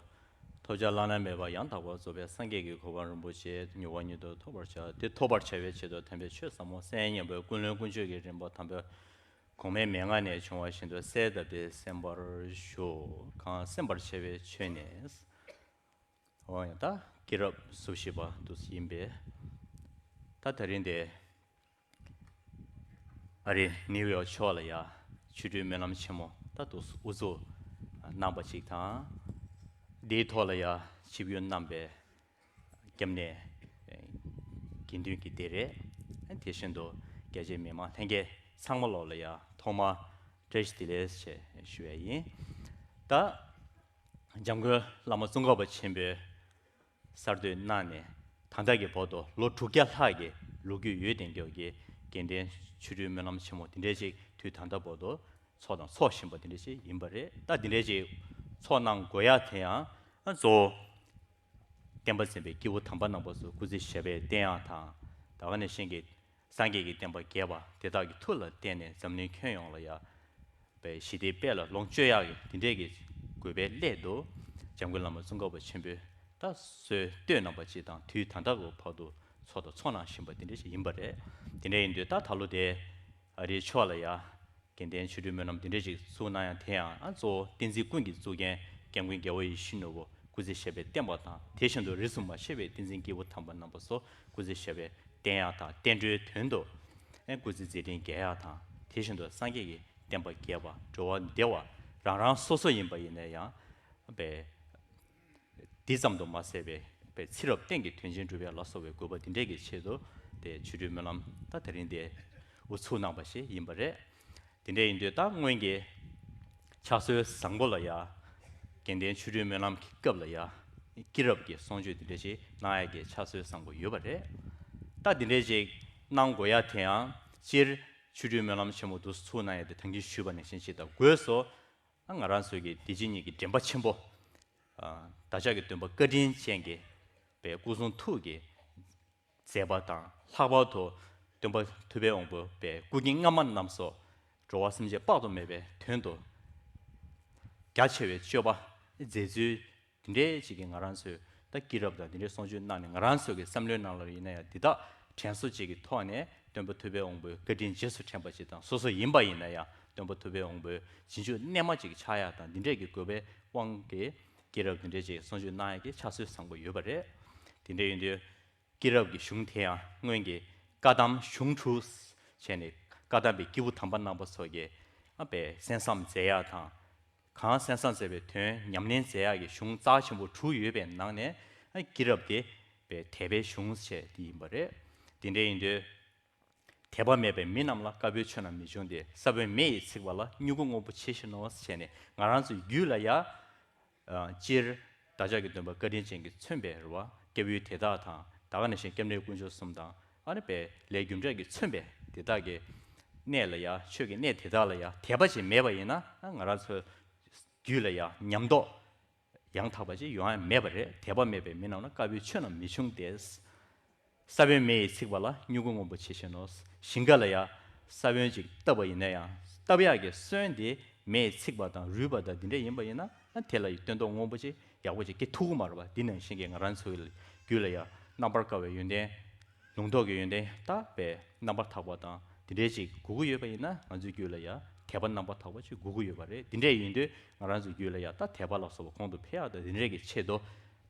ཐོབ་བྱ་བླ་ན་མེད་པ་ཡང་དག་པར་རྫོགས་པའི་སངས་རྒྱས་ཀྱི་གོ་འཕང་རིན་པོ་ཆེ་མྱུར་བ་ཉིད་དུ་ཐོབ་པར་བྱ། དེ་ཐོབ་པར་བྱ་བའི་ཆེད་དུ། དམ་པའི་ཆོས་ཟབ་མོ་གསན་སྙམ་པའི་ཀུན་སློང་ཀུན་སྤྱོད་ཀྱི་རིམ་པ་དམ་པའི་གོང་མའི་མན་ངག་ནས་བྱུང་བ་བཞིན་དུ་གསལ་བཏབ་སྟེ་གསན་པར་ཞུ། གང་གསན་པར་བྱ་བའི་ཆོས་ནི། འོ་ཡང་ད་སྐྱེས་རབས་སོ་བཞི་པ་དུ་ཡིན་པས། ད་དེ་རིང་དེ་ཨ་རི་ནིའུ་ཡོག་ཕྱོགས་ལ་ཡ་ཆོ་འཕྲུལ་སྨོན་ལམ་ཆེན་མོ་ད་དུ་དབུ་འཛུགས་གནང་པ་ཅིག་དང་། དེའི་ཐོག་ལ་ཡ་ཆིབས་བསྒྱུར་གནང་པའི་སྐྱབས་གནས་དགེ་འདུན་གྱི་སྡེ་རེད། དེ་བཞིན་དུ་རྒྱ་ཆེའི་མི་མང་ལྷན་རྒྱས་ཚང་མ་ལོག་ལ་ཡ་ཐོག་མར་བཀྲ་ཤིས་བདེ་ལེགས་ཞེས་ཞུ་ཡ་ཡིན། ད་འཇམ་མགོན་བླ་མ་ཙོང་ཁ་པ་ཆེན་པོས་གསར་གཏོད་གནང་ནས་ད་ལྟ་གི་བར་དུ་ལོ་དྲུག་བརྒྱ་ལྷག་གི་ལོ་རྒྱུས་ཡོད་དེ་འགྱོག་གི་དགེ་ལྡན་ཆོ་འཕྲུལ་སྨོན་ལམ་ཆེན་མོ་དེ་འདྲས་ཅིག་དུས་ད་ལྟ་བར་དུ་ཚོགས་དང་ཚོགས་བཞིན་པ་དེ་འདྲས་ཅིག་ཡིན་པ་རེད། ད་དེ་འདྲས་ཅིག་ཚོགས་གནང་དགོས་ཡ་དེ་ཡང་གཙོ་བོ་བསྟན་པ་འཛིན་པའི་སྐྱེས་བུ་དམ་པ་རྣམ་པ་ཚོ་སྐུ་ཚེ་ཞབས་པད་བརྟན་ཡ་དང་། ད་ག་ནང་བཞིན་གྱི་སངས་རྒྱས་ཀྱི་བསྟན་པ་རྒྱས་པ་དེ་དག་གི་མཐུ་ལ་བརྟེན་ནས་འཛམ་གླིང་ཁྱོན་ཡོངས་ལ་ཡ་པའི་ཞི་བདེའི་དཔལ་ལ་ལོངས་སྤྱོད་ཡག་གི་དེ་འདྲས་ཀྱི་དགོས་པའི་སླད་དུ་འཇམ་མགོན་བླ་མ་ཙོང་ཁ་པ་ཆེན་པོས་ད་སྲོལ་གཏོད་གནང་པ་ཅིག་དང་། དུས་ད་ལྟ་བར་དུ་ཚོགས་དང་ཚོགས་གནང་བཞིན་པ་དེ་འདྲས་ཞིག་ཡིན་པ་རེད། དེ་འདྲས་ཡིན་དུས་ད་ད་ལོ་དེ་ཨ་རིའི་ཕྱོགས་ལ་ཡ་དགེ་ལྡན་ཆོ་འཕྲུལ་སྨོན་ལམ་དེ་འདྲས་ཞིག་ཚུགས་གནང་ཡ་དེ་ཡང་ཨ་གཙོ་བོ་བསྟན་འཛིན་ཀུན་གྱི་གཙུག་རྒྱན་སྐྱབས་མགོན་རྒྱལ་བ་ཡིད་བཞིན་ནོར་བུ་སྐུ་ཚེ་ཞབས་པད་བརྟན་པ་དང་། དེ་བཞིན་དུ་རིས་སུ་མ་ཆད་པའི་བསྟན་འཛིན་སྐྱེས་བུ་དམ་པ་རྣམ་པ་ཚོ་སྐུ་ཚེ་ཞབས་པད་བརྟན་ཡག་དང་། བསྟན་འགྲོའི་དོན་དུ་ཨེ་སྐུ་ཚེ་མཛད་འཕྲིན་རྒྱས་ཡག་དང་། དེ་བཞིན་དུ་སངས་རྒྱས་ཀྱི་བསྟན་པ་རྒྱས་པ། འགྲོ་བ་བདེ་བ་རང་རང་སོ་སོ་ཡིན་པ་ཡིན་ན་ཡང་པའི་འདི་ཙམ་དུ་མ་ཟད་པའི་པའི་ཚེ་རབས་གཏན་གྱི་དོན་ཆེན་འགྲུབ་ཡག་ལ་སོགས་པའི་དགོས་པ་འདི་འདྲས་ཀྱི་ཆེད་དུ་དེ་ཆོ་འཕྲུལ་སྨོན་ལམ་ད་དེ་རིང་དེ་དབུ་ཚུགས་གནང་པ་ཞིག་ཡིན་པ་རེད། དེ་འདྲས་ཡིན་དུས་ད་སྔོན་གྱི་ཕྱག་སྲོལ་བཟང་པོ་ལ་ཡ་དགེ་ལྡན་ཆོ་འཕྲུལ་སྨོན་ལམ་གྱི་སྐབས་ལ་ཡ་སྐྱེས་རབས་ཀྱི་གསུང་ཆོས་དེ་འདྲ་ཞིག་གནང་ཡག་གི་ཕྱག་སྲོལ་བཟང་པོ་ཡོད་པ་རེད། ད་དེ་འདྲས་ཅིག་གནང་དགོས་ཡ་དེ་ཡང་སྤྱིར་ཆོ་འཕྲུལ་སྨོན་ལམ་ཆེན་མོ་འདུ་ཚུགས་གནང་ཡ་དེ་ད་གིན་ཞུས་པ་ནང་བཞིན་ཅིག་ད་དགོས་སོ། ང་རང་ཚོའི་གི་བདེ་སྐྱིད་གཉིས་ཀྱི་འདྲེན་པ་ཆེན་པོ། བདག་ཅག་གི་སྟོན་པ་བཀའ་དྲིན་ཅན་གྱི་པའི་སྐུ་གསུང་ཐུགས་ཀྱི་མཛད་པ་དང་། ལྷག་པར་དུ་སྟོན་པ་ཐུབ་པའི་དབང་པོ་པའི་སྐུ་རྒྱན་སྔ་མ་རྣམས་སོ། འགྲོ་བ་སེམས་ཅན་དཔག་ཏུ་མེད་པའི་དོན་དུ་རྒྱ་ཆེ་བའི་སྤྱོད་པ་མཛད་ཚུལ་འདི་འདྲའི་ཅིག་གིས་ང་རང་ཚོའི་ད་སྐྱེས་རབས་དང་འདི་འདྲའི་གསུང་ཆོས་གནང་ནས། ང་རང་ཚོའི་གི་བསམ་བློའི་ནང་ལ་ཡིན་ན་ཡང་འདི་དག་དྲན་གསོ་ཅིག་གི་ཐོག་ནས་སྟོན་པ་ཐུབ་པའི་དབང་པོའི་བཀའ་དྲིན་རྗེས་སུ་དྲན་པ་ཅིག་དང་། སོ་སོ་ཡིན་པ་ཡིན་ན་ཡང་སྟོན་པ་ཐུབ་པའི་དབང་པོའི་རྗེས་འཇུག་རྣལ་མ་ཅིག་ཆགས་ཡག་དང་། འདི་འདྲས་ཀྱི་དགོས་པའི་ དབང་གིས་སྐྱེས་རབས་འདི་འདྲའི་ཅིག་གསུང་ཆོས་གནང་ཡ་གི་ཕྱག་སྲོལ་བཟང་པོ་ཡོད་པ་རེད། དེ་འདྲ་ཡིན་དུས་སྐྱེས་རབས་ཀྱི་གཞུང་དེ་ཡང་སྔོན་གྱི་བཀའ་གདམས་གཞུང་དྲུག་བྱས་ནས་བཀའ་གདམས་པའི་སྐྱེས་བུ་དམ་པ་རྣམ་པ་ཚོ་གིས་ཨ་པའི་གསན་བསམ་མཛད་ཡ་དང་། གང་གསན་བསམ་མཛད་པའི་དོན་ཉམས་ལེན་མཛད་ཡག་གི་གཞུང་རྩ་ཆེན་པོ་དྲུག་ཡོད་པའི་ནང་ནས་ཨ་སྐྱེས་རབས་དེ་པའི་དད་པའི་གཞུང་བྱས་དེ་ཡིན་པ་རེད། དེ་འདྲ་ཡིན་དུས། དད་པ་མེད་པའི་མི་རྣམས་ལ་དཀར་པོའི་ཆོས་རྣམས་མི་འབྱུང་སྟེ། ས་བོན་མེ་ཡིས་ཚིག་པ་ལ། མྱུ་གུ་སྔོན་པོ་ཇི་བཞིན་ནོ། ཞེས་ནས་ང་རང་ཚོའི་རྒྱུད་ལ་ཡ། ཨ་སྤྱིར་བདག་ཅག་གི་སྟོན་པ་བཀའ་དྲིན་ཅན་གྱིས་མཚོན་པའི་རེད་བ། སྐྱབས་ཡུལ་དེ་དག་དང་ད་ག་ནང་བཞིན་སྐྱབས་གནས་དཀོན་མཆོག་གསུམ་དང་ཨ་ནི་པའི་ལས་རྒྱུ་འབྲས་ཀྱིས་མཚོན་པའི་དེ་དག་གི་གནས་ལ་ཡ། ཆོས་ཀྱི་གནས་དེ་དག་ལ་ཡ་དད་པ་ཅིག་མེད་པ་ཡིན་ན་ཨ་ང་རང་ཚོའི་རྒྱུད་ལ་ཡ་ཉམས་རྟོགས་ཡང་དག་པ་ཅིག་ཡོང་ཡ་མེད་པ་རེད། དད་པ་མེད་པའི་མི་རྣམས་ལ་དཀར་པོའི་ཆོས་རྣམས་མི་འབྱུང་སྟེ། ས་བོན་མེ་ཡིས་ཚིག་པ་ལ། མྱུ་གུ་སྔོན་པོ་ཇི་བཞིན་ནོ། ཞིང་ཁ་ལ་ཡ་ས་བོན་ཅིག་བཏབ་པ་ཡིན་ན་ཡང་བཏབ་ཡག་གི་སོན་དེ་མེས་ཚིག་པ་དང་རུལ་བ་དང་འདི་འདྲ་ཡིན་པ་ཡིན་ན་ཨ་དེ་ལ་ཡི་སྟོན་ཐོག་སྔོན་པོ་ཅིག་ཡག་པོ་ཅིག་སྐྱེ་ཐུབ་ཀྱི་མ་རེད་པ། འདི་ནང་བཞིན་གྱི་ང་རང་ཚོའི་རྒྱུད་ལ་ཡ་རྣམ་པར་དཀར་བའི་ཡོན་ཏན་ལུང་རྟོགས་ཀྱི་ཡོན་ཏན་དག་པའི་རྣམ་པར་དག་པ་དང་འདི་འདྲའི་ཅིག་དགོས་ཀྱི་ཡོད་པ་ཡིན་ན་ང་ཚོའི་རྒྱུད་ལ་ཡ་དད་པ་རྣམ་པར་དག་པ་ཅིག་དགོས་ཀྱི་ཡོད་པ་རེད། འདི་འདྲ་ཡིན་དུས་ང་རང་ཚོའི་རྒྱུད་ལ་ཡ་ད་དད་པ་ལ་སོགས་པ་གོང་དུ་འཕེལ་ཡག་དང་འདི་འདྲའི་གི་ཆེད་དུ་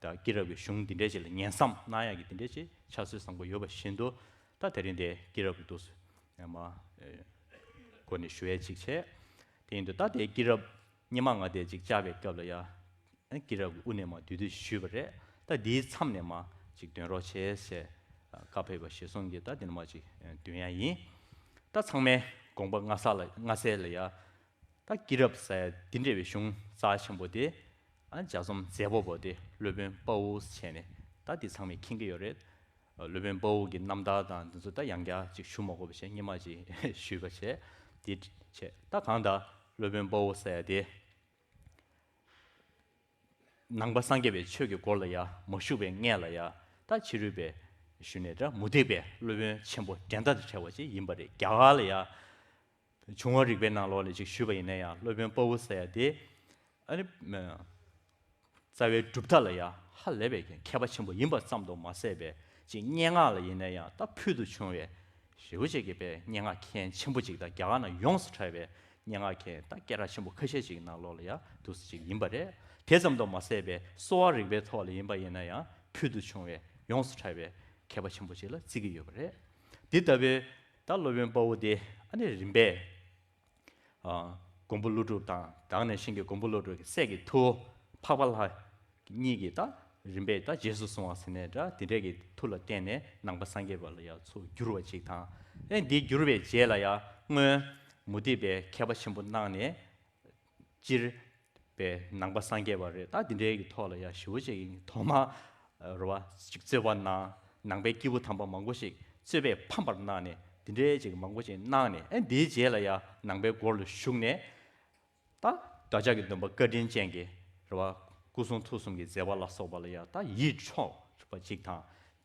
ད་སྐྱེས་རབས་ཀྱི་གཞུང་འདི་འདྲའི་ཅིག་ལ་ཉན་བསམ་གནང་ཡག་གི་འདི་འདྲའི་ཅིག་ཕྱག་སྲོལ་བཟང་པོ་ཡོད་པ་བཞིན་དུ་ད་དེ་རིང་འདི་སྐྱེས་རབས་ཀྱི་འདུག་སེ་ཡང་མ་ཨེ་སྒོ་ནས་ཞུ་ཡས་ཅིག་བྱས། དེ་ཡིན་དུས་ད་དེ་སྐྱེས་རབས་སྙེ་མ་ལྔ་སྡེ་ཅིག་བཅར་བའི་སྐབས་ལ་ཡ། ཨ་སྐྱེས་རབས་ཀྱི་དབུ་ནས་མ་བསྡུས་བསྡུས་ཞུས་པ་རེད། ད་འདིའི་མཚམས་ནས་མ་ཅིག་འདོན་རོགས་བྱས་ཞེས་བཀའ་ཕེབས་པ་ཞེས་གསུངས་ཀྱི་ད་འདི་ནས་མ་ཅིག་འདོན་ཡ་ཡིན། ད་ཚང་མས་དགོངས་པ་མངའ་ས་ལ་མངའ་གསལ་ལ་ཡ། ད་སྐྱེས་རབས་ཟེར་ཡ་འདི་འདྲ་བའི་གཞུང་རྩ་ཆེན་པོ་དེ་ཨ་ལྗགས་རྩོམ་མཛད་པོ་པོ་དེ་སློབ་དཔོན་དཔའ་བོ་བྱས་ནས་ད་འདི་ཚང་མས་མཁྱེན་གྱི་ཡོད་རེད། སློབ་དཔོན་དཔའ་བོ་གི་རྣམ་ཐར་དང་འདི་ཚོ་ད་ཡང་བསྐྱར་ཅིག་ཞུ་མ་དགོས་པ་བྱས་སྙེ་མ་ཅིག་ཞུས་པ་བྱས་དེ་བྱས་ད་གང་ལྟར་སློབ་དཔོན་དཔའ་བོ་ཟེར་ཡ་དེ། ནང་པ་སངས་རྒྱས་པའི་ཆོས་ཀྱི་སྒོ་ལ་ཡ་མ་ཞུགས་པའི་སྔས་ལ་ཡ་ད་ཕྱི་རོལ་པའི་ཞུ་ནས་འདྲ་མུ་སྟེགས་པའི་སློབ་དཔོན་ཆེན་པོ་འགྲན་ཟླ་དང་བྲལ་བ་ཅིག་ཡིན་པ་རེད། རྒྱ་གར་ལ་ཡ་བྱུང་བ་རིག་པའི་ནང་ལོགས་ལ་ཅིག་ཞུས་པ་ཡིན་ན་ཡང་སློབ་དཔོན་དཔའ་བོ་ཟེར་ཡ་དེ་ཨ་ནི་རྩ་བའི་གྲུབ་མཐའ་ལ་ཡ་ཧ་ལས་པའི་མཁས་པ་ཆེན་པོ་ཡིན་པ་ཙམ་དུ་མ་ཟད་པའི་ཅིག་སྙན་ངག་ལ་ཡིན་ན་ཡང་ད་ཕུལ་དུ་བྱུང་བའི་ཞེ་པོ་ཅིག་གི་པའི་སྙན་ངག་མཁན་ཆེན་པོ་ཅིག་དང་རྒྱ་གར་ནང་ཡོངས་སུ་གྲགས་པའི་སྙན་ངག་མཁན་ད་སྐད་གྲགས་ཆེན་པོ་ཁ་ཤས་ཅིག་ནང་ལོགས་ལ་ཡ་འདུག་སེ་ཅིག་ཡིན་པ་རེད། དེ་ཙམ་དུ་མ་ཟད་པའི་གསོ་བ་རིག་པའི་ཐོག་ལ་ཡིན་པ་ཡིན་ན་ཡང་ཕུལ་དུ་བྱུང་བའི་ཡོངས་སུ་གྲགས་པའི་མཁས་པ་ཆེན་པོ་ཅིག་ལ་བརྩི་གི་ཡོད་པ་རེད། འདི་ལྟ་བུའི་ད་སློབ་དཔོན་དཔའ་བོ་དེ་ཨ་ནི་རིམ་པས་ཨ་མགོན་པོ་ཀླུ་སྒྲུབ་དང་ད་ག་ནང་བཞིན་གྱི་མགོན་པོ་ཀླུ་སྒྲུབ་ཀྱི་སྲས་ཀྱི་ཐུ་བོ་འཕགས་པ་ལྷ་གཉིས་ཀྱིས་ད་རིམ་པས་ད་རྗེས་སུ་བཟུང་བ་ཟེར་ནས་འདྲ་དེ་འདྲས་ཀྱི་མཐུ་ལ་བརྟེན་ནས་ནང་པ་སངས་རྒྱས་པ་ལ་ཡང་ཚུར་བསྒྱུར་བ་ཅིག་དང་། ཨེ་འདི་བསྒྱུར་བའི་རྗེས་ལ་ཡང་སྔོན་མུ་སྟེགས་པའི་མཁས་པ་ཆེན་པོ་གནང་ནས་སྤྱིར་པའི་ནང་པ་སངས་རྒྱས་པ་རེད། ད་འདི་འདྲའི་གི་ཐོག་ལ་ཡང་ཞེ་པོ་ཅིག་ཐོག་མ་རེད་བ་ཅིག་རྩོད་པ་གནང་། ནང་པའི་སྐྱེས་བུ་དམ་པ་མང་པོ་ཞིག་རྩོད་པས་ཕམ་པར་གནང་ནས་འདི་འདྲའི་ཅིག་མང་པོ་ཅིག་གནང་ནས་ཨེ་འདིའི་རྗེས་ལ་ཡང་ནང་པའི་སྒོ་ལ་ཞུགས་ནས། ད་བདག་ཅག་གི་སྟོན་པ་བཀའ་དྲིན་ཅན་གྱི་རེད་བ། སྐུ་གསུང་ཐུགས་གསུམ་གྱི་མཛད་པ་ལ་སོགས་པ་ལ་ཡང་ད་ཡིད་འཕྲོག་པ་ཅིག་དང་།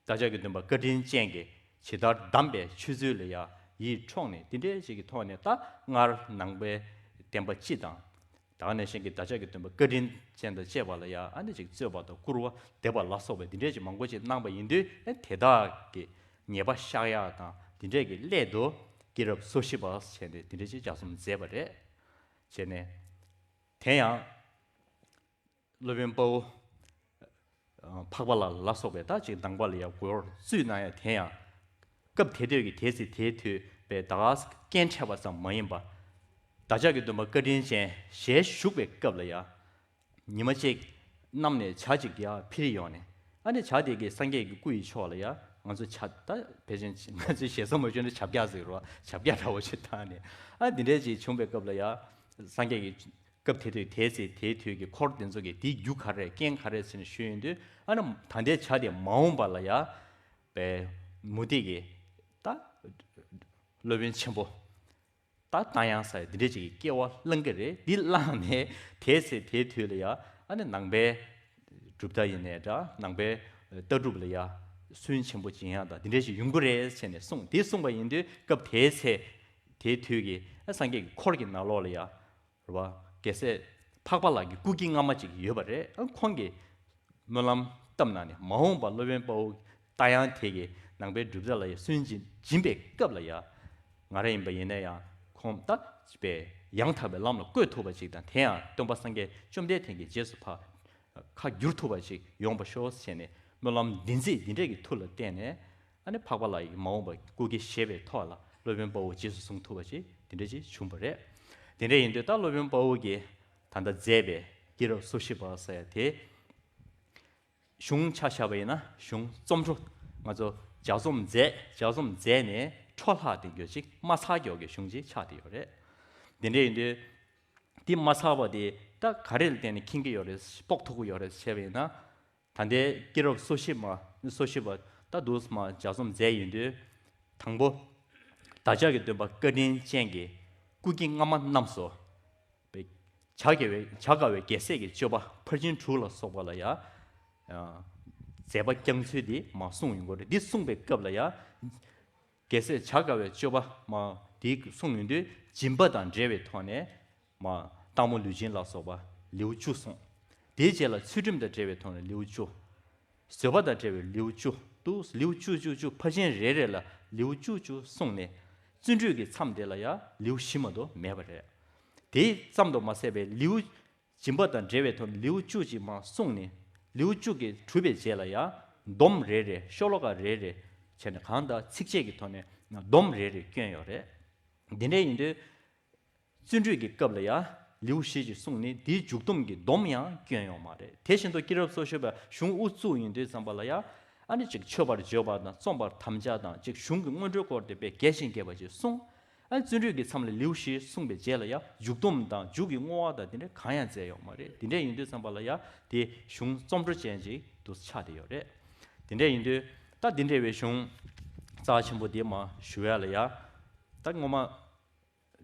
བདག་ཅག་གི་སྟོན་པ་བཀའ་དྲིན་ཅན་གྱི་ཇི་ལྟར་གདམས་པའི་ཆོས་ཚུལ་ལ་ཡང་ཡིད་འཕྲོག་ནས་འདི་འདྲའི་ཅིག་གི་ཐོག་ནས་ད་སྔར་ནང་པའི་བསྟན་པ་སྤྱི་དང་། ད་ག་ནང་བཞིན་གྱི་བདག་ཅག་གི་སྟོན་པ་བཀའ་དྲིན་ཅན་དང་བཅས་པ་ལ་ཡང་ཨ་ནི་ཅིག་རྩོད་པ་དང་སྐུར་བ་འདེབས་པ་ལ་སོགས་པའི་འདི་འདྲའི་ཅིག་མང་པོ་ཅིག་གནང་བ་ཡིན་དུས་ཨེ་དེ་དག་གི་ཉེས་པ་བཤགས་ཡག་དང་འདི་འདྲའི་གི་སླད་དུ་སྐྱེས་རབས་སོ་བཞི་པ་བྱས་ནས་འདི་འདྲའི་ཅིག་ལྗགས་རྩོམ་མཛད་པ་རེད། བྱས་ནས། དེ་ཡང་། སློབ་དཔོན་དཔའ་བོ། འཕགས་པ་ལ་ལ་སོགས་པའི་ད་ཅིག་ནང་པ་ལ་ཡང་མགོ་བཙུགས་གནང་ཡ་དེ་ཡང་། སྐབས་དེ་དུས་ཀྱི་དེ་ཚེ་དེའི་དུས་པའི་ད་ག་རྐྱེན་འཕྲད་པ་ཙམ་མ་ཡིན་པ། བདག་ཅག་གི་སྟོན་པ་བཀའ་དྲིན་ཅན་ཞལ་བཞུགས་པའི་སྐབས་ལ་ཡང་། ཉི་མ་གཅིག་གནམ་ནས་བྱ་གཅིག་ཡར་འཕུར་ཡོང་ནས། ཨ་ནི་བྱ་དེ་གིས་སངས་རྒྱས་ཀྱི་སྐུ་ཡི་ཕྱོགས་ལ་ཡ་ང་ཚོ་བྱ་ད་ཕལ་ཆེར་ང་ཚོའི་ཞེ་ས་མ་བྱུང་ན་བྱ་བརྒྱ་ཟེར་རོ། བྱ་བརྒྱ་འདྲ་བོ་ཞིག་བཏང་ནས་ཨ་འདི་འདྲའི་ཅིག་བྱུང་བའི་སྐབས་ལ་ཡ། སངས་རྒྱས་ཀྱི་སྐབས་དེ་དུས་དེའི་ཚེ་དེའི་དུས་ཀྱི་འཁོར་དེ་ཚོ་གིས་དེའི་རྒྱུ་ག་རེ་རྐྱེན་ག་རེ་ཟེར་ནས་ཞུས་ཡོང་དུས་ཨ་ནི་ད་ལྟའི་བྱ་དེ་མ་འོངས་པ་ལ་ཡ། པའི་མུ་སྟེགས་ཀྱི་ད་སློབ་དཔོན་ཆེན་པོ། ད་རྟ་དབྱངས་ཟེར་འདི་འདྲས་ཅིག་གི་སྐྱེ་བ་བླངས་ཀྱི་རེད། འདི་བླངས་ནས་དེའི་ཚེ་དེའི་དུས་ལ་ཡ་ཨ་ནི་ནང་པའི་གྲུབ་མཐའ་ཡིན་ནའི་འདྲ་ནང་པའི་ལྟ་གྲུབ་ལ་ཡ་སུན་ཆེན་པོ་སྦྱིན་ཡག་དང་འདི་འདྲས་ཅིག་ཡོང་གི་རེད་ཟེར་ནས་གསུངས། དེ་གསུངས་པ་ཡིན་དུས་སྐབས་དེའི་ཚེ་དེའི་དུས་ཀྱི་ཨ་སངས་རྒྱས་ཀྱི་འཁོར་གྱི་ནང་ལོགས་ལ་ཡ། རེད་བ། རྒྱལ་སྲས་འཕགས་པ་ལགས་ཀྱི་སྐུ་སྐྱེ་སྔ་མ་ཅིག་ཡོད་པ་རེད། ཨ་ཁོང་གིས་སྨོན་ལམ་བཏབ་གནང་ནས་མ་འོངས་པ་སློབ་དཔོན་དཔའ་བོ་རྟ་དབྱངས་དེ་གིས་ནང་པའི་གྲུབ་མཐའ་ལ་ཡང་སུན་འབྱིན་འབྱིན་པའི་སྐབས་ལ་ཡང་ང་རང་ཡིན་པ་ཡིན་ན་ཡང་ཁོང་ད་པའི་ ཡང་དག་པའི་ལམ་ལ་བཀོད་ཐུབ་པ་ཅིག་དང་། དེ་ཡང་སྟོན་པ་སངས་རྒྱས་བཅོམ་ལྡན་འདས་ཀྱི་རྗེས་སུ་ཕར་ཁ་བསྒྱུར་ཐུབ་པ་ཅིག་ཡོང་བར་ཤོག་ཟེར་ནས་སྨོན་ལམ་བདེན་ཚིག་འདི་འདྲས་ཀྱི་མཐུ་ལ་བརྟེན་ནས། ཨ་ནི་འཕགས་པ་ལྷ་ཡི་མ་འོངས་པ་སྐུ་སྐྱེ་བཞེས་པའི་ཐོག་ལ་སློབ་དཔོན་དཔའ་བོ་རྗེས་སུ་བཟུང་ཐུབ་པ་ཅིག་དེ་འདྲ་ཅིག་བྱུང་བ་རེད། དེ་འདྲ་ཡིན་དུས་ད་སློབ་དཔོན་དཔའ་བོ་གིས་ད་ལྟ་མཛད་པའི་སྐྱེས་རབས་སོ་བཞི་པ་ཟེར་ཡ་དེ། གཞུང་ཆ་བཞག་པ་ཡིན་ན་གཞུང་རྩོམ་འཕྲོ། ང་ཚོ་ལྗགས་རྩོམ་མཛད་ལྗགས་རྩོམ་མཛད་ནས་འཕྲོ་བརླག་དེ་འགྱོ་ཅིག་མ་ཚར་མགྱོགས་ཀྱི་གཞུང་ཅིག་ཆགས་བསྡད་ཡོད་རེད། དེ་འདྲ་ཡིན་དུས། འདི་མ་ཚར་བ་དེ་ད་ག་རེ་ལ་བརྟེན་ནས་འཁྱེར་གྱི་ཡོད་རེད། དཔོག་ཐུབ་ཀྱི་ཡོད་རེད་བྱས་པ་ཡིན་ན། ད་ལྟའི་སྐྱེས་རབས་སོ་བཞི་མ་སོ་བཞི་པ་ད་འདུག་མ་ལྗགས་རྩོམ་མཛད་ཡོང་དུས། དང་པོ། བདག་ཅག་གི་སྟོན་པ་བཀའ་དྲིན་ཅན་གྱི་སྐུ་སྐྱེ་སྔ་མ་རྣམས་སོ། བྱ་དགའ་བའི་བྱ་དགའ་བའི་རྒྱལ་སྲས་ཀྱི་སྤྱོད་པ་ཕར་ཕྱིན་དྲུག་ལ་སོགས་པ་ལ་ཡང་། མཛད་པ་བསྐྱངས་ཚུལ་འདི་མ་གསུངས་ཡོང་གི་རེད། འདི་གསུངས་པའི་སྐབས་ལ་ཡང་། རྒྱལ་སྲས་བྱ་དགའ་བའི་སྤྱོད་པ་མ་འདི་གསུངས་ཡོང་དུས་སྦྱིན་པ་དང་འབྲེལ་བའི་ཐོག་ནས། མ་སྟག་མོ་ལུས་སྦྱིན་ལ་སོགས་པ་ལེའུ་བཅུ་གསུངས། དེའི་རྗེས་ལ་ཚུལ་ཁྲིམས་དང་འབྲེལ་བའི་ཐོག་ནས་ལེའུ་བཅུ། བཟོད་པ་དང་འབྲེལ་བའི་ལེའུ་བཅུ་འདུག་ལེའུ་བཅུ་བཅུ་བཅུ་ཕར་ཕྱིན་རེ་རེ་ལ་ལེའུ་བཅུ་བཅུ་གསུངས་ནས། བརྩོན་འགྲུས་ཀྱི་མཚམས་དེ་ལ་ཡང་ལེའུ་བཞི་མ་གཏོགས་མེད་པ་རེད། དེ་ཙམ་དུ་མ་ཟད་པའི་ལེའུ། སྦྱིན་པ་དང་འབྲེལ་བའི་ཐོག་ནས་ལེའུ་བཅུ་གཅིག་མ་གསུངས་ནས། ལེའུ་བཅུ་གིས་གྲུབ་པའི་རྗེས་ལ་ཡང་། སྡོམ་རེ་རེ་ཤོ་ལོ་ཀ་རེ་རེ་བྱས་ནས་གང་ལྟར་ཚིགས་བཅད་ཀྱི་ཐོག་ནས་སྡོམ་རེ་རེ་བསྐྱོན་ཡོད་རེད། འདི་འདྲ་ཡིན་དུས། བརྩོན་འགྲུས་ཀྱི་སྐབས་ལ་ཡང་ལེའུ་བཞི་ཅིག་གསུངས་ནས་དེའི་མཇུག་སྡོམ་གྱི་སྡོམ་ཡང་བསྐྱོན་ཡོད་མ་རེད། དེ་བཞིན་དུ་སྐྱེས་རབས་སོ་བཞི་པའི་གཞུང་དབུ་བཙུགས་ཡོང་དུས་ཙམ་པ་ལ་ཡང་། ཨ་ནི་ཅིག་མཆོད་པར་བརྗོད་པ་དང་རྩོམ་པར་དམ་བཅའ་དང་ཅིག་གཞུང་གི་སྔོན་འགྲོའི་སྐོར་དེ་དཔེ་རྒྱས་ཤིང་རྒྱས་པ་ཅིག་གསུངས། ཨ་ནི་བརྩོན་འགྲུས་ཀྱི་མཚམས་ལ་ལེའུ་བཞི་གསུངས་པའི་རྗེས་ལ་ཡང་མཇུག་སྡོམ་དང་མཇུག་གི་བསྔོ་བ་དང་དེ་འདྲ་གང་ཡང་མཛད་ཡོད་མ་རེད། དེ་འདྲ་ཡིན་དུས་ཙམ་པ་ལ་ཡང་དེ་གཞུང་རྩོམ་འཕྲོ་ཅན་ཅིག་ཏུ་ཆགས་བསྡད་ཡོད་རེད། དེ་འདྲ་ཡིན་དུས་ད་འདི་འདྲ་བའི་གཞུང་རྩ་ཆེན་པོ་འདི་མ་ཞུ་ཡ་ལ་ཡང་། ད་ངོ་མ།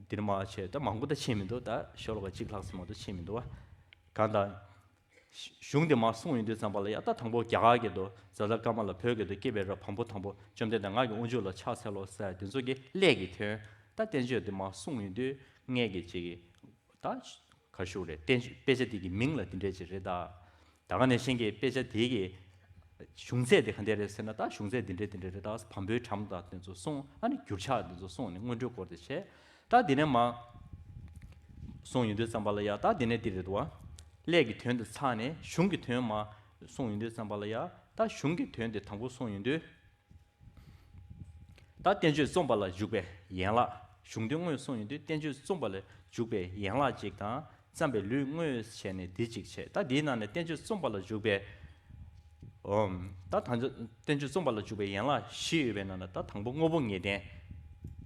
འདིར་མ་བྱས་ད་མང་པོ་ད་ཕྱིན་མི་འདུག་ད་ཤོ་ལོ་ཀ་གཅིག་ལྷག་ཙམ་མ་གཏོགས་ཕྱིན་མི་འདུག་བ། གང་ལྟར། གཞུང་འདི་མ་གསུངས་ཡོང་དུས་ཙམ་པ་ལ་ཡ་ད་དང་པོ་རྒྱ་གར་སྐད་དུ་ཛ་ཛ་ཀ་མ་ལ་བོད་སྐད་དུ་སྐྱེས་པའི་རབས་བམ་པོ་དང་པོ་བཅོམ་ལྡན་འདས་ང་གི་དབང་ཕྱུག་ལ་ཕྱག་འཚལ་ལོ་ཟེར་དེ་ཚོ་གི་སླད་ཀྱི་དོན། ད་བསྟན་བཅོས་འདི་མ་གསུངས་ཡོང་དུས་ངས་ཀྱི་ཅིག་གི་ད་ག་ཞུ་རེད། བསྟན་བཅོས་དཔེ་ཆ་འདི་གི་མིང་ལ་འདི་འདྲས་ཅིག་རེད་ད། ད་ག་ནང་བཞིན་གྱི་དཔེ་ཆ་དེ་གི་གཞུང་ཚད་དེ་ག་འདྲ་རེད་ཟེར་ན། ད་གཞུང་ཚད་འདི་འདྲ་འདི་འདྲ་རེད། ད་བམ་པོའི་གྲམ་དང་དེ་ཚོ་སོང་། ཨ་ནི་འགྱུར་ཕྱག་དེ་ཚོ་སོང་ནས་སྔོན་འགྲོའི་སྐོར་དེ་བྱས། ད་དེ་ནས་མ་སོང་ཡོང་དུས་ཙམ་པ་ལ་ཡ་ད་དེ་ནས་འདི་རེད་འདུག་བ། སླད་ཀྱི་དོན་དེ་ཚར་ནས་གཞུང་གི་དོན་མ་སོང་ཡོང་དུས་ཙམ་པ་ལ་ཡ་ད་གཞུང་གི་དོན་དེ་དང་པོ་སོང་ཡོང་དུས། ད་བསྟན་བཅོས་རྩོམ་པ་ལ་འཇུག་པའི་ཡན་ལག་གཞུང་དོན་དངོས་སོང་ཡོང་དུས་བསྟན་བཅོས་རྩོམ་པ་ལ་འཇུག་པའི་ཡན་ལག་ཅིག་དང་བརྩམས་པའི་ལུས་དངོས་བྱས་ནས་འདི་གཅིག་བྱས། ད་འདིའི་ནང་ནས་བསྟན་བཅོས་རྩོམ་པ་ལ་འཇུག་པའི། ཨོམ། ད་དང་བསྟན་བཅོས་རྩོམ་པ་ལ་འཇུག་པའི་ཡན་ལག་བཞི་ཡོད་པའི་ནང་ན་ད་དང་པོ་དངོས་པོ་ངེས་བསྟན།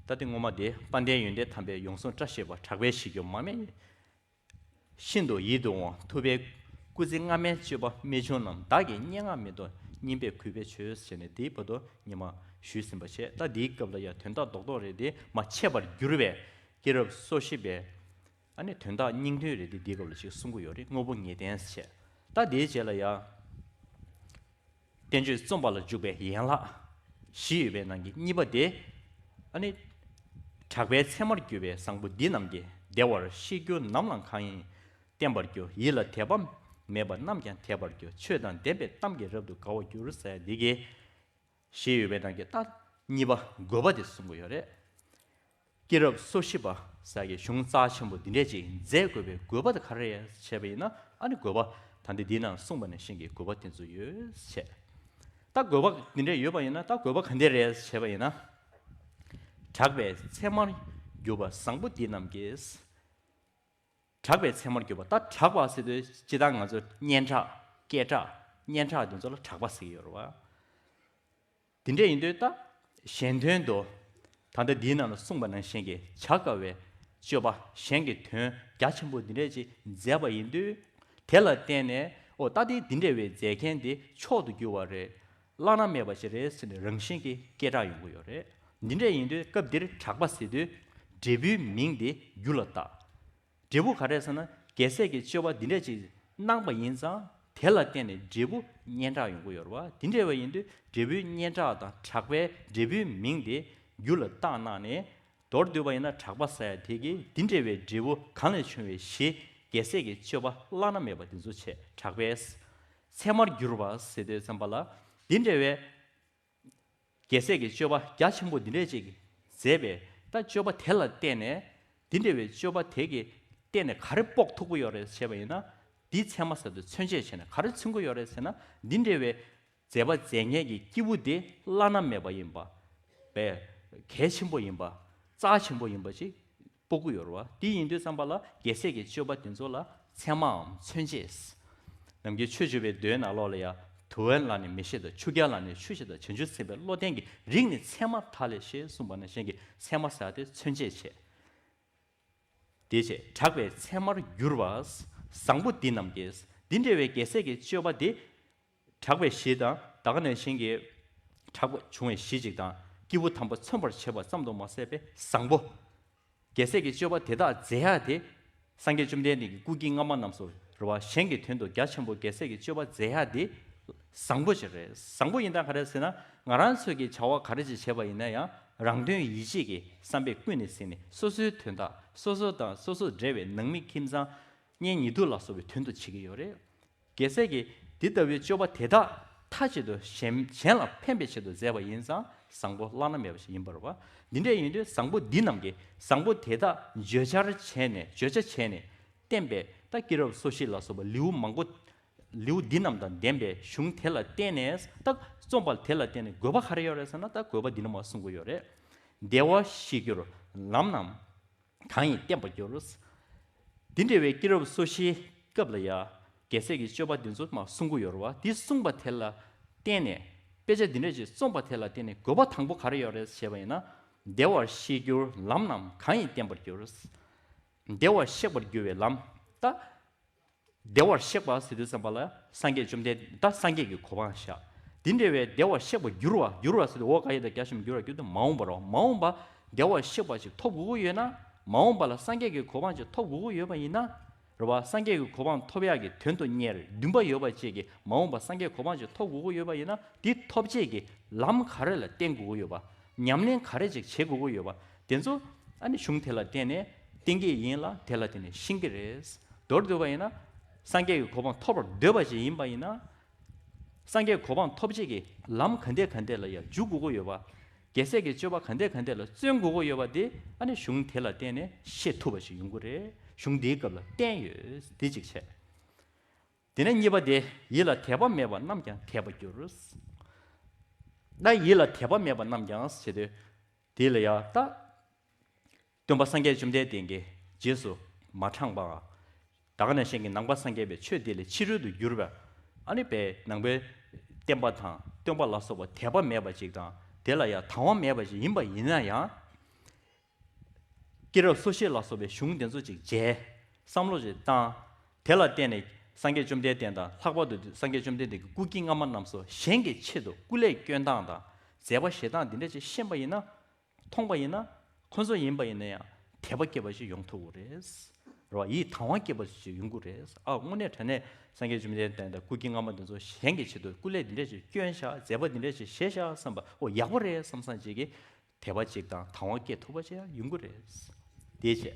ད་དེ་ངོ་མ་དེ་དཔལ་ལྡན་ཡོན་ཏན་དམ་པའི་ཡོངས་བཟུང་བཀྲ་ཤིས་པ་གྲགས་པས་ཞིག་རྒྱུ་མ་སྨྲས། ཤིན་ཏུ་ཡིད་དུ་འོང་ཐུབ་པའི་སྐུ་ཚེ་སྔ་མའི་སྤྱོད་པ་རྨད་བྱུང་རྣམས། བདག་གིས་སྙན་ངག་མེ་ཏོག་སྙིམ་པས་གུས་པས་མཆོད་ཟེར་ནས་དེའི་བར་དུ་ཉི་མ་ཞུས་ཟིན་པ་བྱས། ད་འདིའི་སྐབས་ལ་ཡང་དོན་དག་རྡོག་རྡོག་རེད་དེ་མ་འཆད་པར་གྱུར་པའི་སྐྱེས་རབས་སོ་བཞི་པའི་ཨ་ནི་དོན་དག་སྙིང་དོན་རེད་དེ་འདིའི་སྐབས་ལ་ཞིག་གསུང་གི་ཡོད་རེད། དངོས་པོ་ངེས་བསྟན་བྱས། ད་དེའི་རྗེས་ལ་ཡང་། བསྟན་བཅོས་རྩོམ་པ་ལ་འཇུག་པའི་ཡན་ལག་བཞི་ཡོད་པའི་ནང་གི་གཉིས་པ་དེ། ཨ་ནི། གྲགས་པའི་ཚད་མར་གྱུར་པའི་བཟང་པོ་འདི་རྣམས་ཀྱིས། བདེ་བར་གཤེགས་གྱུར་ནམ་ལངས་གང་ཡིན་བསྟན་པར་འགྱུར། ཡིད་ལ་དད་པ་མེད་པ་རྣམས་ཀྱང་དད་པར་འགྱུར། ཆོས་དང་ལྡན་པའི་གཏམ་གྱིས་རབ་ཏུ་དགའ་བར་འགྱུར་ཟེར་འདི་གི་བཞི་ཡོད་པའི་ནང་གི་ད་གཉིས་པ་དགོས་པ་དེ་གསུང་གི་ཡོད་རེད། སྐྱེས་རབས་སོ་བཞི་པ་ཟེར་གྱི་གཞུང་རྩ་ཆེན་པོ་འདི་འདྲས་ཅིག་མཛད་དགོས་པའི་དགོས་པ་དེ་ག་རེ་རེད་བྱས་པ་ཡིན་ན། ཨ་ནི་དགོས་པ་ད་འདི་འདི་ནང་གསུངས་པ་ནང་བཞིན་གྱི་དགོས་པ་དེ་ཚོ་ཡོད་བྱས། ད་དགོས་པ་འདི་འདྲས་ཡོད་པ་ཡིན་ན་ད་དགོས་པ་ག་འདྲས་རེད་བྱས་པ་ཡིན་ན། གྲགས་པའི་ཚད་མར་གྱུར་པ་བཟང་པོ་འདི་རྣམས་ཀྱིས། གྲགས་པའི་ཚད་མར་གྱུར་པ། ད་གྲགས་པ་ཟེར་དུས་སྤྱིར་བཏང་ང་ཚོ་སྙན་གྲགས་སྐད་གྲགས་སྙན་གྲགས་དེ་ཚོ་ལ་གྲགས་པ་ཟེར་གྱི་ཡོད་རེད་བ། དེ་འདྲས་ཡིན་དུས་ད་གཞན་དོན་དུ་ད་ལྟ་འདིའི་ནང་ལ་གསུངས་པ་ནང་བཞིན་གྱི་བྱ་དཀའ་བའི་སྤྱོད་པ་གཞན་གྱི་དོན་རྒྱ་ཆེན་པོ་འདི་འདྲས་ཅིག་མཛད་པ་ཡིན་དུས། དེ་ལ་བརྟེན་ནས་ཨོ་ད་དེ་འདི་འདྲས་པའི་མཛད་མཁན་འདི་མཆོག་ཏུ་གྱུར་པ་རེད། བླ་ན་མེད་པ་ཞིག་རེད་ཟེར་ནས་རང་བཞིན་གྱིས་སྐད་གྲགས་ཡོང་གི་ཡོད་རེད། འདི་འདྲས་ཡིན་དུས་སྐབས་འདིར་གྲགས་པ་ཟེར་དུས་འབྲས་བུའི་མིང་དེ་རྒྱུ་ལ་བཏགས། འབྲས་བུ་ག་རེ་ཟེར་ན་རྒྱལ་སྲས་ཀྱི་སྤྱོད་པ་འདི་འདྲ་ཅིག་གནང་བ་ཡིན་ཙང་དེ་ལ་བརྟེན་ནས་འབྲས་བུ་སྙན་གྲགས་ཡོང་གི་ཡོད་རེད་བ། འདི་འདྲ་བ་ཡིན་དུས་འབྲས་བུའི་སྙན་གྲགས་དང་གྲགས་པའི་འབྲས་བུའི་མིང་དེ་རྒྱུ་ལ་བཏགས་གནང་ནས། མདོར་བསྡུས་པ་ཡིན་ན་གྲགས་པ་ཟེར་ཡ་དེ་གིས་འདི་འདྲ་བའི་འབྲས་བུ་གང་ལས་བྱུང་བའི་གཞི་རྒྱལ་སྲས་ཀྱི་སྤྱོད་པ་བླ་ན་མེད་པ་འདི་ཚོ་བྱས། གྲགས་པའི་ཚད་མར་གྱུར་པ་ཟེར་དུས་ཙམ་པ་ལ་འདི་འདྲ་བའི། རྒྱལ་སྲས་ཀྱི་སྤྱོད་པ་རྒྱ་ཆེན་པོ་འདི་འདྲས་ཅིག་མཛད་པས་ད་སྤྱོད་པ་དེ་ལ་བརྟེན་ནས་ འདི་འདྲ་བའི་སྤྱོད་པ་དེ་གི་སྟེང་ནས་ག་རེ་དཔོག་ཐུབ་ཀྱི་ཡོད་རེད་ཞེས་པ་ཡིན་ན། འདི་ཚད་མ་ཟེར་དུས་མཚོན་བྱེད་བྱས་ནས་ག་རེ་མཚོན་གྱི་ཡོད་རེད་ཟེར་ན། འདི་འདྲ་བའི་མཛད་པ་མཛད་མཁན་གྱི་སྐྱེས་བུ་དེ་བླ་ན་མེད་པ་ཡིན་པ། བས་གལ་ཆེན་པོ་ཡིན་པ། རྩ་ཆེན་པོ་ཡིན་པ་ཅིག་དཔོག་གི་ཡོད་རེད་བ། དེ་ཡིན་དུས་ཙམ་པ་ལ་རྒྱལ་སྲས་ཀྱི་སྤྱོད་པ་དེ་ཚོ་ལ་ཚད་མའམ་མཚོན་བྱེད། ནམ་མཁའི་ཆོས་བརྗོད་པའི་མདོའི་ནང་ལོགས་ལ་ཡང་དུ་བ་ལ་ནི་མེ་ཤེས་དང་། ཆུ་རྐྱལ་ལ་ནི་ཆུ་ཤེས་དང་། བྱང་ཆུབ་སེམས་དཔའི་བློ་ལྡན་གྱི་རིགས་ནི་ཚད་མ་དག་ལས་ཤེས་གསུངས་པ་ནང་བཞིན་གྱི་ཚད་མ་ཟེར་དེ་མཚོན་བྱེད་བྱེད། དེ་བྱས་གྲགས་པའི་ཚད་མར་གྱུར་པ། བཟང་པོ་འདི་རྣམས་ཀྱིས། འདི་འདྲ་བའི་རྒྱལ་སྲས་ཀྱི་སྤྱོད་པ་དེ། གྲགས་པའི་གཞི་དང་ད་ག་ནང་བཞིན་གྱི་གྲགས་པ་བྱུང་བའི་གཞི་ཅིག་དང་། སྐྱེས་བུ་དམ་པ་མཚོན་པར་བྱེད་པ་ཙམ་དུ་མ་ཟད་པའི་བཟང་པོ། རྒྱལ་སྲས་ཀྱི་སྤྱོད་པ་དེ་དག་མཛད་ཡག་དེ། སངས་རྒྱས་བཅོམ་ལྡན་འདས་ཀྱི་སྐུ་དཀྱིལ་སྔ་མ་རྣམས་སུ་རེད་བ། གཞན་གྱི་དོན་དུ་རྒྱ་ཆེན་པོ་རྒྱལ་སྲས་ཀྱི་སྤྱོད་པ་མཛད་ཡག་དེ་བཟང་པོ་ཅིག་རེད། བཟང་པོ་ཡིན་སྟངས་ག་རེ་ཟེར་ན། ང་རང་ཚོས་ཀྱི་བྱ་བ་ག་རེ་ཅིག་བྱས་པ་ཡིན་ན་ཡང་རང་དོན་ཡིད་བྱེད་ཀྱི་བསམ་པས་ཀུན་ནས་ཟིན་ནས་སོ་སོའི་དོན་དག་སོ་སོ་དང་སོ་སོ་འབྲེལ་བའི་ནང་མི་ཁྱིམ་ཚང་། གཉེན་ཉེ་དུ་ལ་སོགས་པའི་དོན་དུ་བྱེད་ཀྱི་ཡོད་རེད། རྒྱལ་སྲས་ཀྱིས་འདི་ལྟ་བུའི་སྤྱོད་པ་དེ་དག་མཐའ་གཅིག་ཏུ་གཞན་གཞན་ལ་ཕན་པའི་ཆེད་དུ་མཛད་པ་ཡིན་ཙང་བཟང་པོ་བླ་ན་མེད་པ་ཞིག་ཡིན་པ་རེད་བ། འདི་འདྲ་ཡིན་དུས་བཟང་པོ་འདི་རྣམས་ཀྱིས། བཟང་པོ་དེ་དག་བརྗོད་བྱར་བྱས་ནས། བརྗོད་བྱ་བྱས་ནས་བསྟན་པའི་ད་སྐྱེས་རབས་སོ་བཞི་ལ་སོགས་པ་ལེའུ་མང་པོ། ལེའུ་འདི་རྣམས་དང་ལྡན་པའི་གཞུང་དེ་ལ་བརྟེན་ནས། ད་རྩོམ་པ་དེ་ལ་བརྟེན་ནས་དགོས་པ་ག་རེ་ཡོད་རེད་ཟེར་ན། ད་དགོས་པ་འདི་རྣམས་གསུང་གི་ཡོད་རེད། བདེ་བར་གཤེགས་གྱུར་ལམ་རྣམས་གང་ཡིན་བསྟན་པར་འགྱུར། འདི་འདྲ་བའི་སྐྱེས་རབས་སོ་བཞིའི་སྐབས་ལ་ཡང་རྒྱལ་སྲས་ཀྱི་སྤྱོད་པ་འདི་ཚོ་མར་གསུང་གི་ཡོད་རེད་བ། འདི་གསུངས་པ་དེ་ལ་བརྟེན་ནས། དཔེ་ཆ་འདི་འདྲ་ཅིག་རྩོམ་པ་དེ་ལ་བརྟེན་ནས་དགོས་པ་དང་པོ་ག་རེ་ཡོད་རེད་ཞེས་པ་ཡིན་ན། བདེ་བར་གཤེགས་གྱུར་ལམ་རྣམས་གང་ཡིན་བསྟན་པར་འགྱུར། བདེ་བར་གཤེགས་པར་འགྱུར་བའི་ལམ། ད་བདེ་བར་གཤེགས་པ་ཟེར་དུས་ཙམ་པ་ལ་སངས་རྒྱས་བཅོམ་ལྡན། ད་སངས་རྒྱས་ཀྱི་གོ་འཕང་བཞག་འདི་འདྲ་བའི་བདེ་བར་གཤེགས་པར་འགྱུར་བ། འགྱུར་བ་ཟེར་དུས་འོ་ག་ཡི་དང་རྒྱ་ཆེན་པོ་འགྱུར་བ་འགྱུར་དུས་མ་འོངས་པ་རོ། མ་འོངས་པ་བདེ་བར་གཤེགས་པ་ཞིག་ཐོབ་དགོས་ཀྱི་ཡོད་ན། མ་འོངས་པ་ལ་སངས་རྒྱས་ཀྱི་གོ་འཕང་ཅིག་ཐོབ་དགོས་ཀྱི་ཡོད་པ་ཡིན་ན། རེད་བ། སངས་རྒྱས་ཀྱི་གོ་འཕང་ཐོབ་ཡག་གི་དོན་དུ་གཉེར་འདུན་པ་ཡོད་པ་ཅིག་གིས་མ་འོངས་པ་སངས་རྒྱས་གོ་འཕང་ཅིག་ཐོབ་དགོས་ཀྱི་ཡོད་པ་ཡིན་ན། དེ་ཐོབ་བྱེད་ཀྱི་ལམ་ག་རེ་ལ་བརྟེན་དགོས་ཀྱི་ཡོད་པ། ཉམས་ལེན་ག་རེ་ཅིག་བྱེད་དགོས་ཀྱི་ཡོད་པ། དེ་ཚོ་ཨ་ནི་གཞུང་དེ་ལ་བརྟེན་ནས་བསྟན་གྱི་ཡིན་ལ། དེ་ལ་བརྟེན་ནས་ཤེས་ཀྱི་རེད། མདོར་བསྡུས་པ་ཡིན་ན། སངས་རྒྱས་ཀྱི་གོ་འཕང་ཐོབ་པར་འདོད་པ་ཞིག་ཡིན་པ་ཡིན་ན། སངས་རྒྱས་གོ་འཕང་ཐོབ་བྱེད་ཀྱི་ལམ་ག་འདྲ་ག་འདྲ་ལ་ཡང་འཇུག་དགོས་ཀྱི་ཡོད་པ། རྒྱལ་སྲས་ཀྱི་སྤྱོད་པ་ག་འདྲ་ག་འདྲ་ལ་བརྩོན་དགོས་ཀྱི་ཡོད་པ་དེ་ཨ་ནི་གཞུང་དེ་ལ་བརྟེན་ནས་ཤེས་ཐུབ་པ་ཞིག་ཡོང་གི་རེད། གཞུང་འདིའི་སྐབས་ལ་བསྟན་ཡོད། དེ་གཅིག་བྱས། དེ་ནས་གཉིས་པ་དེ། ཡིད་ལ་དད་པ་མེད་པ་རྣམས་ཀྱང་དད་པར་འགྱུར། ད་ཡིད་ལ་དད་པ་མེད་པ་རྣམས་ཀྱང་ཟེར་དུས། དེ་ལ་ཡང་ད། སྟོན་པ་སངས་རྒྱས་བཅོམ་ལྡན་འདས་ཀྱི་རྗེས་སུ་མ་འབྲངས་པ། ད་ག་ནང་བཞིན་གྱི་ནང་པ་སངས་རྒྱས་པའི་ཆོས་འདི་ལས་ཕྱི་རོལ་དུ་གྱུར་པའི། ཨ་ནི་པའི་ནང་པའི་བསྟན་པ་དང་སྟོན་པ་ལ་སོགས་པ་དད་པ་མེད་པ་ཅིག་དང་། དེ་ལ་ཡང་དང་བ་མེད་པ་ཅིག་ཡིན་པ་ཡིན་ན་ཡང་། སྐྱེས་རབས་སོ་བཞི་ལ་སོགས་པའི་གཞུང་དེ་ཚོ་ཅིག་མཇལ། བསམ་བློ་ཅིག་བཏང་། དེ་ལ་བརྟེན་ནས་སངས་རྒྱས་བཅོམ་ལྡན་འདས་དང་། ལྷག་པར་དུ་སངས་རྒྱས་བཅོམ་ལྡན་འདས་ཀྱི་སྐུ་དཀྱིལ་སྔ་མ་རྣམས་སུ་གཞན་གྱི་ཆེད་དུ་སྐུ་ལས་བསྐྱོན་སྟངས་དང་། མཛད་པ་བཞེས་སྟངས་འདི་འདྲ་ཅིག་ཤེས་པ་ཡིན་ན། མཐོང་པ་ཡིན་ན། ཁོ་ཚོ་ཡིན་པ་ཡིན་ན་ཡང་དད་པ་སྐྱེས་པ་ཞིག་ཡོང་ཐུབ་ཀྱི་རེད། རེད་བ། ཡིད་དང་བ་སྐྱེས་པ་ཞིག་ཡོང་གི་རེད། ཨ། དངོས་གནས་དྲང་གནས་སངས་རྒྱས་བཅོམ་ལྡན་འདས་དང་སྐུ་དཀྱིལ་སྔ་མ་དེ་ཚོ་གཞན་གྱི་ཆེད་དུ་སྐུ་ལས་འདི་འདྲ་ཞིག་བསྐྱོན་བཞག་མཛད་པ་འདི་འདྲ་ཞིག་བཞེས་བཞག་བསམ་པ། ཨོ། ཡག་པོ་རེད་བསམ་བསམ་ཅིག་གིས་དད་པ་ཅིག་དང་དང་བ་སྐྱེ་ཐུབ་པ་ཅིག་ཡང་ཡོང་གི་རེད། དེ་བྱས།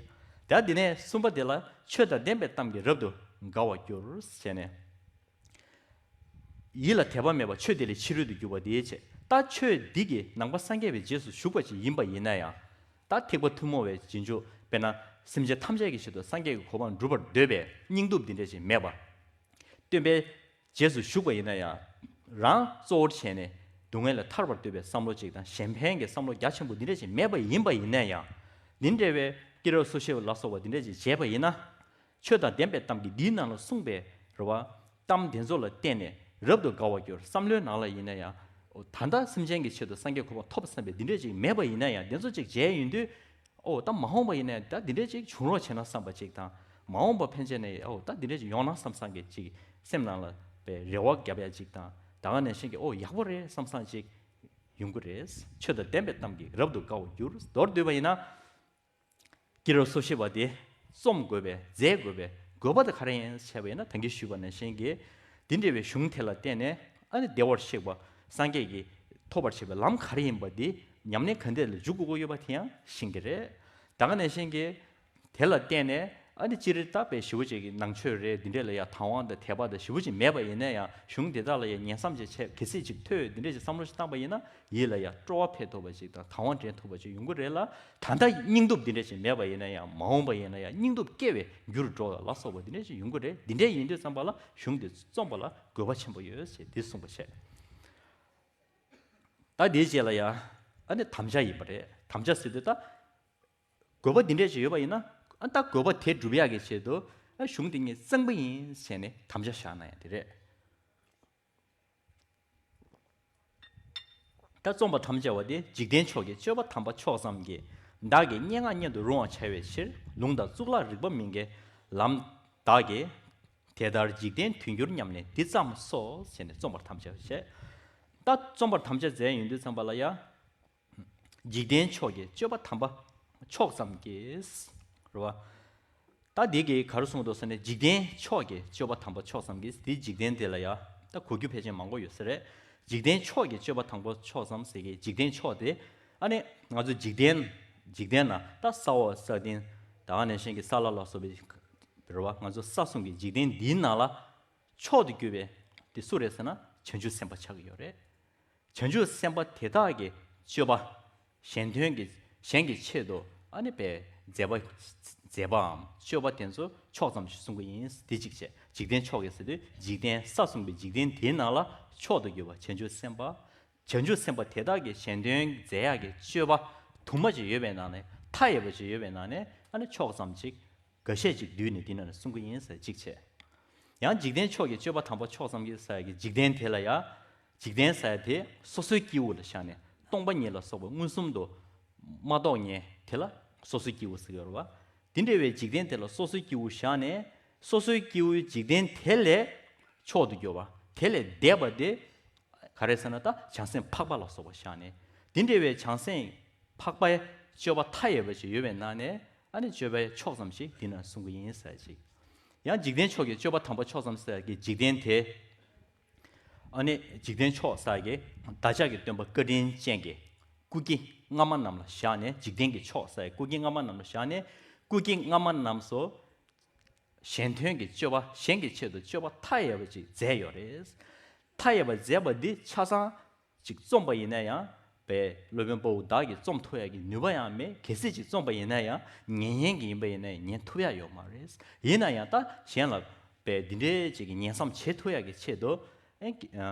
ད་དེ་ནས་གསུམ་པ་དེ་ལ། ཆོས་དང་ལྡན་པའི་གཏམ་གྱིས་རབ་ཏུ་དགའ་བར་འགྱུར་ཟེར་ནས། ཡིད་ལ་དད་པ་མེད་པ་ཆོས་དེ་ལས་ཕྱི་རོལ་དུ་གྱུར་པ་དེའི་ཆེད། ད་ཆོས་འདི་གིས་ནང་པ་སངས་རྒྱས་པའི་རྗེས་སུ་ཞུགས་པ་ཅིག་ཡིན་པ་ཡིན་ན་ཡང་། ད་ཐེག་པ་ཐུན་མོང་བའི་རྗེས་འཇུག་དཔེར་ན་སེམས་ཅན་ཐམས་ཅད་ཀྱི་ཆེད་དུ་སངས་རྒྱས་ཀྱི་གོ་འཕང་སྒྲུབ་པར་འདོད་པའི་སྙིང་སྟོབས་འདི་འདྲ་ཅིག་མེད་པ། སྟོན་པའི་རྗེས་སུ་ཞུགས་པ་ཡིན་ན་ཡང་། རང་གཙོ་བོར་བྱས་ནས་སྡུག་བསྔལ་ལས་ཐར་བར་འདོད་པའི་བསམ་བློ་ཅིག་དང་། གཞན་ཕན་གྱི་བསམ་བློ་རྒྱ་ཆེན་པོ་འདི་འདྲ་ཅིག་མེད་པ་ཡིན་པ་ཡིན་ན་ཡང་། འདི་འདྲ་བའི་སྐྱེས་རབས་སོ་བཞི་ལ་སོགས་པ་འདི་འདྲ་ཅིག་མཇལ་བ་ཡིན་ན། ཆོས་དང་ལྡན་པའི་གཏམ་གྱིས་འདིའི་ནང་ལ་གསུངས་པའི་རེད་བ། གཏམ་དེ་ཚོ་ལ་བརྟེན་ནས་རབ་ཏུ་དགའ་བར་འགྱུར། བསམ་བློའི་ནང་ལ་ཡིན་ན་ཡང་། ད་ལྟ་སེམས་ཅན་གྱི་ཆེད་དུ་སངས་རྒྱས་གོ་འཕང་ཐོབ་བསམ་པའི་འདི་འདྲ་ཅིག་མེད་པ་ཡིན་ན་ཡང་། དེ་ཚོ་ཅིག་མཇལ་ཡོང་དུས། ཨོ། ད་མ་འོངས་པ་ཡིན་ན་ཡང་ད་འདི་འདྲ་ཅིག་བྱུང་རོགས་བྱས་ན་བསམ་པ་ཅིག་དང་། མ་འོངས་པ་ཕན་ཆད་ནས། ཨོ། ད་འདི་འདྲ་ཅིག་ཡོང་ན་བསམ་བསམ་གྱི་ཅིག་སེམས་ནང་ལ་པའི་རེ་བ་བརྒྱབ་ཡ་ཅིག་དང་། ད་ག་ནང་བཞིན་གྱི། ཨོ། ཡག་པོ་རེད་བསམ་བསམ་ཅིག་ཡོང་གི་རེད། ཆོས་དང་ལྡན་པའི་གཏམ་གྱིས་རབ་ཏུ་དགའ་བར་འགྱུར། མདོར་བསྡུས་པ་ཡིན་ན། སྐྱེས་རབས་སོ་བཞི་པ་དེ་རྩོམ་དགོས་པའི། མཛད་དགོས་པའི་དགོས་པ་དེ་ག་རེ་ཡིན་ཞེས་པ་ཡིན་ན། ད་གིན་ཞུས་པ་ནང་བཞིན་གྱི་འདི་འདྲ་བའི་གཞུང་དེ་ལ་བརྟེན་ནས། ཨ་ནི་བདེ་བར་གཤེགས་པ་སངས་རྒྱས་ཀྱིས་ཐོབ་པར་བྱེད་པའི་ལམ་ག་རེ་ཡིན་པ་དེ་ཉམས་ལེན་ག་འདྲ་ལ་འཇུག་དགོས་ཀྱི་ཡོད་པ་དེ་ཡང་ཤེས་ཀྱི་རེད། ད་ག་ནང་བཞིན་གྱི་དེ་ལ་བརྟེན་ནས་ ཨ་ནི་སྤྱིར་བཏང་པའི་ཞེ་པོ་ཅིག་གི་ནང་ཆོས་རེད། འདི་འདྲས་ལ་ཡང་དང་བ་དང་དད་པ་དང་ཞེ་པོ་ཅིག་མེད་པ་ཡིན་ན་ཡང་གཞུང་འདི་དག་ལ་ཡང་ཉན་བསམ་ཅིག་བྱས། གལ་སྲིད་ཅིག་ཐོས་འདི་འདྲས་ཅིག་བསམ་བློ་ཞིག་བཏང་པ་ཡིན་ན་ཡིད་ལ་ཡང་སྤྲོ་བ་འཕེལ་ཐུབ་པ་ཅིག་དང་དང་བ་འདྲེན་ཐུབ་པ་ཅིག་ཡོང་གི་རེད་ལ། ད་ལྟ་སྙིང་སྟོབས་འདི་འདྲས་ཅིག་མེད་པ་ཡིན་ན་ཡང་མ་འོངས་པ་ཡིན་ན་ཡང་སྙིང་སྟོབས་སྐྱེ་བའི་རྒྱུར་འགྲོ་བ་ལ་སོགས་པ་འདི་འདྲས་ཅིག་ཡོང་གི་རེད། འདི་འདྲས་ཡིན་དུས་ཙམ་པ་ལ་གཞུང་འདི་རྩོམ་པ་ལ་དགོས་པ་ཆེན་པོ་ཡོད་ཅེས་འདི་གསུངས་པ་བྱས། ད་འདིའི་རྗེས་ལ་ཡང་ཨ་ནི་དམ་བཅའ་ཡིན་པ་རེད། དམ་བཅའ་ཟེར་དུས་ད། དགོས་པ་འདི་འདྲས་ཅིག་ཡོད་པ་ཡིན་ན། ཨ་ད་དགོས་པ་དེ་སྒྲུབ་ཡག་གི་ཆེད་དུ་ཨ་གཞུང་འདི་ངས་གཙང་པ་ཡིན་ཟེར་ནས་དམ་བཅའ་བཞག་ན་ཡང་དེ་རེད། ད་རྩོམ་པར་དམ་བཅའ་བ་དེ་འཇིག་རྟེན་མཆོག་གི་སྤྱོད་པ་དམ་པ་མཆོག་ཙམ་གྱིས། བདག་གི་སྙན་ངག་སྙན་དུ་རུང་བར་བྱ་བའི་ཕྱིར། ལུང་དང་གཙུག་ལག་རིག་པ་མི་འགལ་ལམ་དག་གིས། དེ་ལྟར་འཇིག་རྟེན་དུས་འགྱུར་སྙམ་ནས་འདི་ཙམ་གསོལ་ཟེར་ནས་རྩོམ་པར་དམ་བཅའ་བྱས། ད་རྩོམ་པར་དམ་བཅའ་མཛད་ཡོང་དུས་ཙམ་པ་ལ་ཡང་། འཇིག་རྟེན་མཆོག་གི་སྤྱོད་པ་དམ་པ་མཆོག་ཙམ་གྱིས། རེད་བ། ད་འདི་གིས་ག་རེ་གསུངས་འདུག་ཟེར་ན། འཇིག་རྟེན་མཆོག་གི་སྤྱོད་པ་དམ་པ་མཆོག་ཙམ་གྱིས། འདི་འཇིག་རྟེན་དེ་ལ་ཡ་ད་གོ་རྒྱུ་ཕལ་ཆེར་མང་པོ་ཡོད་ས་རེད། འཇིག་རྟེན་མཆོག་གི་སྤྱོད་པ་དམ་པ་མཆོག་ཙམ་ཟེར་གི་འཇིག་རྟེན་མཆོག་དེ། ཨ་ནི་ང་ཚོ་འཇིག་རྟེན། འཇིག་རྟེན་ན་ད་ས་འོག་ས་སྟེང་། ད་ག་ནང་བཞིན་གྱི་ས་བླ་ལ་སོགས་པའི། རེད་བ། ང་ཚོ་ས་གསུམ་གྱི་འཇིག་རྟེན་འདིའི་ནང་ལ་མཆོག་ཏུ་གྱུར་པའི་དེ་སུ་རེད་ཟེར་ན་བྱང་ཆུབ་སེམས་དཔའ་ཆགས་ཀྱི་ཡོད་རེད། བྱང་ཆུབ་སེམས་དཔའ་དེ་དག་གི་སྤྱོད་པ། གཞན་དོན་གྱི་གཞན་གྱི་ཆེད་དུ་ཨ་ནི་པའི་མཛད་པ། མཛད་པའམ་སྤྱོད་པ་དེ་ཚོ་མཆོག་ཙམ་ཞིག་གསུང་གི་ཡིན། དེ་གཅིག་བྱས། འཇིག་རྟེན་མཆོག་གི་ཟེར་དུས་འཇིག་རྟེན་ས་གསུམ་པའི་འཇིག་རྟེན་དེའི་ནང་ལ་མཆོག་ཏུ་གྱུར་པ་བྱང་ཆུབ་སེམས་དཔའ། བྱང་ཆུབ་སེམས་དཔའ་དེ་དག་གི་གཞན་དོན་མཛད་ཡག་གི་སྤྱོད་པ་དུ་མ་ཅིག་ཡོད་པའི་ནང་ནས། མཐའ་ཡས་པ་ཅིག་ཡོད་པའི་ནང་ནས་ཨ་ནི་མཆོག་ཙམ་ཅིག་འགའ་ཤས་ཅིག་བསྡུས་ནས་འདི་ནང་ནས་གསུང་གི་ཡིན་ཟེར་གཅིག་བྱས། ཡང་འཇིག་རྟེན་མཆོག་གི་སྤྱོད་པ་དམ་པ་མཆོག་ཙམ་གྱིས་ཟེར་ཡག་གི་འཇིག་རྟེན་དེ་ལ་ཡང་། འཇིག་རྟེན་ཟེར་ཡག་དེ་སོ་སོའི་སྐྱེ་བོ་ལ་བཞག་ནས་སྟོང་པ་ཉིད་ལ་སོགས་པ་མངོན་སུམ་དུ་མ་རྟོགས་མཁན་དེ་ལ་སོ་སོའི་སྐྱེ་བོ་ཟེར་གྱི་ཡོད་རེད་བ། དེ་འདྲ་བའི་འཇིག་རྟེན་དེ་ལ་སོ་སོའི་སྐྱེ་བོ་བཞག་ནས། སོ་སོའི་སྐྱེ་བོའི་འཇིག་རྟེན་དེ་ལས་མཆོག་ཏུ་གྱུར་པ། དེ་ལས་འདས་པ་དེ་ག་རེ་ཟེར་ན། ད་བྱང་སེམས་འཕགས་པ་ལ་སོགས་པ་བཞག་ནས། དེ་འདྲ་བའི་བྱང་སེམས་འཕགས་པའི་སྤྱོད་པ་མཐའ་ཡས་པ་ཞིག་ཡོད་པའི་ནང་ནས་ཨ་ནི་སྤྱོད་པའི་མཆོག་ཙམ་ཞིག་འདི་ན་གསུང་གི་ཡིན་ཟེར་ཅིག་ཡང་འཇིག་རྟེན་མཆོག་གི་སྤྱོད་པ་དམ་པ་མཆོག་ཙམ་ཟེར་གྱི་འཇིག་རྟེན་དེ། ཨ་ནི་འཇིག་རྟེན་མཆོག་ཟེར་གྱི་བདག་ཅག་གི་སྟོན་པ་བཀའ་དྲིན་ཅན་གྱི་སྐུ་སྐྱེ་སྔ་མ་རྣམས་ལ་བཞག་ནས། འཇིག་རྟེན་གྱི་མཆོག་ཟེར་གྱི་སྐུ་སྐྱེ་སྔ་མ་རྣམས་ལ་བཞག་ནས། སྐུ་སྐྱེ་སྔ་མ་རྣམས་སུ། གཞན་དོན་གྱི་སྤྱོད་པ། གཞན་གྱི་ཆེད་དུ་སྤྱོད་པ་མཐའ་ཡས་པ་ཅིག་མཛད་ཡོད་རེད། མཐའ་ཡས་པ་མཛད་པ་འདི་ཆ་ཚང་ཅིག་རྩོམ་པ་ཡིན་ན་ཡང་། པའི་སློབ་དཔོན་དཔའ་བོ་བདག་གིས་རྩོམ་ཐུབ་ཡག་གི་ནུས་པ་ཡང་མེད། གལ་སྲིད་ཅིག་རྩོམ་པ་ཡིན་ན་ཡང་ཉན་མཁན་གྱི་ཡིན་པ་ཡིན་ན་ཡང་ཉན་ཐུབ་ཡག་ཡོད་མ་རེད། ཡིན་ན་ཡང་ད་གཞན་ལ་པའི་འདི་འདྲའི་ཅིག་གི་ཉན་བསམ་བྱེད་ཐུབ་ཡག་གི་ཆེད་དུ། ཨེ།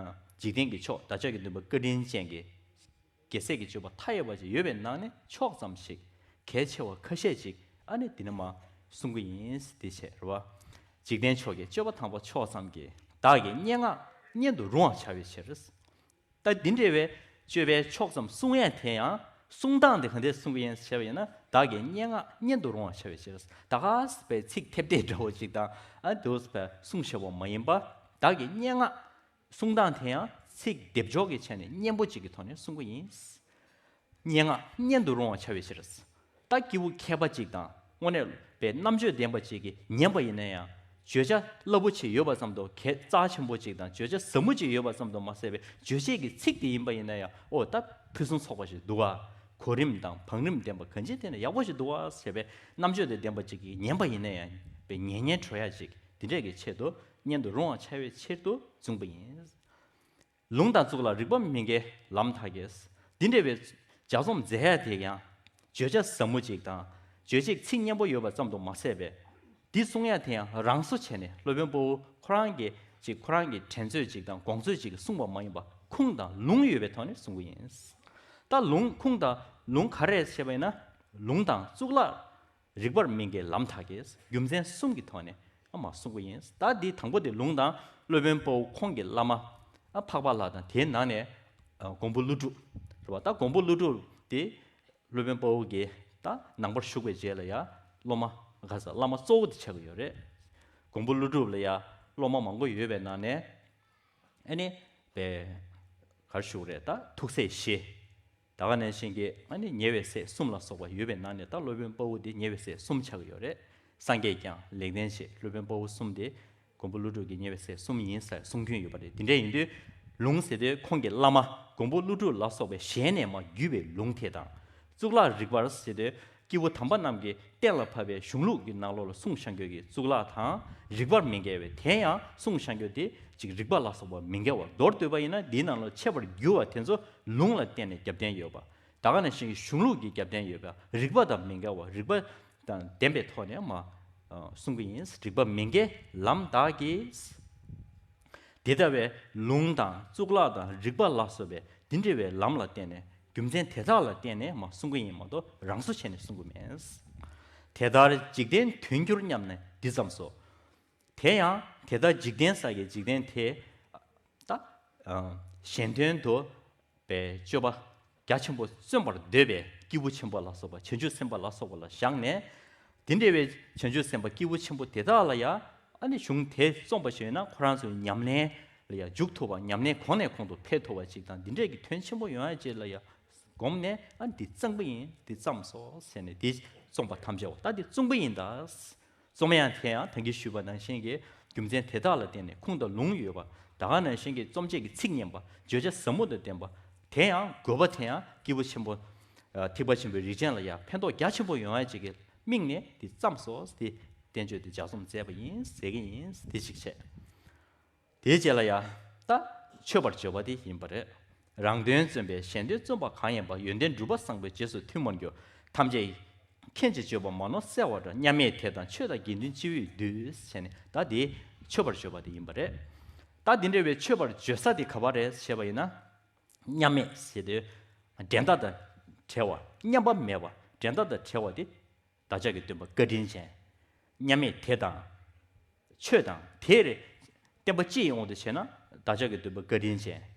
འཇིག་རྟེན་གྱི་མཆོག་བདག་ཅག་གི་སྟོན་པ་བཀའ་དྲིན་ཅན་གྱི། རྒྱལ་སྲས་ཀྱི་སྤྱོད་པ་མཐའ་ཡས་པ་ཅིག་ཡོད་པའི་ནང་ནས་མཆོག་ཙམ་ཞིག་གལ་ཆེ་བ་ཁ་ཤས་ཅིག་ཨ་ནི་འདི་ནས་མར་གསུང་གི་ཡིན། དེ་བྱས་རེད་བ། འཇིག་རྟེན་མཆོག་གི་སྤྱོད་པ་དམ་པ་མཆོག་ཙམ་གྱིས། བདག་གི་སྙན་ངག་སྙན་དུ་རུང་བར་བྱ་བའི་ཕྱིར། ད་འདི་འདྲ་བའི་སྤྱོད་པའི་མཆོག་ཙམ་གསུང་ཡས་དེ་ཡང་། གསུང་སྟངས་དེ་ག་འདྲས་གསུང་གི་ཡིན་ཞེས་པ་ཡིན་ན། བདག་གི་སྙན་ངག་སྙན་དུ་རུང་བར་བྱ་བའི་ཕྱིར། ད་ག་ཟེ་བའི་ཚིག་ཐེབས་ཐེབས་འདྲ་བོ་ཅིག་དང་། ཨ་འདུག་སེ་བའི་གསུང་བྱ་བ་མ་ཡིན་པ། བདག་གི་སྙན་ངག་གསུང་སྟངས་དེ་ཡང་ཚིག་སྡེབ་སྦྱོར་གྱི་ཆ་ནས་སྙན་པོ་ཅིག་གི་ཐོག་ནས་གསུང་གི་ཡིན། སྙན་ངག་སྙན་དུ་རུང་བར་བྱ་བའི་ཕྱིར། ད་སྐྱེས་བུ་མཁས་པ་ཅིག་དང་། དངོས་གནས་པའི་རྣམ་དཔྱོད་ལྡན་པ་ཅིག་གིས་ཉན་པ་ཡིན་ན་ཡང་། བརྗོད་བྱ་རླབས་པོ་ཆེ་ཡོད་པ་ཙམ་དུ། གལ་རྩ་ཆེན་པོ་ཅིག་དང་བརྗོད་བྱ་ཟབ་མོ་ཅིག་ཡོད་པ་ཙམ་དུ་མ་ཟད་པའི། རྗོད་བྱེད་ཀྱི་ཚིག་དེ་ཡིན་པ་ཡིན་ན་ཡང་། ཨོ་ད་ཕུན་སུམ་ཚོགས་པ་ཞིག་འདུག་ག་གོ་རིམ་དང་བང་རིམ་ལྡན་པ་གང་ཅི་དེ་ནས་ཡག་པོ་ཞིག་འདུག་ག་ཟེ་བའི་རྣམ་དཔྱོད་དང་ལྡན་པ་ཅིག་གིས་ཉན་པ་ཡིན་ན་ཡང་། པའི་ཉན་སྙིང་བྲོ་ཡག་ཅིག་དེ་འདྲས་ཀྱི་ཆེད་དུ་སྙན་དུ་རུང་བར་བྱ་བའི་ཕྱིར་དུ་གསུངས་པ་ཡིན། ལུང་དང་གཙུག་ལག་རིགས་པ་མི་འགལ་ལམ་དག་གིས། འདི་འདྲ་བའི་ལྗགས་རྩོམ་མཛད་ཡ་དེ་ཡང་བརྗོད་བྱ་ཟབ་མོ་ཅིག་དང་། རྗོད་བྱེད་ཚིག་སྙན་པོ་ཡོད་པ་ཙམ་དུ་མ་ཟད་པའི། འདི་གསུང་ཡ་དེ་ཡང་རང་བཟོ་བྱས་ནས། སློབ་དཔོན་དཔའ་བོ་ཁོ་རང་གིས་ཅིག་ཁོ་རང་གི་དྲན་ཚོད་ཅིག་དང་དགོངས་ཚོད་ཅིག་གིས་གསུངས་པ་མ་ཡིན་པ། ཁུངས་དང་ལུང་ཡོད་པའི་ཐོག་ནས་གསུང་གི་ཡིན། ད་ལུང་ཁུངས་དང་ལུང་ག་རེ་བྱས་པ་ཡིན་ན། ལུང་དང་གཙུག་ལག་རིགས་པ་མི་འགལ་ལམ་དག་གིས། རྒྱུ་མཚན་གསུམ་གྱི་ཐོག་ནས་ཨ་མ་གསུང་གི་ཡིན། ད་འདི་དང་པོ་དེ་ལུང་དང་། སློབ་དཔོན་དཔའ་བོ་ཁོང་གི་བླ་མ་ཨ་འཕགས་པ་ལྷ་དང་། དེའི་ནང་ནས་ཨ་མགོན་པོ་ཀླུ་སྒྲུབ་རེད་བ། ད་མགོན་པོ་ཀླུ་སྒྲུབ་དེ་སློབ་དཔོན་དཔའ་བོ་གི་ད་ནང་པར་ཞུགས་པའི་རྗེས་ལ་ཡ་སློབ་མ་ག་ས་བླ་མ་གཙོ་བོ་དེ་ཆགས་ཀྱི་ཡོད་རེད། མགོན་པོ་ཀླུ་སྒྲུབ་ལ་ཡ་སློབ་མ་མང་པོ་ཡོད་པའི་ནང་ནས། ཨ་ནི་པའི་གར་ཞུགས་རེད། ད་ཐུགས་སྲས་བཞི། ད་ག་ནང་བཞིན་གྱི་ཨ་ནི་ཉེ་བའི་སྲས་གསུམ་ལ་སོགས་པ་ཡོད་པའི་ནང་ནས། ད་སློབ་དཔོན་དཔའ་བོ་དེ་ཉེ་བའི་སྲས་གསུམ་ཆགས་ཀྱི་ཡོད་རེད། སངས་རྒྱས་བསྐྱངས། ལེགས་ལྡན་འབྱེད། སློབ་དཔོན་དཔའ་བོ་གསུམ་དེ་མགོན་པོ་ཀླུ་སྒྲུབ་ཀྱི་ཉེ་བའི་སྲས་གསུམ་ཡིན་ཟེར་གསུང་རྒྱུན་ཡོད་པ་རེད། དེ་འདྲ་ཡིན་དུས་ལུང་ཟེར་དུས་ཁོང་གི་བླ་མ་མགོན་པོ་ཀླུ་སྒྲུབ་ལ་སོགས་པའི་ཞལ་ནས་མར་བརྒྱུད་པའི་ལུང་དེ་དང་། གཙུག་ལག་རིགས་པར་ཟེར་དུས་ སྐྱེས་བུ་དམ་པ་རྣམས་ཀྱིས་གཏན་ལ་ཕབ་པའི་གཞུང་ལུགས་ཀྱི་ནང་ལོགས་ལ་གསུངས་བཞག་རྒྱུ་གི་གཙུག་ལག་དང་རིགས་པར་མི་འགལ་བས། དེ་ཡང་གསུངས་བཞག་རྒྱུ་དེ་ཅིག་རིགས་པ་ལ་སོགས་པ་མི་འགལ་བར་མདོར་བསྡུས་པ་ཡིན་ན། འདིའི་ནང་ལ་འཆད་པར་འགྱུར་བ་དེ་ཚོ་ལུང་ལ་བརྟེན་ནས་རྒྱབ་རྟེན་ཡོད་པ། ད་ག་ནང་བཞིན་གྱི་གཞུང་ལུགས་ཀྱི་རྒྱབ་རྟེན་ཡོད་པ། རིགས་པ་དང་མི་འགལ་བ། རིགས་པ་དང་ལྡན་པའི་ཐོག་ནས་མ་གསུང་གི་ཡིན། རིགས་པ་མི་འགལ་ལམ་དག་གིས། དེ་ལྟ་བས་ལུང་དང་གཙུག་ལག་དང་རིགས་པ་ལ་སོགས་པའི་འདི་འདྲ་བའི་ལམ་ལ་བརྟེན་ནས། རྒྱུ་མཚན་དེ་དག་ལ་བརྟེན་ནས་མ་གསུང་གི་ཡིན་མ་གཏོགས། རང་བཟོ་བྱས་ནས་གསུང་གི་མེད། དེ་ལྟར་འཇིག་རྟེན་དོན་འགྱུར་སྙམ་ནས་འདི་ཙམ་སོ། དེ་ཡང་དེ་ལྟར་འཇིག་རྟེན་ཟེར་གྱི་འཇིག་རྟེན་དེ་ད་གཞན་དོན་དུ་པའི་སྤྱོད་པ་རྒྱ་ཆེན་པོ་བརྩོན་པར་འདོད་པའི་སྐྱེས་བུ་ཆེན་པོ་ལ་སོགས་པ། བྱང་ཆུབ་སེམས་དཔའ་ལ་སོགས་པ་ལ་བཞག་ནས། དེ་འདྲ་བའི་བྱང་ཆུབ་སེམས་དཔའ་སྐྱེས་བུ་ཆེན་པོ་དེ་དག་ལ་ཡང་ཨ་ནི་གཞུང་དེ་བརྩམས་པ་ཞིག་ཡིན་ན། ཁོ་རང་ཚོའི་ཉམས་ལེན་ལ་ཡང་འཇུག་ཐུབ་པ། ཉམས་ལེན་གོང་ནས་གོང་དུ་འཕེལ་ཐུབ་པ་ཅིག་དང་། འདི་འདྲའི་གི་དོན་ཆེན་པོ་ཡོང་ཡ་ཅིག་ལ་ཡང་བསྒོམས་ནས། ཨ་ནི་འདི་བརྩམས་པ་ཡིན། འདི་བརྩམས་སོ་ཟེར་ནས་འདི་བརྩམས་པ་ཐམས་ཅད་པོ་ད་འདི་བརྩམས་པ་ཡིན་ད། རྩོམ་ཡང་དེ་ཡང་ད་གིན་ཞུས་པ་ནང་བཞིན་གྱི་རྒྱུ་མཚན་དེ་དག་ལ་བརྟེན་ནས། ཁུངས་དང་ལུང་ཡོད་པ། ད་ག་ནང་བཞིན་གྱི་རྩོམ་བྱེད་ཀྱི་ཚིག་སྙན་པ། བརྗོད་བྱ་ཟབ་མོ་དང་ལྡན་པ། དེ་ཡང་དགོས་པ་དེ་ཡང་སྐྱེས་བུ་ཆེན་པོ་ཨ་ཐེག་པ་ཆེན་པོའི་རིགས་ཅན་ལ་ཡང་ཕན་ཐོགས་རྒྱ་ཆེན་པོ་ཡོང་ཡ་ཅིག་གི་དམིགས་ནས་དེ་བརྩམས་སོ། དེ་བསྟན་བཅོས་དེ་ལྗགས་རྩོམ་མཛད་པ་ཡིན་ཟེར་གྱི་ཡིན། དེ་གཅིག་བྱས། དེའི་རྗེས་ལ་ཡང་ད་མཆོད་པར་བརྗོད་པ་དེ་ཡིན་པ་རེད། རང་དོན་བརྩོན་པས་གཞན་དོན་བརྩོན་པ་གང་ཡིན་པ། ཡོན་ཏན་སྒྲུབ་པ་བཟང་པོའི་རྗེས་སུ་མཐུན་མར་འགྱུར། ཐམས་ཅད་མཁྱེན་ཅིང་བརྗོད་པ་མ་ནོར་གསལ་བ་འདྲ། མཉམ་མེད་དེ་དང་མཆོད་དང་དགེ་འདུན་སྤྱི་བོས་འདུད། ཟེར་ནས་ད་དེ་མཆོད་པར་བརྗོད་པ་དེ་ཡིན་པ་རེད། ད་འདི་འདྲ་བའི་མཆོད་པར་བརྗོད་ས་དེ་ག་པར་རེད་ཞེས་པ་ཡིན་ན། མཉམ་མེད་ཟེར་དུས་འགྲན་ཟླ་དང་བྲལ་བ། མཉམ་པ་མེད་པ། འགྲན་ཟླ་དང་བྲལ་བ་དེ་བདག་ཅག་གི་སྟོན་པ་བཀའ་དྲིན་ཅན། མཉམ་མེད་དེ་དང་མཆོད་དང་དེར་བསྟན་པ་སྤྱི་ཡི་དབང་དུ་བྱས་ན་བདག་ཅག་གི་སྟོན་པ་བཀའ་དྲིན་ཅན།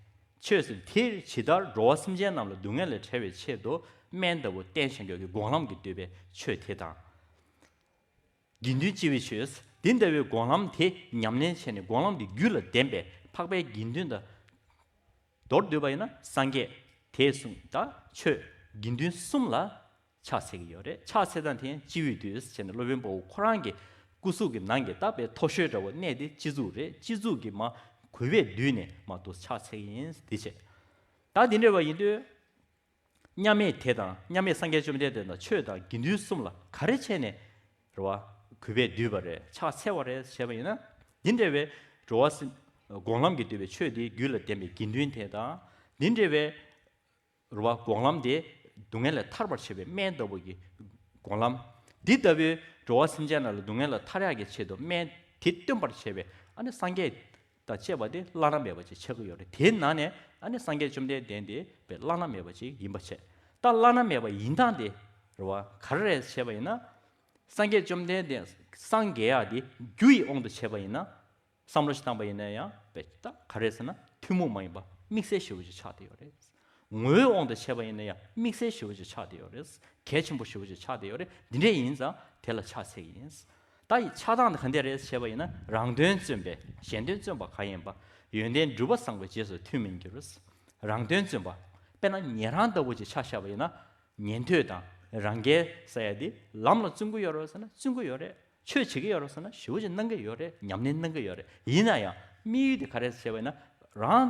མཆོད་ཟེར་དེར་ཇི་ལྟར་འགྲོ་བ་སེམས་ཅན་རྣམས་ལ་སྡུག་བསྔལ་ལས་བྲལ་བའི་ཆེད་དུ་སྨན་ལྟ་བུ་བསྟན་བཞག་རྒྱུ་གི་སྒོམ་ལམ་གྱིས་བསྡུས་པའི་མཆོད་དེ་དང་། དགེ་འདུན་སྤྱི་བོའི་མཆོད། དེ་ལྟ་བུའི་སྒོམ་ལམ་དེ་ཉམས་ལེན་བྱས་ནས། སྒོམ་ལམ་དེ་རྒྱུད་ལ་ལྡན་པའི་འཕགས་པའི་དགེ་འདུན་དང་། མདོར་བསྡུས་པ་ཡིན་ན་སངས་རྒྱས་དེ་གསུངས། ད་ཆོས་དགེ་འདུན་གསུམ་ལ་ཕྱག་འཚལ་གྱི་ཡོད་རེད། ཕྱག་འཚལ་སྟངས་དེ་ཡང་སྤྱི་བོས་འདུད་ཟེར་ནས། སློབ་དཔོན་པོ་ཁོ་རང་གི་སྐུ་གཟུགས་ཀྱི་ནང་གི་ད་དཔེ་མཐོ་ཤོས་འདྲ་བོ་གནས་དེ་སྤྱི་གཟུགས་རེད། སྤྱི་གཟུགས་ཀྱི་མ་གུས་པས་འདུད་ནས་མ་འདུག་ཕྱག་འཚལ་གྱི་ཡིན་དེ་བྱས། ད་དེ་འདྲ་བ་ཡིན་དུས། མཉམ་མེད་དེ་དང་། མཉམ་མེད་སངས་རྒྱས་བཅོམ་ལྡན་འདས་དང་ཆོས་དང་དགེ་འདུན་གསུམ་ལ་ག་རེ་བྱས་ནས་རེད་བ། གུས་པས་འདུད་པ་རེད། ཕྱག་འཚལ་བ་རེད་ཞེས་པ་ཡིན་ན། འདི་འདྲ་བའི་འགྲོ་བ་སེམས་སྒོམ་ལམ་གྱིས་བསྡུས་པའི་ཆོས་དེའི་རྒྱུད་ལ་ལྡན་པའི་དགེ་འདུན་དེ་དང་། འདི་འདྲ་བའི་རེད་བ། སྒོམ་ལམ་དེ་སྡུག་བསྔལ་ལས་ཐར་བར་བྱེད་པའི་སྨན་ལྟ་བུ་གི་སྒོམ་ལམ། འདི་ལྟ་བུའི་འགྲོ་བ་སེམས་ཅན་རྣམས་ལ་སྡུག་བསྔལ་ལས་ཐར་ཡག་གི་ཆེད་དུ་སྨན་དེ་སྟོན་པར་བྱེད་པའི་ཨ་ནི་སངས་རྒྱས་དང་བཅས་པ་དེ་བླ་ན་མེད་པ་ཅིག་ཆགས་ཀྱི་ཡོད་རེད། དེའི་ནང་ནས་ཨ་ནི་སངས་རྒྱས་བཅོམ་ལྡན་འདས་དེ་བས་བླ་ན་མེད་པ་ཅིག་ཡིན་པ་བྱས། ད་བླ་ན་མེད་པ་ཡིན་སྟངས་དེ་རེད་བ། ག་རེ་རེད་ཞེས་པ་ཡིན་ན། སངས་རྒྱས་བཅོམ་ལྡན་འདས་སངས་རྒྱས་ཡག་དེ་རྒྱུ་ཡི་དབང་དུ་བྱས་པ་ཡིན་ན། བསམ་བློ་ཞིག་བཏང་པ་ཡིན་ན་ཡང་བས་ད་ག་རེ་ཟེར་ན། ཐུན་མོང་མ་ཡིན་པ་དམིགས་བསལ་ཞེ་པོ་ཅིག་ཆགས་བསྡད་ཡོད་རེད། ངོ་བོའི་དབང་དུ་བྱས་པ་ཡིན་ན་ཡང་དམིགས་བསལ་ཞེ་པོ་ཅིག་ཆགས་བསྡད་ཡོད་རེད། གལ་ཆེན་པོ་ཞེ་པོ་ཅིག་ཆགས་བསྡད་ཡོད་རེད། འདི་འདྲས་ཡིན་ཙང་དེ་ལ་ཕྱག་འཚལ་གྱི་ཡིན། ད་ཡི་ཆགས་སྟངས་དེ་ག་འདྲས་རེད་ཞེས་པ་ཡིན་ན། རང་དོན་བརྩོན་པས་གཞན་དོན་བརྩོན་པ་གང་ཡིན་པ། ཡོན་ཏན་སྒྲུབ་པ་བཟང་པོའི་རྗེས་སུ་མཐུན་མིན་འགྱུར། རང་དོན་བརྩོན་པ། དཔེར་ན་ཉན་རང་ལྟ་བུ་ཅིག་ཆ་བཞག་པ་ཡིན་ན། ཉན་ཐོས་དང་རང་རྒྱལ་ཟེར་ཡ་དེ་ལམ་ལ་བརྩོན་གྱི་ཡོད་རེད་ཟེར་ན་བརྩོན་གྱི་ཡོད་རེད། ཆོས་བྱེད་ཀྱི་ཡོད་རེད་ཟེར་ན་ཞེ་པོ་ཅིག་གནང་གི་ཡོད་རེད། ཉམས་ལེན་གནང་གི་ཡོད་རེད། ཡིན་ན་ཡང་དམིགས་ཡུལ་དེ་ག་རེ་ཟེར་བ་ཡིན་ན། རང་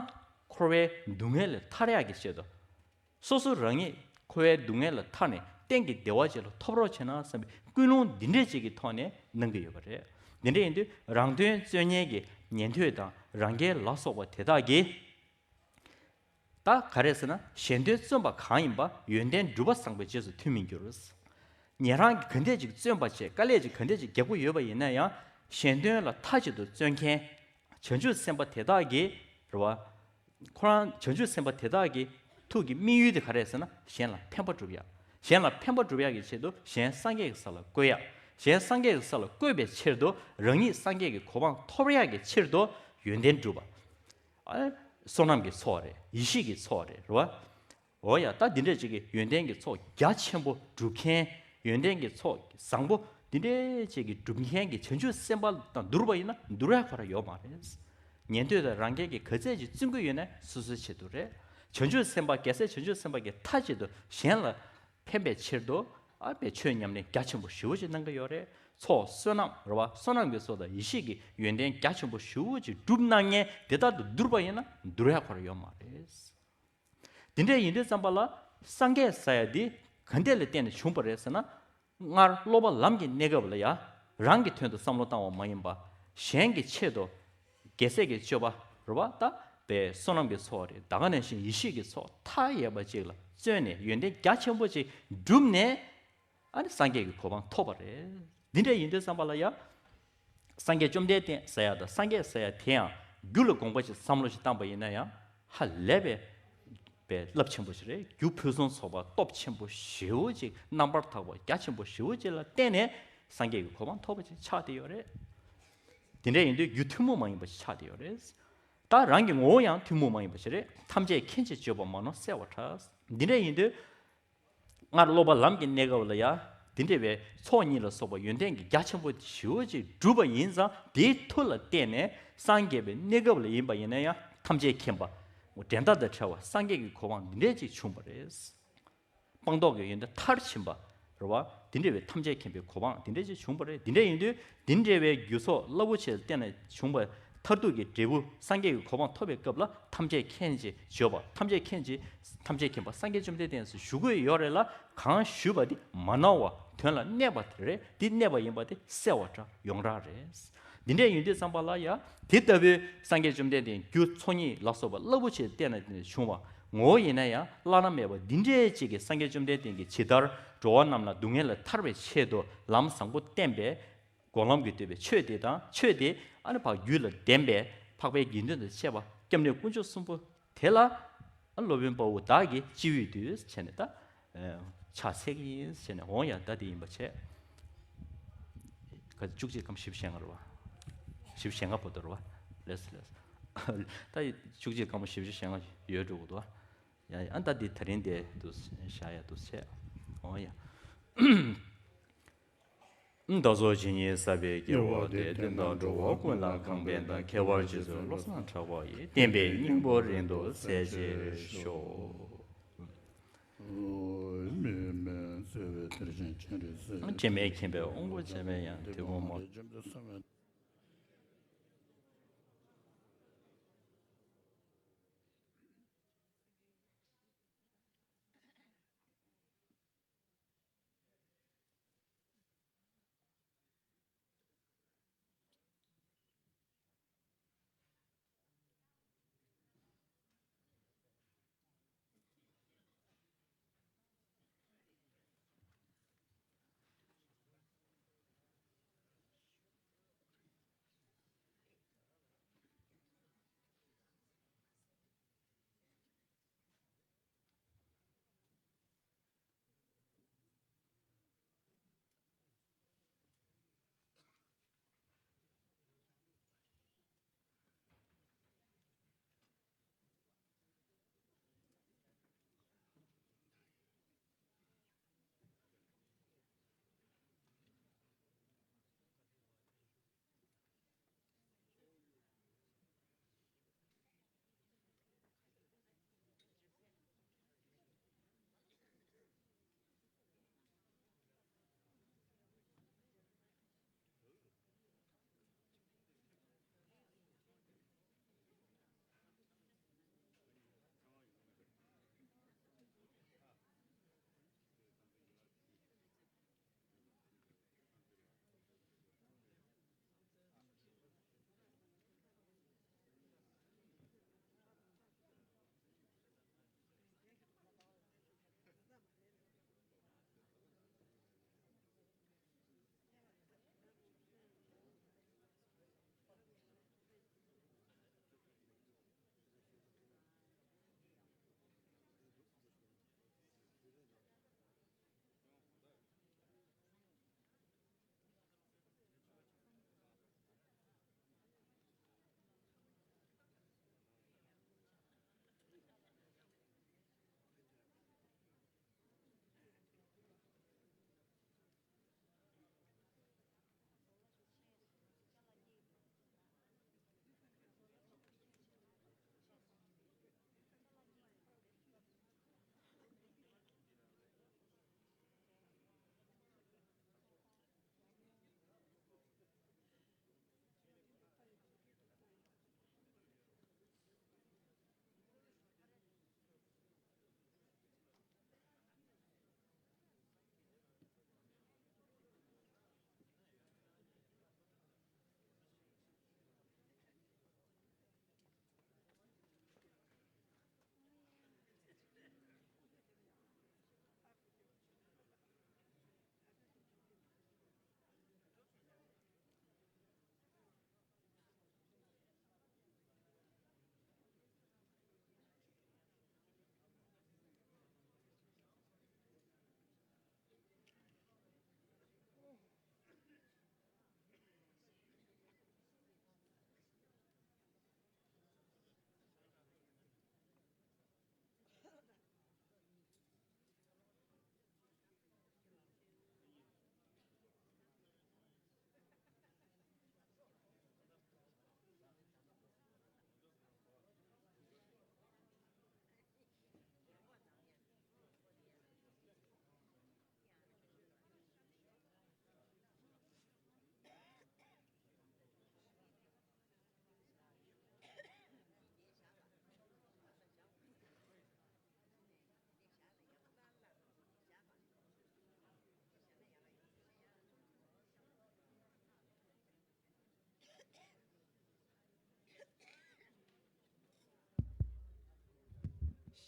འཁོར་བའི་སྡུག་བསྔལ་ལས་ཐར་ཡག་གི་ཆེད་དུ། སོ་སོ་རང་ཉིད་འཁོར་བའི་སྡུག་བསྔལ་ལས་ཐར་ནས་གཏན་གྱི་བདེ་བ་ཅིག་ལ་ཐོབ་རོགས་བྱེད་ན་བསམ་པའི་ཀུན་སློང་འདི་འདྲས་ཅིག་གི་ཐོག་ནས་གནང་གི་ཡོད་པ་རེད། འདི་འདྲས་ཡིན་དུས་རང་དོན་རྩོད་མཁན་གྱི་ཉན་ཐོས་དང་རང་རྒྱལ་ལ་སོགས་པ་དེ་དག་གིས། ད་ག་རེ་ཟེར་ན། གཞན་དོན་བརྩོན་པ་གང་ཡིན་པ། ཡོན་ཏན་སྒྲུབ་པ་བཟང་པོའི་རྗེས་སུ་མཐུན་མིན་འགྱུར། ཉན་རང་གིས་ག་འདྲས་ཅིག་བརྩོན་པ་བྱས། དཀའ་ལས་ཅིག་ག་འདྲས་ཅིག་རྒྱག་གི་ཡོད་པ་ཡིན་ན་ཡང་། གཞན་དོན་ལ་མཐའ་གཅིག་ཏུ་བརྩོན་མཁན་བྱང་ཆུབ་སེམས་དཔའ་དེ་དག་གིས་རེད་བ། ཁོ་རང་བྱང་ཆུབ་སེམས་དཔའ་དེ་དག་གི་ཐུགས་ཀྱི་དམིགས་ཡུལ་དེ་ག་རེ་ཟེར་ན། གཞན་ལ་ཕན་པ་སྒྲུབ་ཡག་གཞན་ལ་ཕན་པ་སྒྲུབ་ཡག་གི་ཆེད་དུ་གཞན་སངས་རྒྱས་ཀྱི་ས་ལ་བཀོད་ཡག་གཞན་སངས་རྒྱས་ཀྱི་ས་ལ་བཀོད་པའི་ཕྱིར་དུ་རང་ཉིད་སངས་རྒྱས་ཀྱི་གོ་འཕང་ཐོབ་ཡག་གི་ཕྱིར་དུ་ཡོན་ཏན་སྒྲུབ་པ། ཨ། བསོད་ནམས་ཀྱི་ཚོགས་རེད། ཡེ་ཤེས་ཀྱི་ཚོགས་རེད། རེད་བ། འོ་ཡ། ད་འདི་འདྲ་ཅིག་གི་ཡོན་ཏན་གྱི་ཚོགས་རྒྱ་ཆེན་པོ་སྒྲུབ་མཁན། ཡོན་ཏན་གྱི་ཚོགས་བཟང་པོ་འདི་འདྲ་ཅིག་གི་སྒྲུབ་མཁན་གྱི་བྱང་ཆུབ་སེམས་དཔའ་དང་བསྡུར་བ་ཡིན་ན་བསྡུར་ཡ་ཁོ་རང་ཡོད་མ་རེད། ཉན་ཐོས་དང་རང་རྒྱལ་གྱིས་ག་ཚད་ཅིག་བརྩོན་གྱི་ཡོད་ན་སོ་སོའི་ཆེད་དུ་རེད། བྱང་ཆུབ་སེམས་དཔའ་རྒྱལ་སྲས་བྱང་ཆུབ་སེམས་དཔའ་གྱིས་མཐའ་གཅིག་ཏུ་གཞན་ལ་ཕན་པའི་ཕྱིར་དུ། ཨ། པའི་ཆོས་ཉམས་ལེན་རྒྱ་ཆེན་པོ་ཞེ་པོ་ཅིག་གནང་གི་ཡོད་རེད། ཚོགས་བསོད་ནམས་རེད་བ། བསོད་ནམས་ཀྱི་ཚོགས་དང་ཡེ་ཤེས་ཀྱི་ཡོན་ཏན་རྒྱ་ཆེན་པོ་ཞེ་པོ་ཅིག་སྒྲུབ་གནང་མཁན་དེ་དག་དང་བསྡུར་བ་ཡིན་ན་བསྡུར་ཡ་ཁོ་རང་ཡོད་མ་རེད། དེ་འདྲ་ཡིན་དུས་ཙམ་པ་ལ་སངས་རྒྱས་ཟེར་ཡ་འདི་ག་འདྲས་ལ་བརྟེན་ནས་བྱུང་བ་རེད་ཟེར་ན། སྔར་སློབ་པ་ལམ་གྱི་གནས་སྐབས་ལ་ཡང་རང་གི་དོན་དུ་བསམ་བློ་བཏང་བ་མ་ཡིན་པ། གཞན་གྱི་ཆེད་དུ། རྒྱལ་སྲས་ཀྱི་སྤྱོད་པ་རེད་བ། ད་པའི་བསོད་ནམས་ཀྱི་ཚོགས་རེད། ད་ག་ནང་བཞིན་ཡེ་ཤེས་ཀྱི་ཚོགས་མཐའ་ཡས་པ་ཅིག་ལ་བརྩོན་ནས་ཡོན་ཏན་རྒྱ་ཆེན་པོ་ཅིག་བསྒྲུབས་ནས། ཨ་ནི་སངས་རྒྱས་ཀྱི་གོ་འཕང་ཐོབ་པ་རེད། འདི་འདྲ་ཡིན་དུས་ཙམ་པ་ལ་ཡང་། སངས་རྒྱས་བཅོམ་ལྡན་འདས་ཟེར་ཡ་དང་སངས་རྒྱས་ཟེར་ཡ་དེ་ཡང་རྒྱུ་ལ་དགོངས་པ་ཞིག་བསམ་བློ་ཞིག་བཏང་པ་ཡིན་ན་ཡང་ཧ་ལས་པའི་པའི་རླབས་ཆེན་པོ་ཞིག་རེད། རྒྱུ་ཕུན་སུམ་ཚོགས་པ་སྟོབས་ཆེན་པོ་ཞེ་བོ་ཅིག་རྣམ་པར་དག་པ་རྒྱ་ཆེན་པོ་ཞེ་བོ་ཅིག་ལ་བརྟེན་ནས་སངས་རྒྱས་ཀྱི་གོ་འཕང་ཐོབ་པ་ཅིག་ཆགས་བསྡད་ཡོད་རེད། དེ་འདྲ་ཡིན་དུས་རྒྱུ་ཐུན་མོང་མ་ཡིན་པ་ཞིག་ཆགས་བསྡད་ཡོད་རེད། ད་རང་གི་ངོ་བོ་ཡང་ཐུན་མོང་མ་ཡིན་པ་ཞིག་རེད། ཐམས་ཅད་མཁྱེན་ཅིང་བརྗོད་པ་མ་ནོར་གསལ་བར་གྲགས། འདི་འདྲ་ཡིན་དུས། སྔར་སློབ་པ་ལམ་གྱི་གནས་སྐབས་ལ་ཡང་འདི་འདྲ་བའི་ཚོགས་གཉིས་ལ་སོགས་པ་ཡོན་ཏན་གྱི་རྒྱ་ཆེན་པོ་ཞེ་བོ་ཅིག་བསྒྲུབས་པ་ཡིན་ཙང་དེའི་མཐུ་ལ་བརྟེན་ནས་སངས་རྒྱས་པའི་གནས་སྐབས་ལ་ཡིན་པ་ཡིན་ན་ཡང་ཐམས་ཅད་མཁྱེན་པ། འགྲན་ཟླ་དང་བྲལ་བ་སངས་རྒྱས་ཀྱི་གོ་འཕང་འདི་འདྲ་ཅིག་བྱུང་བ་རེད། སྤངས་རྟོགས་ཀྱི་ཡོན་ཏན་མཐར་ཕྱིན་པ་རེད་བ། འདི་འདྲ་བའི་ཐམས་ཅད་མཁྱེན་པའི་གོ་འཕང་འདི་འདྲ་ཅིག་བྱུང་བ་རེད། འདི་འདྲ་ཡིན་དུས་འདི་འདྲ་བའི་རྒྱུ་ཚོགས་རླབས་པོ་ཆེ་ལ་བརྟེན་ནས་བྱུང་བ། མཐར་ཐུག་གི་འབྲས་བུ་སངས་རྒྱས་ཀྱི་གོ་འཕང་ཐོབ་པའི་སྐབས་ལ་ཐམས་ཅད་མཁྱེན་ཅེས་བརྗོད་པ། ཐམས་ཅད་མཁྱེན་ཅེས། ཐམས་ཅད་མཁྱེན་པ་སངས་རྒྱས་བཅོམ་ལྡན་འདས་སུ་ཞུ་དགོས་ཡོད་རེད་ལ། གང་ཞུས་པ་དེ་མ་ནོར་བ་དོན་ལ་གནས་པ་དེ་རེད། འདི་གནས་པ་ཡིན་པ་དེ་གསལ་བ་འདྲ་ཡོངས་གྲགས་རེད། འདི་འདྲ་ཡིན་དུས་ཙམ་པ་ལ་ཡང་དེ་ལྟ་བུའི་སངས་རྒྱས་བཅོམ་ལྡན་འདས་རྒྱུ་ཚོགས་གཉིས་ལ་སོགས་པ་རླབས་པོ་ཆེ་བརྟེན་ནས་བྱུང་བ་ངོ་བོ་ཡིན་ན་ཡང་བླ་ན་མེད་པ་འདི་འདྲའི་ཅིག་གི་སངས་རྒྱས་བཅོམ་ལྡན་འདས་ཀྱིས་ཇི་ལྟར་འགྲོ་བ་རྣམས་ལ་སྡུག་བསྔལ་ལས་ཐར་བའི་ཆེད་དུ་ལམ་བཟང་པོ་བསྟན་པའི་སྒོམ་ལམ་གྱིས་བསྟོད་པའི་ཆོས་དེ་དང་། ཆོས་དེ་ཨ་ནི་ཕར་རྒྱུད་ལ་ལྡན་པའི་འཕགས་པའི་དགེ་འདུན་དང་བཅས་པ་སྐྱབས་གནས་དཀོན་མཆོག་གསུམ་པོ་དེ་ལ་ཨ་སློབ་དཔོན་དཔའ་བོ་བདག་གིས་ཅི་འོས་བསྡུས་བྱས་ནས་ད་ཕྱག་འཚལ་གྱི་ཡིན་ཟེར་ནས། འོང་ཡ། ད་དེ་ཡིན་པ་བྱས། ག་བཅུ་གཅིག་གམ་བཞི་བཅུ་ཞེ་ལྔ་རེད་བ། བཞི་བཅུ་ཞེ་ལྔ་བར་དུ་རེད་བ། ལགས་སོ་ལགས་སོ། ད་བཅུ་གཅིག་གམ་བཞི་བཅུ་ཞེ་ལྔ་ཡོད་འགྲོ་གི་འདུག་བ། ཡ་ཡ། ཨ་ད་འདི་ད་རིང་དེ་འདུག་བཞག་ཡ་འདུག་བྱས། འོང་ཡ། ད་གཟོད་ཇི་སྙེད་བསགས་པའི་དགེ་བ་དེ། དོན་དམ་འགྲོ་བ་ཀུན་ལ་གང་ཕན་དང་། ཁྱད་པར་རྗེ་བཙུན་བློ་བཟང་གྲགས་པ་ཡི། བསྟན་པའི་སྙིང་པོ་རིང་དུ་གསལ་ཕྱིར་ཤོག། དྲི་མེད་མཁྱེན་པའི་དབང་པོ་འཆད་མེད་ཡང་། དེ་ཀུན་མ།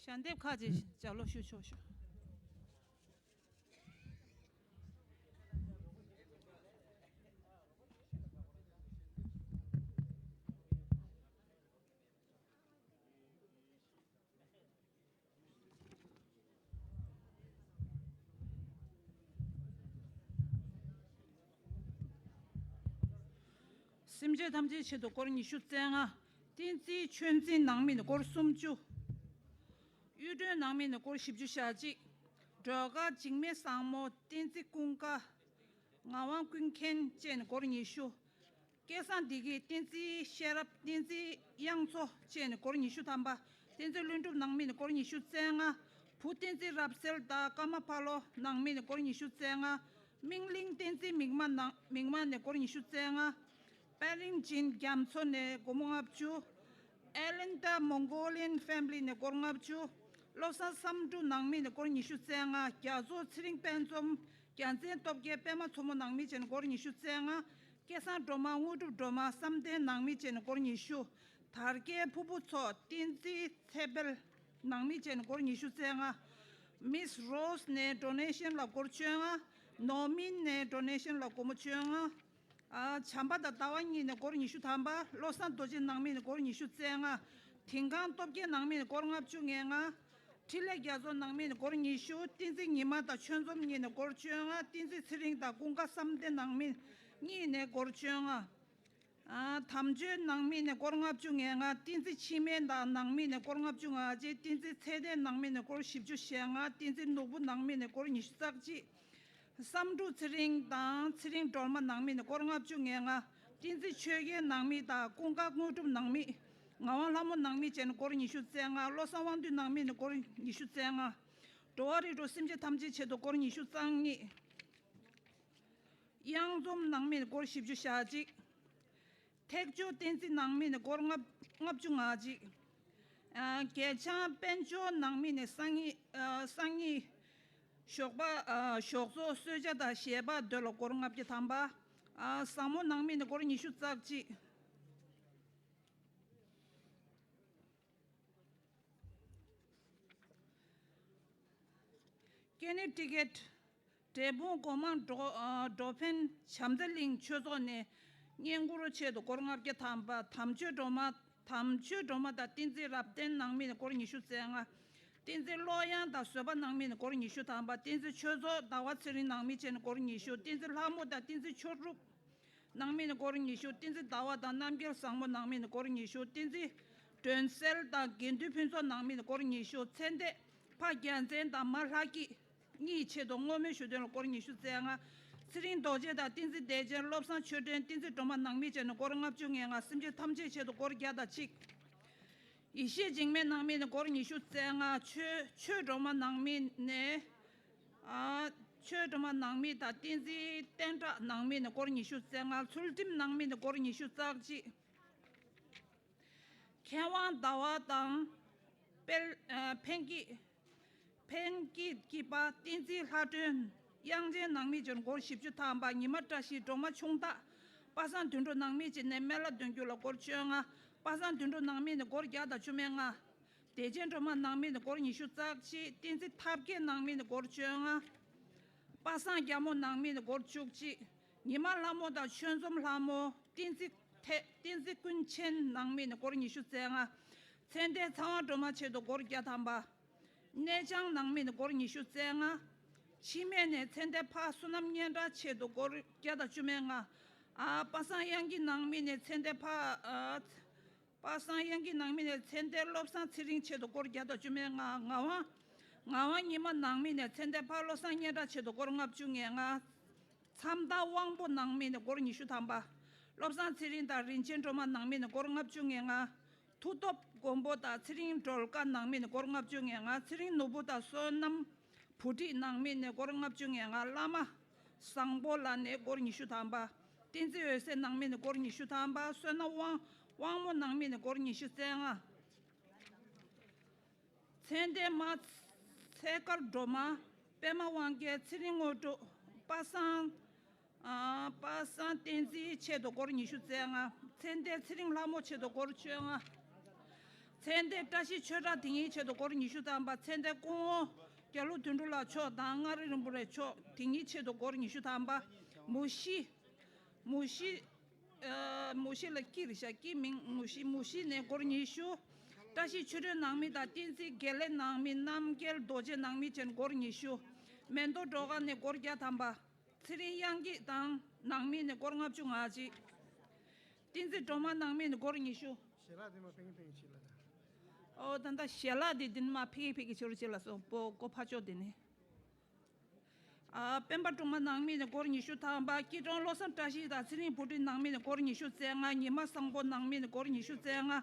ཞལ་འདེབས་ཁག་ཅིག་ལྗགས་ཀློག་ཞུ་ཆོག་ཞུ། སེམས་ཅན་ཐམས་ཅད་ཆེད་དུ་སྒོར་ཉི་ཤུ་རྩ་ལྔ། བསྟན་འཛིན་ཆོས་འཛིན་ནང་མི་ནས་སྒོར་སུམ་ཅུ། གཡུ་སྒྲོན་ནང་མི་ནས་སྒོར་བཞི་བཅུ་ཞེ་གཅིག། སྒྲོལ་དཀར་འཇིགས་མེད་བཟང་མོ། བསྟན་འཛིན་ཀུན་དགའ། ངག་དབང་ཀུན་མཁྱེན་བཅས་ནས་སྒོར་ཉི་ཤུ། སྐལ་བཟང་བདེ་སྐྱིད། བསྟན་འཛིན་ཤེས་རབ། བསྟན་འཛིན་དབྱངས་མཚོ་བཅས་ནས་སྒོར་ཉི་ཤུ་ཐམ་པ། བསྟན་འཛིན་ཀླུ་སྒྲུབ་ནང་མི་ནས་སྒོར་ཉི་ཤུ་རྩ་ལྔ། བུ་བསྟན་འཛིན་རབ་གསལ་དང་ཀརྨ་ཕ་ལོ་ནང་མི་ནས་སྒོར་ཉི་ཤུ་རྩ་ལྔ། སྨིན་གླིང་བསྟན་འཛིན་མིག་དམར་ནང་མིག་དམར་ནས་སྒོར་ཉི་ཤུ་རྩ་ལྔ། པད་རིང་ཇིན་རྒྱ་མཚོ་ནས་སྒོར་མོ་ལྔ་བཅུ། ཨེ་ལན་ཏཱ་མོང་གོ་ལི་ཡན་ཕེ་མི་ལི་ནས་སྒོར་ལྔ་བཅུ། བློ་བཟང་བསམ་འགྲུབ་ནང་མི་ནས་སྒོར་ཉི་ཤུ་རྩ་ལྔ། རྒྱ་མཚོ་ཚེ་རིང་དཔལ་འཛོམས། རྒྱལ་མཚན་སྟོབས་རྒྱལ། པད་མ་མཚོ་མོ་ནང་མི་བཅས་ནས་སྒོར་ཉི་ཤུ་རྩ་ལྔ། སྐལ་བཟང་སྒྲོལ་མ། དངོས་གྲུབ་སྒྲོལ་མ། བསམ་གཏན་ནང་མི་བཅས་ནས་སྒོར་ཉི་ཤུ། དར་རྒྱས་ཕུར་བུ་མཚོ། བསྟན་འཛིན་ཚེ་འཕེལ་ནང་མི་བཅས་ནས་སྒོར་ཉི་ཤུ་རྩ་ལྔ། མིས་རོས་ནས་ཌོ་ནེ་ཤན་ལ་སྒོར་བཅོ་ལྔ། ནོར་སྨིན་ནས་ཌོ་ནེ་ཤན་ལ་སྒོར་མོ་བཅོ་ལྔ། ཨ། བྱམས་པ་དང་ཟླ་བ་གཉིས་ནས་སྒོར་ཉི་ཤུ་ཐམ་པ། བློ་བཟང་རྡོ་རྗེ་ནང་མི་ནས་སྒོར་ཉི་ཤུ་རྩ་ལྔ། དིང་ཁང་སྟོབས་རྒྱལ་ནང་མི་ནས་སྒོར་ལྔ་བཅུ་ང་ལྔ། འཕྲིན་ལས་རྒྱ་མཚོ་ནང་མི་ནས་སྒོར་ཉི་ཤུ། བསྟན་འཛིན་ཉི་མ་དང་ཆོས་འཛོམས་གཉིས་ནས་སྒོར་བཅོ་ལྔ། བསྟན་འཛིན་ཚེ་རིང་དང་ཀུན་དགའ་བསམ་གཏན་ནང་མི་གཉིས་ནས་སྒོར་བཅོ་ལྔ། ཨ། དམ་ཆོས་ནང་མི་ནས་སྒོར་ལྔ་བཅུ་ང་ལྔ། བསྟན་འཛིན་འཆི་མེད་དང་ནང་མི་ནས་སྒོར་ལྔ་བཅུ་ང་གཅིག། བསྟན་འཛིན་ཚེ་བརྟན་ནང་མི་ནས་སྒོར་བཞི་བཅུ་ཞེ་ལྔ། བསྟན་འཛིན་ནོར་བུ་ནང་མི་ནས་སྒོར་ཉི་ཤུ་རྩ་གཅིག། བསམ་འགྲུབ་ཚེ་རིང་དང་ཚེ་རིང་སྒྲོལ་མ་ནང་མི་ནས་སྒོར་ལྔ་བཅུ་ང་ལྔ། བསྟན་འཛིན་ཆོས་རྒྱལ་ནང་མི་དང་ཀུན་དགའ་དངོས་གྲུབ་ནང་མི། ངག་དབང་ལྷ་མོ་ནང་མི་བཅས་ནས་སྒོར་ཉི་ཤུ་རྩ་ལྔ། བློ་བཟང་དབང་འདུས་ནང་མི་ནས་སྒོར་ཉི་ཤུ་རྩ་ལྔ། འགྲོ་བ་རིགས་དྲུག་སེམས་ཅན་ཐམས་ཅད་ཆེད་དུ་སྒོར་ཉི་ཤུ་རྩ་གཉིས། གཡང་འཛོམས་ནང་མི་ནས་སྒོར་བཞི་བཅུ་ཞེ་གཅིག། ཐེག་མཆོག་བསྟན་འཛིན་ནང་མི་ནས་སྒོར་ལྔ་ལྔ་བཅུ་ང་གཅིག། ཨ། རྒྱལ་བྱང་དཔལ་འབྱོར་ནང་མི་ནས་སང་ཉིན། ཨ། སང་ཉིན་ཞོགས་པ། ཨ། ཞོགས་ཚོགས་གསོལ་ཇ་དང་ཞལ་པར་འདོན་ལ་སྒོར་ལྔ་བརྒྱ་ཐམ་པ། ཨ། བཟང་མོ་ནང་མི་ནས་སྒོར་ཉི་ཤུ་རྩ་གཅིག། ཀེ་ནི་ཊི་ཀེ་ཊི། འབྲས་སྤུངས་སྒོ་མང་འགྲོ། ཨ། འགྲོ་ཕན་བྱམས་བརྩེ་གླིང་ཆོས་ཚོགས་ནས་བསྙེན་བཀུར་ཆེད་དུ་སྒོར་ལྔ་བརྒྱ་ཐམ་པ། དམ་ཆོས་སྒྲོལ་མ། དམ་ཆོས་སྒྲོལ་མ་དང་བསྟན་འཛིན་རབ་བརྟན་ནང་མི་ནས་སྒོར་ཉི་ཤུ་རྩ་ལྔ། བསྟན་འཛིན་བློ་གཡང་དང་བཟོད་པ་ནང་མི་ནས་སྒོར་ཉི་ཤུ་ཐམ་པ། བསྟན་འཛིན་ཆོས་ཚོགས་ཟླ་བ་ཚེ་རིང་ནང་མི་བཅས་ནས་སྒོར་ཉི་ཤུ། བསྟན་འཛིན་ལྷ་མོ་དང་བསྟན་འཛིན་ཆོས་གྲུབ་ནང་མི་ནས་སྒོར་ཉི་ཤུ། བསྟན་འཛིན་ཟླ་བ་དང་རྣམ་རྒྱལ་བཟང་མོ་ནང་མི་ནས་སྒོར་ཉི་ཤུ། བསྟན་འཛིན་སྒྲོན་གསལ་དང་དགེ་འདུན་ཕུན་ཚོགས་ནང་མི་ནས་སྒོར་ཉི་ཤུ། ཚེ་འདས་ཕ་རྒྱལ་མཚན་དང་མ་ལྷ་སྐྱིད་གཉིས་ཆེད་དུ་བསྔོ་སྨོན་ཞུ་དོན་ལ་སྒོར་ཉི་ཤུ་རྩ་ལྔ། ཚེ་རིང་རྡོ་རྗེ་དང་བསྟན་འཛིན་བདེ་ཆེན། བློ་བཟང་ཆོས་སྒྲོན། བསྟན་འཛིན་སྒྲོལ་མ་ནང་མི་བཅས་ནས་སྒོར་ལྔ་བཅུ་ང་ལྔ། སེམས་ཅན་ཐམས་ཅད་ཆེད་དུ་སྒོར་བརྒྱ་དང་གཅིག། ཡེ་ཤེས་འཇིགས་མེད་ནང་མི་ནས་སྒོར་ཉི་ཤུ་རྩ་ལྔ། ཆོས་ཆོས་སྒྲོལ་མ་ནང་མི་ནས། ཨ། ཆོས་སྒྲོལ་མ་ནང་མི་དང་བསྟན་འཛིན་བསྟན་གྲགས་ནང་མི་ནས་སྒོར་ཉི་ཤུ་རྩ་ལྔ། ཚུལ་ཁྲིམས་ནང་མི་ནས་སྒོར་ཉི་ཤུ་རྩ་གཅིག། མཁས་དབང་ཟླ་བ་དང་། དཔལ། ཨ། འཕེན་སྐྱིད། འཕེན་སྐྱིད་སྐྱིད་པ། བསྟན་འཛིན་ལྷ་སྒྲོན། དབྱངས་ཅན་ནང་མི་བཅས་སྒོར་བཞི་བཅུ་ཐམ་པ། ཉི་མ་བཀྲ་ཤིས། སྒྲོལ་མ་ཆུང་བདག། པ་སངས་དོན་གྲུབ་ནང་མི་བཅས་ནས་སྨན་བླ་སྟོན་རྒྱུ་ལ་སྒོར་བཅོ་ལྔ། པ་སངས་དོན་གྲུབ་ནང་མི་ནས་སྒོར་བརྒྱ་དང་བཅུ་མེད་ལྔ། བདེ་ཆེན་སྒྲོལ་མ་ནང་མི་ནས་སྒོར་ཉི་ཤུ་རྩ་གཅིག། བསྟན་འཛིན་ཐབས་མཁས་ནང་མི་ནས་སྒོར་བཅོ་ལྔ། པ་སངས་རྒྱལ་མོ་ནང་མི་ནས་སྒོར་བཅུ་གཅིག། ཉི་མ་ལྷ་མོ་དང་ཆོས་འཛོམས་ལྷ་མོ། བསྟན་འཛིན་ཐེ། བསྟན་འཛིན་ཀུན་མཁྱེན་ནང་མི་ནས་སྒོར་ཉི་ཤུ་རྩ་ལྔ། ཚེ་འདས་ཚེ་དབང་སྒྲོལ་མ་ཆེད་དུ་སྒོར་བརྒྱ་ཐམ་པ། གནས་ལྕང་ནང་མི་ནས་སྒོར་ཉི་ཤུ་རྩ་ལྔ། འཆི་མེད་ནས་ཚེ་འདས་ཕ་བསོད་ནམས་སྙན་གྲགས་ཆེད་དུ་སྒོར་བརྒྱ་དང་བཅུ་མེད་ལྔ། ཨ། པ་སངས་གཡང་སྐྱིད་ནང་མི་ནས་ཚེ་འདས་ཕ། ཨ། པ་སངས་གཡང་སྐྱིད་ནང་མི་ནས་ཚེ་འདས་བློ་བཟང་ཚེ་རིང་ཆེད་དུ་སྒོར་བརྒྱ་དང་བཅུ་མེད་ལྔ། ངག་དབང་། ངག་དབང་ཉི་མ་ནང་མི་ནས་ཚེ་འདས་ཕ་བློ་བཟང་སྙན་གྲགས་ཆེད་དུ་སྒོར་ལྔ་བཅུ་ང་ལྔ། མཚམས་བདག་དབང་པོ་ནང་མི་ནས་སྒོར་ཉི་ཤུ་ཐམ་པ། བློ་བཟང་ཚེ་རིང་དང་རིན་ཆེན་སྒྲོལ་མ་ནང་མི་ནས་སྒོར་ལྔ་བཅུ་ང་ལྔ། མཐུ་སྟོབས་མགོན་པོ་དང་ཚེ་རིང་སྒྲོལ་དཀར་ནང་མི་ནས་སྒོར་ལྔ་བཅུ་ང་ལྔ། ཚེ་རིང་ནོར་བུ་དང་བསོད་ནམས་བུ་ཁྲིད་ནང་མི་ནས་སྒོར་ལྔ་བཅུ་ང་ལྔ། བླ་མ་བཟང་པོ་ལགས་ནས་སྒོར་ཉི་ཤུ་ཐམ་པ། བསྟན་འཛིན་འོད་ཟེར་ནང་མི་ནས་སྒོར་ཉི་ཤུ་ཐམ་པ། བསོད་ནམས་དབང་དབང་མོ་ནང་མི་ནས་སྒོར་ཉི་ཤུ་རྩ་ལྔ། ཚེ་འདས་མ། ཚེ་དཀར་སྒྲོལ་མ། པད་མ་དབང་རྒྱལ། ཚེ་རིང་དངོས་གྲུབ། པ་སངས། ཨ། པ་སངས་བསྟན་འཛིན་ཆེད་དུ་སྒོར་ཉི་ཤུ་རྩ་ལྔ། ཚེ་འདས་ཚེ་རིང་ལྷ་མོ་ཆེད་དུ་སྒོར་བཅོ་ལྔ། ཚེ་འདས་བཀྲ་ཤིས་ཆོས་གྲགས་དེ་ཉིད་ཆེད་དུ་སྒོར་ཉི་ཤུ་ཐམ་པ། ཚེ་འདས་སྐུ་ངོ་རྒྱ་ལོ་དོན་གྲུབ་ལགས་མཆོག་དང་མངའ་རིས་རིན་པོ་ཆེ་མཆོག་དེ་ཉིད་ཆེད་དུ་སྒོར་ཉི་ཤུ་ཐམ་པ། མུ་བཞི། མུ་བཞི། ཨ། མུ་བཞི་ལ་སྐྱིད་རེད་ཤག་སྐྱིད་མིང་མུ་བཞི། མུ་བཞི་ནས་སྒོར་ཉི་ཤུ། བཀྲ་ཤིས་ཆོས་སྒྲོན་ནང་མི་དང་བསྟན་འཛིན་དགེ་ལེགས་ནང་མི། རྣམ་རྒྱལ་རྡོ་རྗེ་ནང་མི་བཅས་ནས་སྒོར་ཉི་ཤུ། མེ་ཏོག་སྒྲོལ་དཀར་ནས་སྒོར་བརྒྱ་ཐམ་པ། ཚེ་རིང་དབྱངས་སྐྱིད་དང་ནང་མི་ནས་སྒོར་ལྔ་བཅུ་ང་གཅིག། བསྟན་འཛིན་སྒྲོལ་མ་ནང་མི་ནས་སྒོར་ཉི་ཤུ། ཞལ་ལག་དེ་མ་ཕེང་ཕེང་བྱེད་ལ་ད། ཨོ་ད་ད་ཞལ་ལག་དེ་དེ་མ་ཕེང་ཕེང་བྱེད་རོགས་བྱེད་ལ་སོང་པོ་ཀོ་ཕ་ཅོ་དེ་ནས། ཨ། སྤེན་པ་སྒྲོལ་མ་ནང་མི་ནས་སྒོར་ཉི་ཤུ་ཐམ་པ། སྐྱིད་གྲོང་བློ་བཟང་བཀྲ་ཤིས་དང་ཚེ་རིང་བུ་ཁྲིད་ནང་མི་ནས་སྒོར་ཉི་ཤུ་རྩ་ལྔ། ཉི་མ་བཟང་པོ་ནང་མི་ནས་སྒོར་ཉི་ཤུ་རྩ་ལྔ།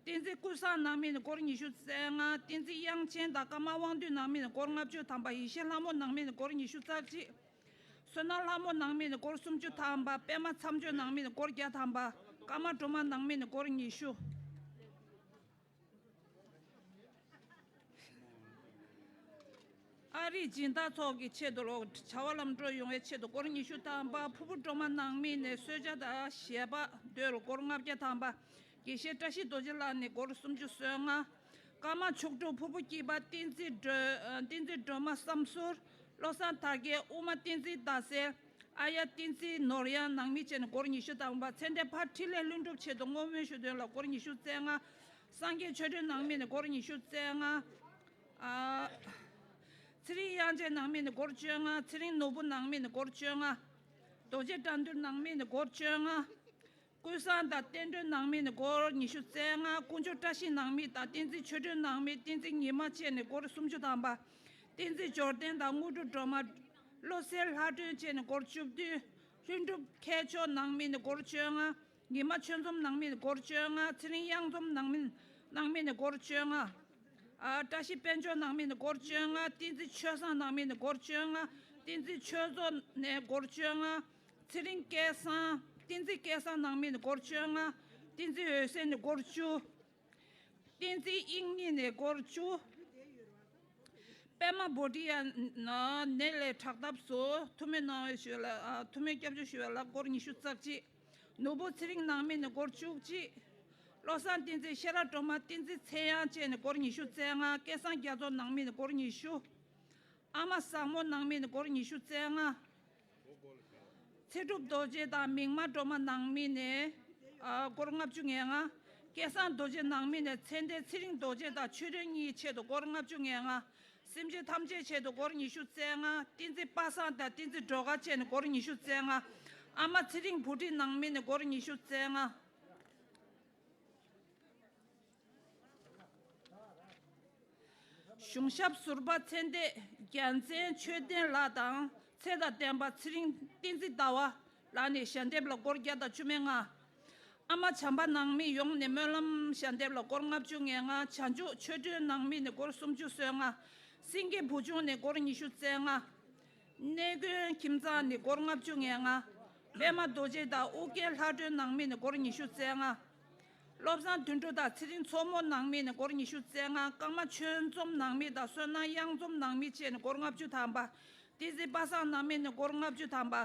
བསྟན་འཛིན་ཀུན་བཟང་ནང་མི་ནས་སྒོར་ཉི་ཤུ་རྩ་ལྔ། བསྟན་འཛིན་དབྱངས་ཅན་དང་ཀརྨ་དབང་འདུས་ནང་མི་ནས་སྒོར་ལྔ་བཅུ་ཐམ་པ། ཡེ་ཤེས་ལྷ་མོ་ནང་མི་ནས་སྒོར་ཉི་ཤུ་རྩ་གཅིག། བསོད་ནམས་ལྷ་མོ་ནང་མི་ནས་སྒོར་སུམ་ཅུ་ཐམ་པ། པད་མ་མཚམས་སྦྱོར་ནང་མི་ནས་སྒོར་བརྒྱ་ཐམ་པ། ཀརྨ་སྒྲོལ་མ་ནང་མི་ནས་སྒོར་ཉི་ཤུ། ཨ་རིའི་སྦྱིན་བདག་ཚོགས་ཀྱི་ཆེད་དུ་ལོ་བྱ་བ་ལམ་འགྲོ་ཡོང་བའི་ཆེད་དུ་སྒོར་ཉི་ཤུ་ཐམ་པ། ཕུར་བུ་སྒྲོལ་མ་ནང་མི་ནས་གསོལ་ཇ་དང་ཞལ་པར་འདོད་ལ་སྒོར་ལྔ་བརྒྱ་ཐམ་པ། དགེ་བཤེས་བཀྲ་ཤིས་རྡོ་རྗེ་ལགས་ནས་སྒོར་སུམ་ཅུ་སོ་ལྔ། ཀརྨ་མཆོག་སྤྲུལ་ཕུར་བུ་སྐྱིད་པ། བསྟན་འཛིན་སྒྲོལ། བསྟན་འཛིན་སྒྲོལ་མ་བསམ་ཟུར། བློ་བཟང་དར་རྒྱས། དབུ་མ་བསྟན་འཛིན་ཟླ་གསལ། ཨ་ཡ་བསྟན་འཛིན་ནོར་གཡང་ནང་མི་བཅས་ནས་སྒོར་ཉི་ཤུ་ཐམ་པ། ཚེ་འདས་ཕ་འཕྲིན་ལས་ལྷུན་གྲུབ་ཆེད་དུ་བསྔོ་སྨོན་ཞུ་འདོད་ལ་སྒོར་ཉི་ཤུ་རྩ་ལྔ། སངས་རྒྱས་ཆོས་སྒྲོན་ནང་མི་ནས་སྒོར་ཉི་ཤུ་རྩ་ལྔ། ཨ། ཚེ་རིང་དབྱངས་ཅན་ནང་མི་ནས་སྒོར་བཅོ་ལྔ། ཚེ་རིང་ནོར་བུ་ནང་མི་ནས་སྒོར་བཅོ་ལྔ། རྡོ་རྗེ་དགྲ་འདུལ་ནང་མི་ནས་སྒོར་བཅོ་ལྔ། ཀུན་བཟང་དང་བསྟན་སྒྲོན་ནང་མི་ནས་སྒོར་ཉི་ཤུ་རྩ་ལྔ། དཀོན་མཆོག་བཀྲ་ཤིས་ནང་མི་དང་བསྟན་འཛིན་ཆོས་སྒྲོན་ནང་མི། བསྟན་འཛིན་ཉི་མ་བཅས་ནས་སྒོར་སུམ་ཅུ་ཐམ་པ། བསྟན་འཛིན་འབྱོར་ལྡན་དང་དངོས་གྲུབ་སྒྲོལ་མ། བློ་གསལ་ལྷ་སྒྲོན་བཅས་ནས་སྒོར་བཅུ་བདུན། ལྷུན་གྲུབ་མཁས་མཆོག་ནང་མི་ནས་སྒོར་བཅོ་ལྔ། ཉི་མ་ཆོས་འཛོམས་ནང་མི་ནས་སྒོར་བཅོ་ལྔ། ཚེ་རིང་གཡང་འཛོམས་ནང་མི། ནང་མི་ནས་སྒོར་བཅོ་ལྔ། ཨ། བཀྲ་ཤིས་དཔལ་འབྱོར་ནང་མི་ནས་སྒོར་བཅོ་ལྔ། བསྟན་འཛིན་ཆོས་བཟང་ནང་མི་ནས་སྒོར་བཅོ་ལྔ། བསྟན་འཛིན་ཆོས་རྫོགས་ནས་སྒོར་བཅོ་ལྔ། ཚེ་རིང་སྐལ་བཟང་། བསྟན་འཛིན་སྐལ་བཟང་ནང་མི་ནས་སྒོར་བཅོ་ལྔ། བསྟན་འཛིན་འོད་ཟེར་ནས་སྒོར་བཅུ། བསྟན་འཛིན་དབྱིག་གཉེན་ནས་སྒོར་བཅུ། པད་མ་བྷོ་ཊི་ཡ་ནས་ལས་དྲག་ཐབས་སུ་ཐུགས་སྨོན་གནང་བའི་ཞུ་ལ། ཨ། ཐུགས་སྨོན་སྐྱབས་འཇུག་ཞུ་བ་ལ་སྒོར་ཉི་ཤུ་རྩ་གཅིག། ནོར་བུ་ཚེ་རིང་ནང་མི་ནས་སྒོར་བཅུ་གཅིག། བློ་བཟང་བསྟན་འཛིན་ཤེས་རབ་སྒྲོལ་མ། བསྟན་འཛིན་ཚེ་དབྱངས་བཅས་ནས་སྒོར་ཉི་ཤུ་རྩ་ལྔ། སྐལ་བཟང་རྒྱ་མཚོ་ནང་མི་ནས་སྒོར་ཉི་ཤུ། ཨ་མ་བཟང་མོ་ནང་མི་ནས་སྒོར་ཉི་ཤུ་རྩ་ལྔ། ཚེ་སྒྲུབ་རྡོ་རྗེ་དང་མིག་དམར་སྒྲོལ་མ་ནང་མི་ནས། ཨ། སྒོར་ལྔ་བཅུ་ང་ལྔ། སྐལ་བཟང་རྡོ་རྗེ་ནང་མི་ནས་ཚེ་འདས་ཚེ་རིང་རྡོ་རྗེ་དང་ཆོས་སྒྲོན་གཉིས་ཆེད་དུ་སྒོར་ལྔ་བཅུ་ང་ལྔ། སེམས་ཅན་ཐམས་ཅད་ཆེད་དུ་སྒོར་ཉི་ཤུ་རྩ་ལྔ། བསྟན་འཛིན་པ་སངས་དང་བསྟན་འཛིན་སྒྲོལ་དཀར་བཅས་ནས་སྒོར་ཉི་ཤུ་རྩ་ལྔ། ཨ་མ་ཚེ་རིང་བུ་ཁྲིད་ནང་མི་ནས་སྒོར་ཉི་ཤུ་རྩ་ལྔ། གཞུང་ཞབས་ཟུར་པ་ཚེ་འདས་རྒྱལ་མཚན་ཆོས་ལྡན་ལགས་དང་། ཚེ་དང་ལྡན་པ་ཚེ་རིང་བསྟན་འཛིན་ཟླ་བ་ལགས་ནས་ཞལ་འདེབས་ལ་སྒོར་བརྒྱ་དང་བཅུ་མེད་ལྔ། ཨ་མ་བྱམས་པ་ནང་མི་ཡོངས་ནས་སྨོན་ལམ་ཞལ་འདེབས་ལ་སྒོར་ལྔ་བཅུ་ང་ལྔ། བྱང་ཆུབ་ཆོས་སྒྲོན་ནང་མི་ནས་སྒོར་སུམ་ཅུ་སོ་ལྔ། སེང་གེ་བུ་ཆུང་ནས་སྒོར་ཉི་ཤུ་རྩ་ལྔ། གནས་དགོན་ཁྱིམ་ཚང་ནས་སྒོར་ལྔ་བཅུ་ང་ལྔ། པད་མ་རྡོ་རྗེ་དང་ཨོ་རྒྱན་ལྷ་སྒྲོན་ནང་མི་ནས་སྒོར་ཉི་ཤུ་རྩ་ལྔ། བློ་བཟང་དོན་གྲུབ་དང་ཚེ་རིང་མཚོ་མོ་ནང་མི་ནས་སྒོར་ཉི་ཤུ་རྩ་ལྔ། ཀརྨ་ཆོས་འཛོམས་ནང་མི་དང་བསོད་ནམས་གཡང་འཛོམས་ནང་མི་བཅས་ནས་སྒོར་ལྔ་བཅུ་ཐམ་པ། བསྟན་འཛིན་པ་སངས་ནང་མི་ནས་སྒོར་ལྔ་བཅུ་ཐམ་པ།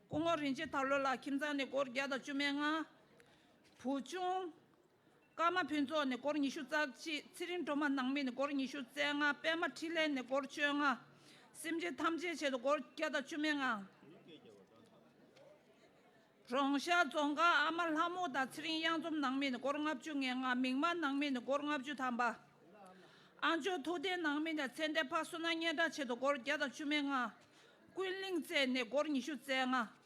སྐུ་ངོ་རིན་ཆེན་དར་ལོ་ལགས་ཁྱིམ་ཚང་ནས་སྒོར་བརྒྱ་དང་བཅུ་མེད་ལྔ། བུ་ཆུང་། ཀརྨ་ཕུན་ཚོགས་ནས་སྒོར་ཉི་ཤུ་རྩ་གཅིག། ཚེ་རིང་སྒྲོལ་མ་ནང་མི་ནས་སྒོར་ཉི་ཤུ་རྩ་ལྔ། པད་མ་འཕྲིན་ལས་ནས་སྒོར་བཅོ་ལྔ། སེམས་ཅན་ཐམས་ཅད་ཆེད་དུ་སྒོར་བརྒྱ་དང་བཅུ་མེད་ལྔ། རོང་ཤར་རྫོང་ཁག་ཨ་མ་ལྷ་མོ་དང་ཚེ་རིང་གཡང་འཛོམས་ནང་མི་ནས་སྒོར་ལྔ་བཅུ་ང་ལྔ། མིག་དམར་ནང་མི་ནས་སྒོར་ལྔ་བཅུ་ཐམ་པ། ཨ་མཆོག་ཐུབ་བསྟན་ནང་མི་ནས་ཚེ་འདས་ཕ་བསོད་ནམས་སྙན་གྲགས་ཆེད་དུ་སྒོར་བརྒྱ་དང་བཅུ་མེད་ལྔ། ཀུན་གླེང་བཅས་ནས་སྒོར་ཉི་ཤུ་རྩ་ལྔ།